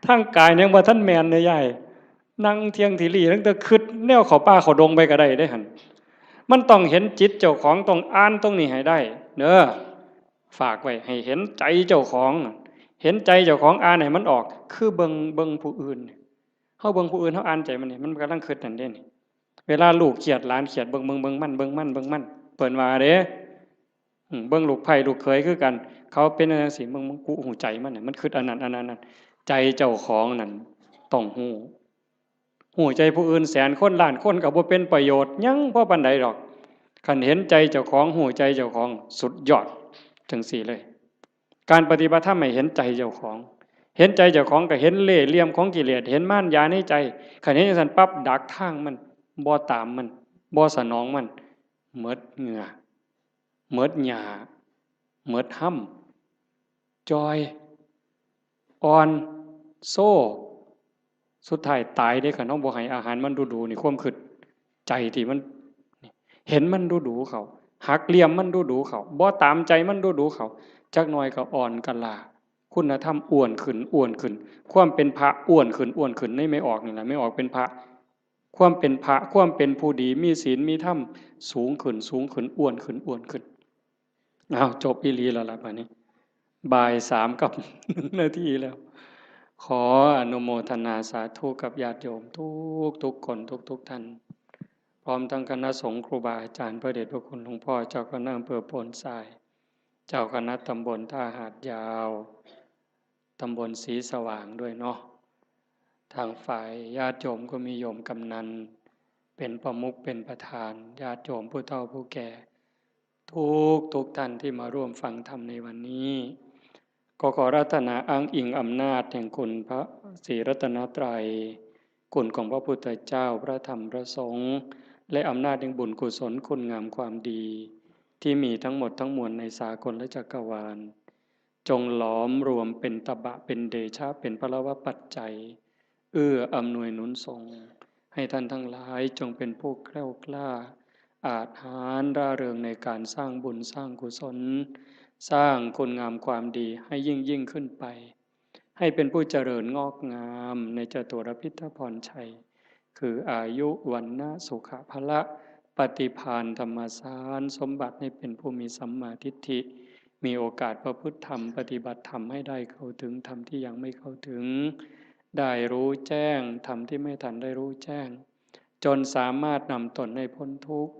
ทางกายยังบ่ทันแม่นเด้ยาย นั่งเที่ยงทีรีตั้งแต่คิดแนวเข้าป่าเข้าดงไปก็ได้เด้หั่น มันต้องเห็นจิตเจ้าของ ต้องอ่านตรงนี้ให้ได้เด้อ ฝากไว้ให้เห็นใจเจ้าของ เห็นใจเจ้าของ อ่านให้มันออก คือเบิ่ง เบิ่งผู้อื่น เฮาเบิ่งผู้อื่น เฮาอ่านใจมันนี่ มันกำลังคิดนั่นเด้นี่ เวลาลูกเครียด หลานเครียด เบิ่ง เบิ่ง เบิ่งมัน เบิ่งมัน เบิ่งมัน เพิ่นว่าเด้ อืม เบิ่งลูกไผ่ลูกเขยคือกัน เขาเป็นจั่งซี้ เบิ่ง เบิ่ง กูฮู้ใจมันน่ะ มันคิดอันนั้น อันนั้น อันนั้น ใจเจ้าของนั่นต้องฮู้ ฮู้ใจผู้อื่นแสนคนล้านคนก็บ่เป็นประโยชน์หยังพอปานใดดอก คันเห็นใจเจ้าของ ฮู้ใจเจ้าของ สุดยอด จั่งซี้เลย การปฏิบัติธรรมให้เห็นใจเจ้าของ เห็นใจเจ้าของก็เห็นเล่ห์เหลี่ยมของกิเลส เห็นมารยาในใจ คันเห็นจั่งซั้นปั๊บ ดักทางมัน บ่ตามมัน บ่สนองมัน หมดเหงื่อ หมดหญ้า หมดฮ่ำ จ่อย อ่อน โซ สุดท้ายตายเด้ คันเฮาบ่ให้อาหารมันดูๆ นี่ ความคิดใจที่มัน เห็นมันดูๆ เข้า หักเหลี่ยมมันดูๆ เข้า บ่ตามใจมันดูๆ เข้า จักหน่อยก็อ่อนกะล้า คุณธรรมอ้วนขึ้น อ้วนขึ้น ความเป็นพระอ้วนขึ้น อ้วนขึ้น ในแม่ออกนี่ล่ะ แม่ออกเป็นพระ ความเป็นพระ ความเป็นผู้ดี มีศีล มีธรรม สูงขึ้น สูงขึ้น อ้วนขึ้น อ้วนขึ้น อ้าว จบอีหลีแล้วล่ะบัดนี้ บ่ายสามกับหนึ่งนาทีแล้ว ขออนุโมทนาสาธุกับญาติโยมทุกๆ คน ทุกๆ ท่าน พร้อมทั้งคณะสงฆ์ครูบาอาจารย์ พระเดชพระคุณหลวงพ่อเจ้าคณะอำเภอโพนทราย เจ้าคณะตำบลท่าหาดยาว ตำบลศรีสว่างด้วยเนาะ ทางฝ่ายญาติโยมก็มีโยมกำนันเป็นประมุขเป็นประธาน ญาติโยมผู้เฒ่าผู้แก่ ทุกๆ ท่านที่มาร่วมฟังธรรมในวันนี้ ก็ขออาราธนาอ้างอิงอำนาจแห่งคุณพระศรีรัตนตรัย คุณของพระพุทธเจ้า พระธรรม พระสงฆ์ และอำนาจแห่งบุญกุศลคุณงามความดี ที่มีทั้งหมดทั้งมวลในสากลและจักรวาล จงหลอมรวมเป็นตบะ เป็นเดชะ เป็นพลวปัจจัย เอื้ออำนวยหนุนส่ง ให้ท่านทั้งหลายจงเป็นผู้แคล้วคลาด อาจหาญร่าเริงในการสร้างบุญสร้างกุศล สร้างคุณงามความดีให้ยิ่งยิ่งขึ้นไป ให้เป็นผู้เจริญงอกงามในจตุรพิธพรชัย คืออายุ วรรณะ สุขะ พละ ปฏิภาณ ธรรมสารสมบัติ ให้เป็นผู้มีสัมมาทิฏฐิ มีโอกาสประพฤติธรรม ปฏิบัติธรรมให้ได้เข้าถึงธรรมที่ยังไม่เข้าถึง ได้รู้แจ้งธรรมที่ไม่ทันได้รู้แจ้ง จนสามารถนำตนให้พ้นทุกข์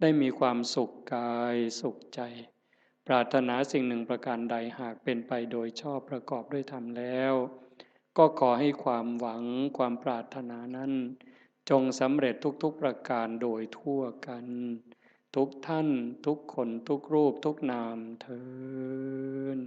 ได้มีความสุขกายสุขใจ ปรารถนาสิ่งหนึ่งประการใด หากเป็นไปโดยชอบประกอบด้วยธรรมแล้ว ก็ขอให้ความหวังความปรารถนานั้น จงสำเร็จทุกๆ ประการโดยทั่วกัน ทุกท่าน ทุกคน ทุกรูป ทุกนามเทอญ